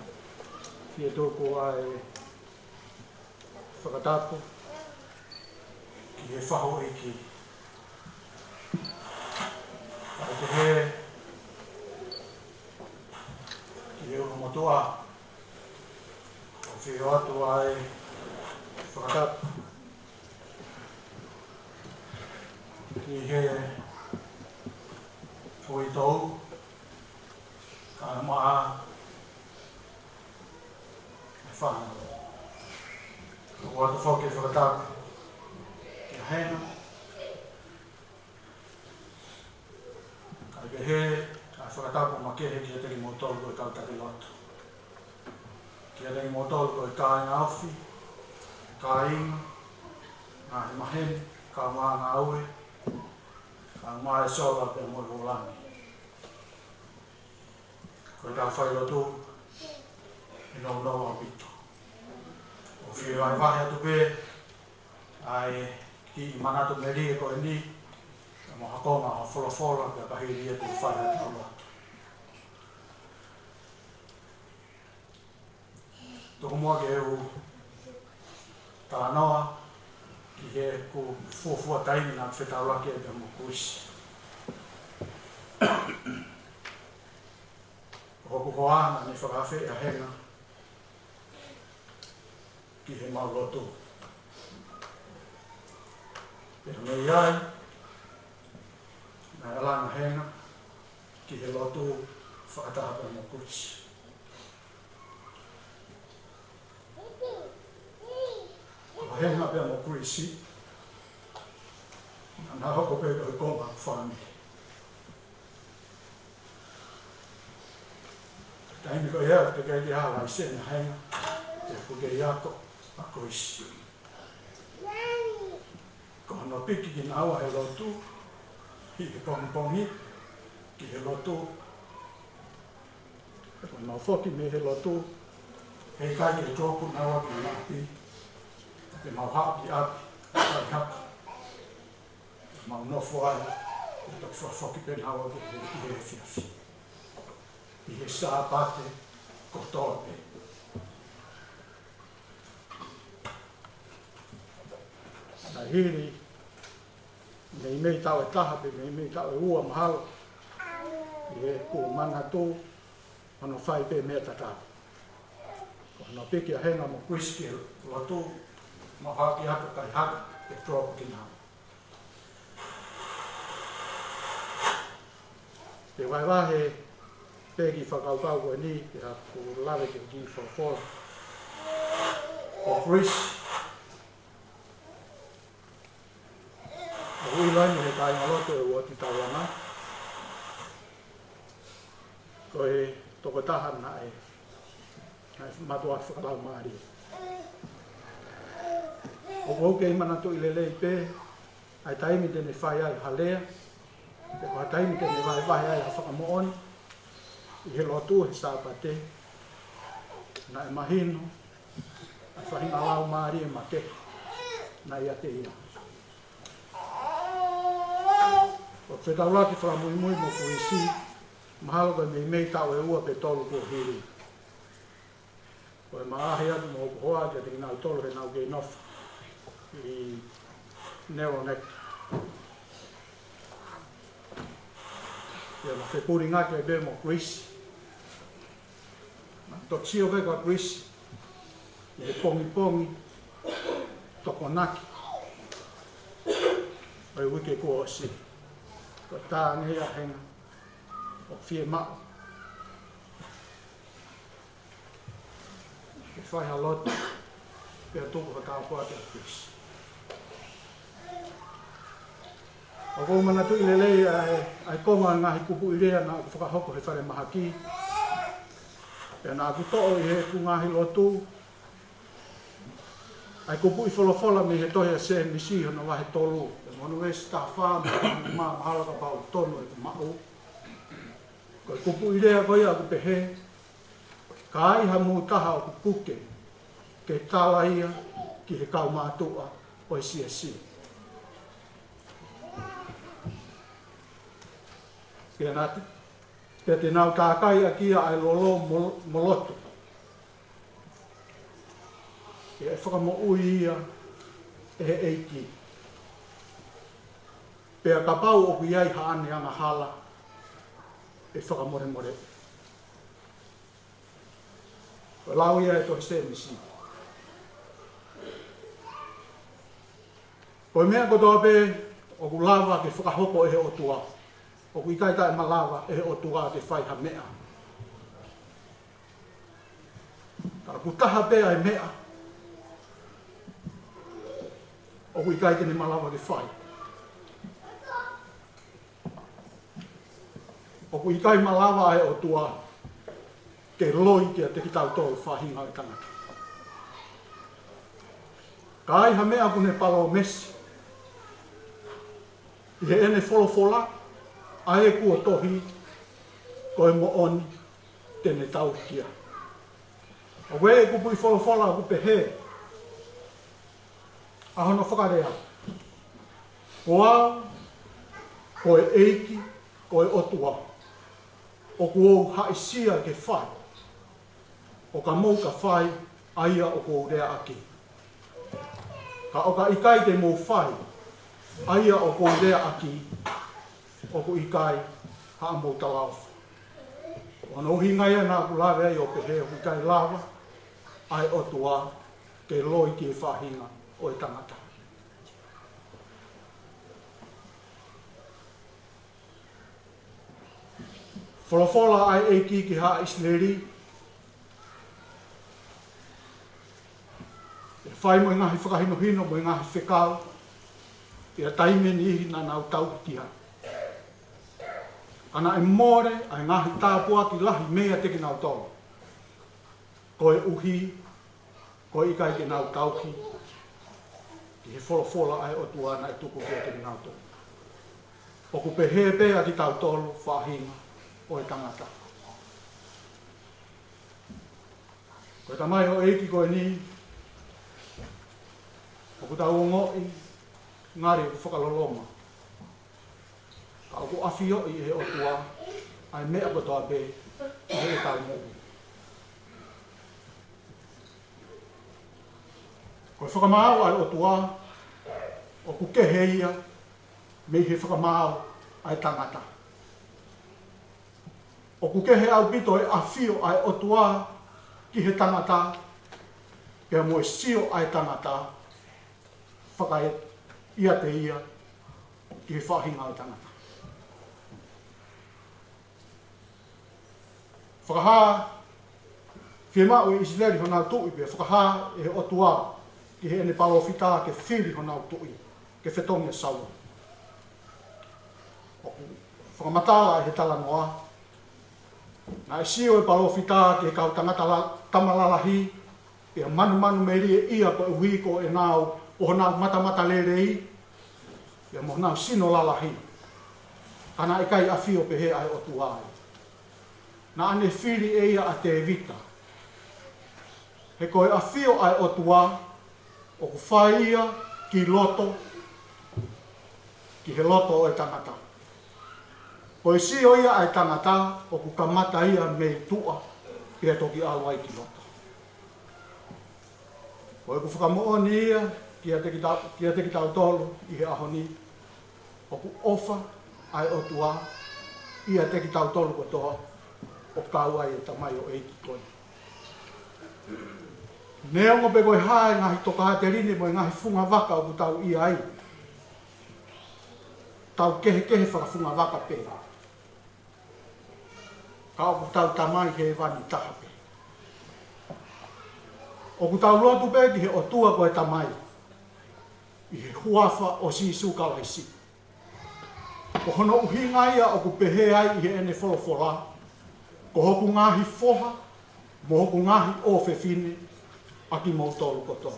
fie tuku ʻa e fakatapu ki he faʻu ʻeiki. Kae pehē ki he ʻulumotuʻa, ʻoku ou fie ʻoatu ʻa e fakatapu ki he uitou, kae ʻumaʻā e fānau. ʻOku ou ʻoatu foki e fakatapu kia Hena, kae pehē ʻa e fakatapu makehe kiate kimoutolu ko e kau taki lotu. Kiate kimoutolu ko e kāinga ofi, kāinga, ngaahi maheni, kaungā ngāue, kaungā e sola pea mo e vūlangi. Ko ʻetau failotu ʻe nounou ʻaupito. ʻOku ou fie vahevahe atu pē ʻa e kiʻi manatu melie ko eni, mo ha konga ʻo e folofola, pea ka hili ia te u fai haʻatau lotu. Tuku muʻa ke u talanoa ki heʻeku fuofua taimi naʻa ku fetaulaki ai pea mo Kusi. Ko hoku hoa naʻa ne fakaafeʻi ʻa Hena ki heʻemau lotu. Pea mei ai, naʻe langa Hena ki he lotu fakataha pea mo Chris. Ko Hena pea mo Chris, naʻa na hoko pē ko e konga ʻo e fāmili. Taimi ko ia, teʻeki ai ke ʻi ai ha laiseni ʻa Hena, pea kuo kei ako ʻa Chris. Ko hono piki kinaua he lotu, ʻi he pongipongi, ki he lotu. Ko ʻenau foki mei he lotu, heʻikai ke drop naua ki ʻapi, ke mau haʻu ki ʻapi, ʻo kai haka. Mau nofo ai, ʻo toki fakafoki pē naua ki he, ki he efiafi. ʻI he Sāpate kotoa pē. Naʻe hili meimei taʻu ʻe taha pe meimei taʻu ʻe ua mahalo, ʻi heʻeku manatu, hono fai pē meʻa tatau. Ko hono piki ʻa Hena mo Chris ki he lotu, mau haʻu ki ʻapi ʻo kai haka, pea drop kinaua. Pea vahevahe pē ki he fakakaukau ko eni, pea ʻoku lave ki he kiʻi folofola. Ko Chris, ʻoku ʻiloʻi ʻe he kāingalotu ʻo e uooti Taulanga, ko e tokotaha naʻe, naʻe mātuʻaki fakalaumālie. ʻOku ou kei manatuʻi lelei pē ʻa e taimi te ne fai ai ha lea, pe ko ha taimi te ne vahevahe ai ha fakamoʻoni ʻi he lotu he Sāpate, naʻe mahino ʻa e faʻahinga laumālie makehe naʻe ʻiate ia. ʻOku ou fetaulaki fakamuimui mo Chris, mahalo ko e meimei taʻu ʻe ua pe tolu kuo hili. Ko e maʻahi atu mo hoku hoa kiate kinautolu heʻenau kei nofo ʻi Nero Neck. Pea ma fepulingaki ai pē mo Chris. Ma toki sio pē kia Chris ʻi he pongipongi Tokonaki ʻo e uike kuo ʻosi. Ko e tā ange ia ʻa Hena ʻo fiemaʻu ke fai ha lotu, pea tuku ha tāpuaki kia Chris. ʻOku ou manatuʻi lelei ʻa e, ʻa e konga ʻo e ngaahi kupuʻi lea naʻa ku fakahoko he falemahaki. Pea naʻa ku toʻo ʻi heʻeku ngaahi lotu ʻa e kupuʻi folofola mei he tohi ʻa Sēmisi hono vahe tolu, pea mo hono veesi taha fā, mo hono nima, mahalo kapau ʻoku tonu ʻeku maʻu. Ko e kupuʻi lea ko ia ʻoku pehē: Ka ai ha mou taha ʻoku puke, ke tala ia ki he kau mātuʻa ʻo e siasi. Pea naʻa te, pea te nau tākai ʻaki ia ʻa e lolo mo, mo lotu. Pea ʻe fakamoʻui ia ʻe he ʻEiki. Pea kapau ʻoku ʻi ai haʻane angahala, ʻe fakamolemoleʻi. Ko e lau ia ʻa e tohi Sēmisi. Ko e meʻa kotoa pē ʻoku lava ke fakahoko ʻe he ʻOtua, ʻoku ʻikai taʻemalava ʻe he ʻOtua ke fai ha meʻa. Ka ʻoku taha pē ʻa e meʻa ʻoku ʻikai te ne malava ke fai. ʻOku ʻikai malava ʻa e ʻOtua ke loi kiate kitautolu faʻahinga ʻo e tangata. Ka ai ha meʻa ʻoku ne palōmesi ʻi heʻene folofola, ʻa ē kuo tohi, ko e moʻoni te ne tauhi ia. ʻOku ʻi ai e kupuʻi folofola ʻoku pehē ʻa hono fakalea: Ko au, ko e ʻEiki, ko e ʻOtua, ʻoku ou haʻisia ke fai, ʻo ka mou ka fai ʻa ia ʻoku ou lea ʻaki. Ka ʻo ka ʻikai te mou fai ʻa ia ʻoku ou lea ʻaki, ʻoku ʻikai haʻamou talaʻofa. Ko hono ʻuhinga ia naʻa ku lave ai ʻo pehē ʻoku ʻikai lava ʻa e ʻOtua ke loi ki he faʻahinga ʻo e tangata. Folofola ʻa e ʻEiki ki haʻa ʻIsileli, ʻe fai mo e ngaahi fakahinohino mo e ngaahi fekau, ʻi ha taimi ʻe niʻihi naʻa nau tauhi ki ai. Ka naʻe mole ʻa e ngaahi tāpuaki lahi meiate kinautolu, koeʻuhi ko e ʻikai ke nau tauhi ki he folofola ʻa e ʻOtua naʻe tuku kiate kinautolu. ʻOku pehē pē ʻa kitautolu faʻahinga ʻo e tangata. Ko e tamaioʻeiki ko eni, ʻoku tau ongoʻi ngali ʻoku fakaloloma, ka ʻoku ʻafioʻi ʻe he ʻOtua ʻa e meʻa kotoa pē ʻi heʻetau moʻui. Ko e fakamaau ʻa e ʻOtua, ʻoku kehe ia mei he fakamaau ʻa e tangata. ʻOku kehe ʻaupito e ʻafio ʻa e ʻOtua ki he tangata, pea mo e sio ʻa e tangata fakaʻiate ia ki he faʻahinga ʻo e tangata. Fakahā, fiemaʻu ʻe ʻIsileli honau tuʻi, pea fakahā ʻe he ʻOtua ki heʻene palōfita ke fili honau tuʻi ke fetongi ʻa Saula. ʻOku fakamatala ʻe he talanoa, naʻe sio e palōfita ki he kau tangata la-, tama lalahi, pea manumanumelie ia koeʻuhi ko ʻenau, ko honau matamatalelei, pea mo honau sino lalahi. Ka naʻe ʻikai ʻafio pehē ʻa e ʻOtua ai. Naʻa ne fili ʻe ia ʻa Tēvita. He ko e ʻafio ʻa e ʻOtua, ʻoku fai ia ki loto, ki he loto ʻo e tangata. Ko e sio ia ʻa e tangata, ʻoku kamata ia mei tuʻa, pea toki ʻalu ai ki loto. Ko ʻeku fakamoʻoni ia kiate kita-, kiate kitautolu ʻi he ʻaho ni, ʻoku ʻofa ʻa e ʻOtua ʻiate kitautolu kotoa, ʻo kau ai e tamaioʻeiki ko eni. Neongo pe ko e hā e ngaahi tokāteline mo e ngaahi fungavaka ʻoku tau ʻi ai, tau kehekehe fakafungavaka pē, ka ʻoku tau Tamai Hēvani taha pē. ʻOku tau lotu pē ki he ʻOtua ko e Tamai, ʻi he huafa ʻo Sīsū Kalaisi. Ko hono ʻuhinga ia ʻoku pehē ai ʻi heʻene folofola, ko hoku ngaahi foha mo hoku ngaahi ʻofefine ʻa kimoutolu kotoa.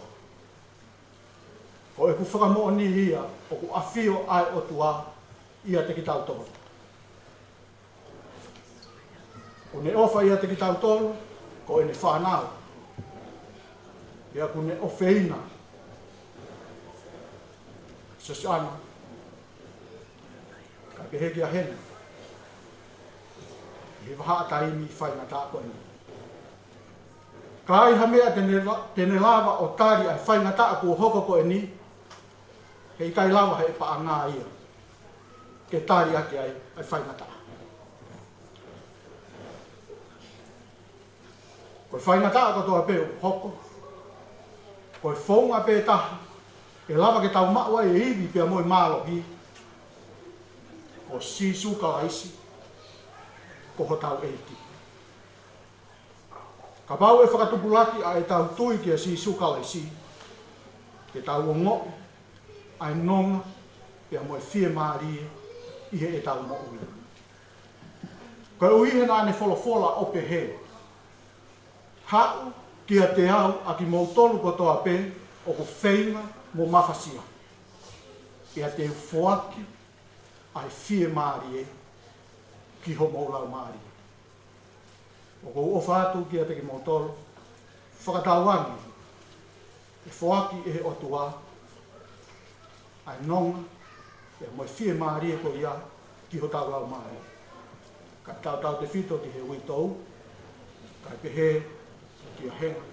Ko ʻeku fakamoʻoni ia ʻoku ʻafio ʻa e ʻOtua ʻiate kitautolu. ʻOku ne ʻofa ʻiate kitautolu, ko ʻene fānau. Pea ʻoku ne ʻofeina Sosiana, kae pehē kia Hena, ʻi he vahaʻa taimi faingataʻa ko eni. Ka ai ha meʻa te ne la-, te ne lava ʻo tali ʻa e faingataʻa kuo hoko ko eni, heʻikai lava ʻe he paʻanga ia ke tali ʻaki ai ʻa e faingataʻa. Ko e faingataʻa kotoa pē ʻoku hoko, ko e founga pē taha ʻe lava ke tau maʻu ai e ivi pea mo e mālohi, ko Sīsū Kalaisi, ko hotau ʻEiki. Kapau ʻe fakatupulaki ʻa ʻetau tui kia Sīsū Kalaisi, te tau ongoʻi ʻa e nonga pea mo e fiemālie ʻi heʻetau moʻui. Koeʻuhi he naʻa ne folofola ʻo pehē, haʻu kiate au ʻa kimoutolu kotoa pē ʻoku feinga mo mafasia, pea te u foaki ʻa e fiemālie ki homou laumālie. ʻOku ou ʻofa atu kiate kimoutolu, fakatauange ʻe foaki ʻe he ʻOtua ʻa e nonga pea mo e fiemālie ko ia ki hotau laumālie. Kae tautautefito ki he uitou, kae pehē kia Hena,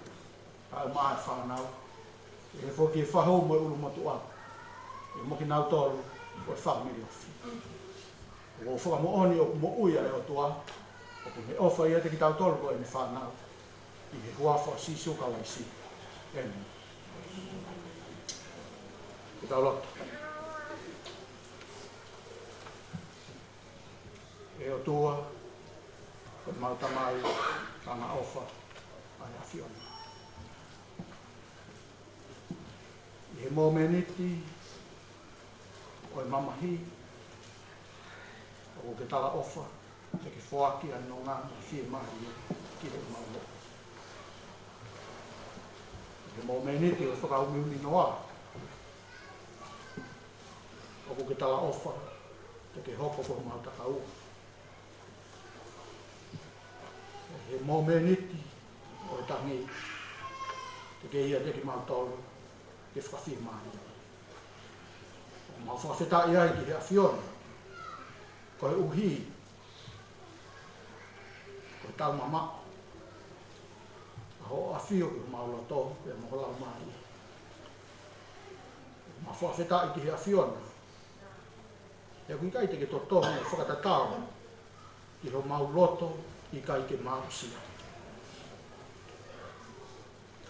kae ʻumaʻā e fānau, ʻi he foki e fahu mo e ʻulumotuʻa, pea mo kinautolu ʻo e fāmili ofi. ʻOku ou fakamoʻoni ʻoku moʻui ʻa e ʻOtua, ʻoku ne ʻofa ʻiate kitautolu ko ʻene fānau, ʻi he huafa ʻo Sīsū Kalaisi. ʻĒmeni. Ke tau lotu. ʻE ʻOtua, Ko ʻemau Tamai ʻoku ʻofa ʻa e ʻAfiona. ʻI he momeniti ʻo e mamahi, ʻoku ke talaʻofa te ke foaki ʻa e nonga mo e fiemālie ki heʻemau moʻui. ʻI he momeniti ʻo e fakaumiumi noa, ʻoku ke talaʻofa te ke hoko ko homau takaua. ʻI he momeniti ʻo e tangi, te ke ʻiate kimautolu ke fakafiemālie. ʻOku mau fakafetaʻi ai ki he ʻAfiona, koeʻuhi ko e taumamaʻo ʻa hoʻo ʻafio ki homau loto pea mo ho laumālie. ʻOku mau fakafetaʻi ki he ʻAfiona, he ʻoku ʻikai te ke totongi ʻo fakatatau ki homau loto ʻikai ke mau aʻusia.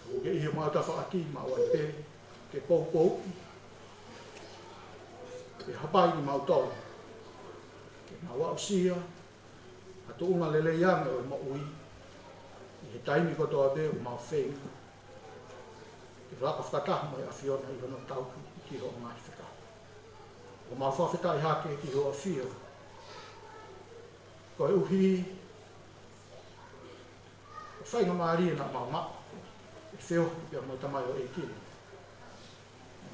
ʻOku ke ʻi homau tafaʻaki maʻu ai pē ke poupouʻi, ke hapai kimautolu ke mau aʻusia ha tuʻunga lelei ange ʻo e moʻui ʻi he taimi kotoa pē ʻoku mau feinga ke laka fakataha mo e ʻAfiona ʻi hono tauhi ki hoʻo ngaahi fekau. ʻOku mau fakafetaʻi hake ki hoʻo ʻAfio, koeʻuhi ko e faingamālie naʻa mau maʻu ʻi he feohi pea mo e tamaioʻeiki ni,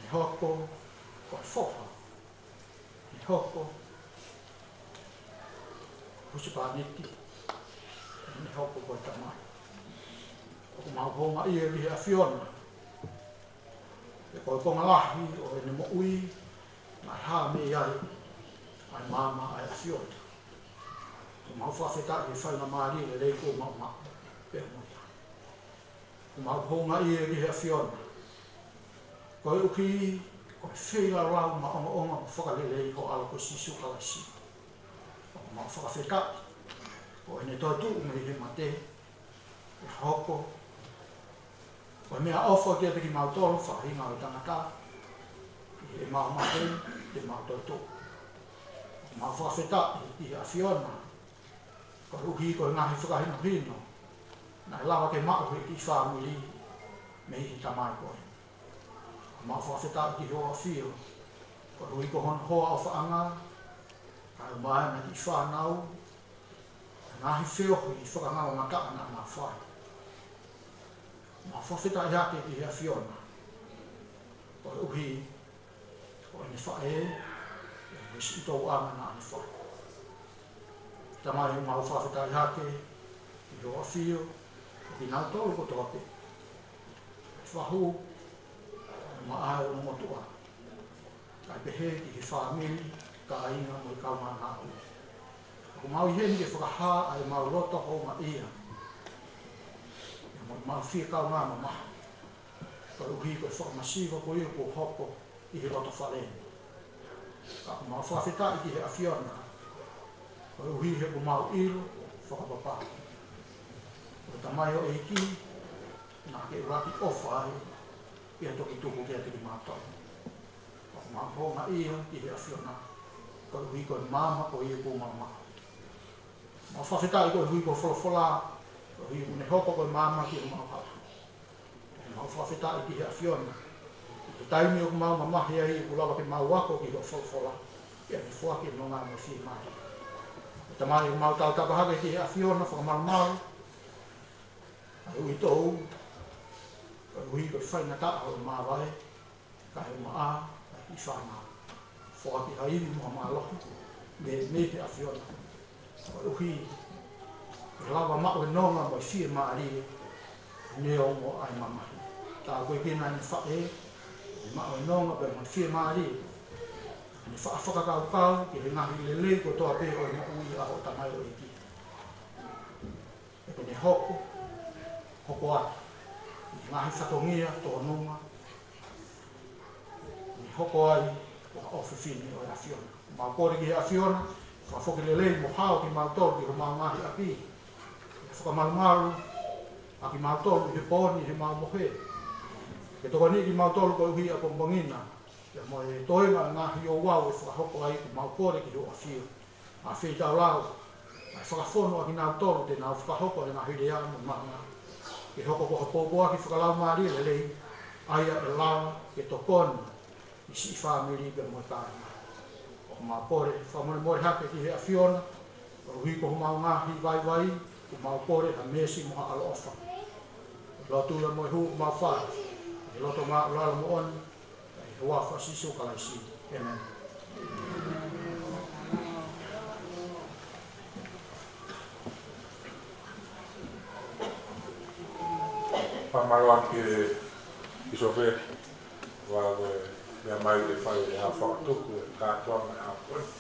ne hoko ko e foha, ne hoko ko e husepāniti, ne hoko ko e tamai. ʻOku mau houngaʻia ki he ʻAfiona, he ko e konga lahi ʻo ʻene moʻui naʻe hā mei ai ʻa e maama ʻa e ʻAfiona. ʻOku mau fakafetaʻi he faingamālie lelei kuo mau maʻu pea mo ia. ʻOku mau houngaʻia ki he ʻAfiona, koeʻuhi ko e feilaulau maʻongoʻonga mo fakalelei ho ʻAlo ko Sīsū Kalaisi. ʻOku mau fakafetaʻi ko ʻene toetuʻu mei he mate, ʻe hoko ko e meʻaʻofa kiate kimautolu faʻahinga ʻo e tangata, ʻi heʻemau mate, te mau toetuʻu. ʻOku mau fakafetaʻi ki he ʻAfiona, koeʻuhi ko e ngaahi fakahinohino naʻe lava ke maʻu ʻe he kiʻi fāmili mei he tamai ko ē. ʻOku mau fakafetaʻi ki hoʻo ʻAfio, koeʻuhi ko hono hoa ʻofaʻanga, kae ʻumaʻā ʻena kiʻi fānau, ngaahi feohi fakangaloʻanga naʻa nau fai. ʻOku mau fakafetaʻi hake ki he ʻAfiona, koeʻuhi ko ʻene faʻē, ʻe ʻi ai e siʻi tōʻonga naʻa ne fai. Tamai, ʻoku mau fakafetaʻi hake ki hoʻo ʻAfio, ko kinautolu kotoa pē, fahu, maʻa e ongo motuʻa, kae pehē ki he fāmili, kāinga mo e kaungā ngāue. ʻOku mau ʻi heni ke fakahā ʻa ʻemau loto houngaʻia, pea mo ʻemau fie kaungā mamahi, koeʻuhi ko e fakamasiva ko ia kuo hoko ʻi he loto fale ni. Ka ʻoku mau fakafetaʻi ki he ʻAfiona, koeʻuhi he ʻoku mau ʻilo fakapapau ko e tamaioʻeiki naʻa ke ʻuluaki ʻofa ai, pea toki tuku kiate kimautolu. ʻOku mau houngaʻia ki he ʻAfiona, koeʻuhi ko e maama ko ia kuo mau maʻu. Mau fakafetaʻi koeʻuhi ko e folofola, koeʻuhi kuo ne hoko ko e maama ki homau hala. ʻOku mau fakafetaʻi ki he ʻAfiona, ʻi he taimi ʻoku mau mamahi ai ʻoku lava ke mau ako ki hoʻo folofola, pea ne foaki e nonga mo e fiemālie. Tamai, ʻoku mau tautapa hake ki he ʻAfiona fakamalumalu ʻa e uitou, koeʻuhi ko e faingataʻa ʻo e māvae, kae ʻumaʻā ʻa e kiʻi fānau. Foaki ha ivi mo ha mālohi mei, mei he ʻAfiona, koeʻuhi ke lava maʻu e nonga mo e fiemālie neongo ʻa e mamahi. Tāpuekina ʻene faʻē, ke maʻu e nonga pea mo e fiemālie, ke ne faʻa fakakaukau ki he ngaahi lelei kotoa pē ʻo e moʻui ʻa hoʻo tamaioʻeiki. Pea ke ne hoko, hoko atu ʻi he ngaahi fatongia tōnunga, ke ne hoko ai ko ha ʻofefine ʻo e ʻAfiona. Mau kole ki he ʻAfiona, fakafoki lelei mo hao kimautolu ki homau ngaahi ʻapi. Pea fakamalumalu ʻa kimautolu ʻi he pō ni ʻi heʻemau mohe. Ke tokoniʻi kimautolu koeʻuhi ʻa e pongipongi na, pea mo e toenga ʻo e ngaahi ouau ʻe fakahoko ai, ʻoku mau kole ki hoʻo ʻAfio. ʻA e feitaulau, Kae fakafonu ʻa kinautolu te nau fakahoko ʻenau ngaahi lea mo e maʻu ngāue, ke hoko ko ha pōpoaki fakalaumālie lelei, ʻa ia ʻe lava ke tokoni ʻi siʻi fāmili pea mo e kāinga. ʻOku mau kole fakamolemole hake ki he ʻAfiona, koeʻuhi ko homau ngaahi vaivai, ʻoku mau kole ha meesi mo ha ʻaloʻofa. Lotu ia mo e hū ʻoku mau fai, ʻi he loto māʻulalo moʻoni, ʻi he huafa ʻo Sīsū Kalaisi. ʻĒmeni. Fakamālō atu ki he ʻIsope, ʻa ia ko e meʻa mai ke fai e fakatuku e kātoanga e ʻaho ko eni.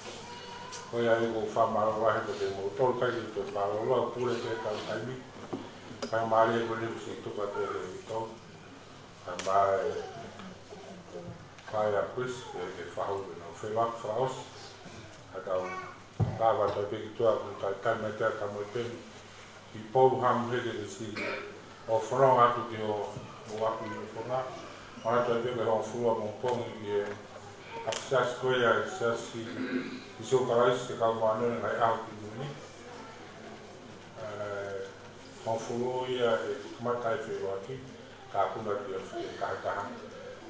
Ko ia ai ʻoku ou fakamālō lahi atu kiate kimoutolu, ʻikai ke toe fakamālō, pule pē ʻetau taimi. Fakamālō ko eni kuo ʻosi tuku atu ʻe he ʻEiki. Kae ʻumaʻā e fai ʻa Chris, ke, ke fahu ke nau feʻiloaki fakaʻosi. Ka tau lava atu pē ki tuʻa ʻoku talitali mai pē ʻa e tama ʻi peni. ʻI Poluhamu he ke ke si ʻo fononga atu ki hoʻo, hoʻo ʻapi ʻi Fonga. Mana atu pē ke hongofulu pongipongi ki he ʻapi siasi ko ia ʻa e Siasi ʻo Sīsū Kalaisi ʻo e Kau Māʻoniʻoni ʻi he Ngaahi ʻAho Kimui ni. ʻE, hongofulu ia ʻe kamata ai e feʻiloaki, ka puna ki he taha taha.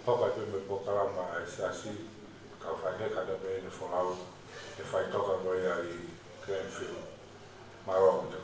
Hoko atu mo e polokalama ʻa e siasi, kau faifekau ʻa e meʻa ne folau, ʻe faitoka mo ia ʻi Glenville. Mālō ʻaupito.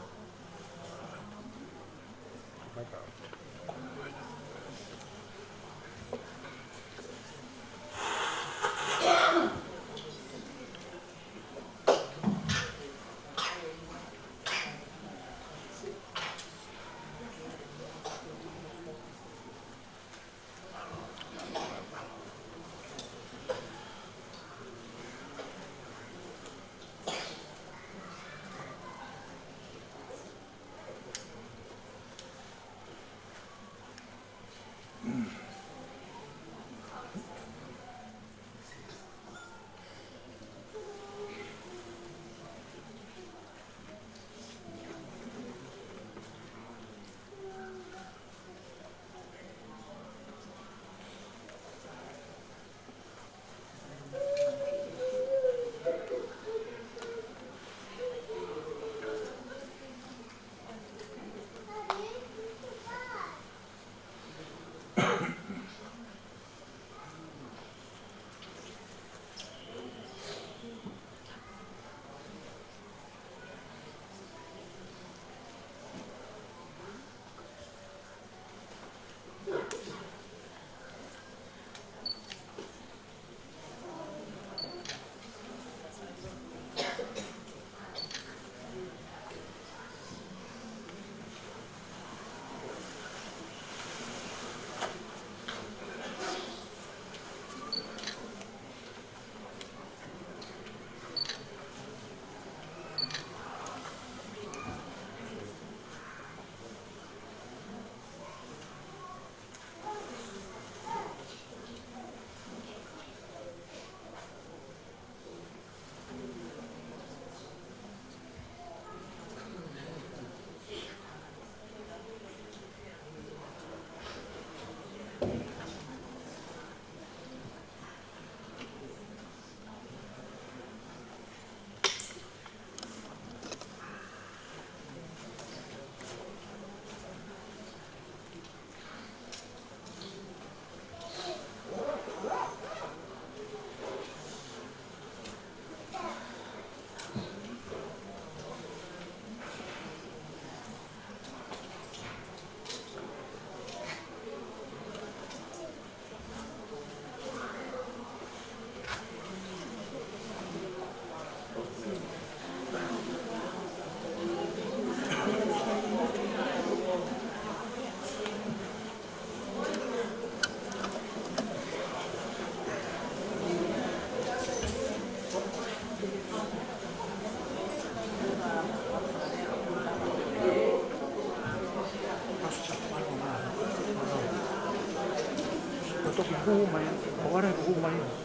Ka toki hū mai, ʻo ara hū mai.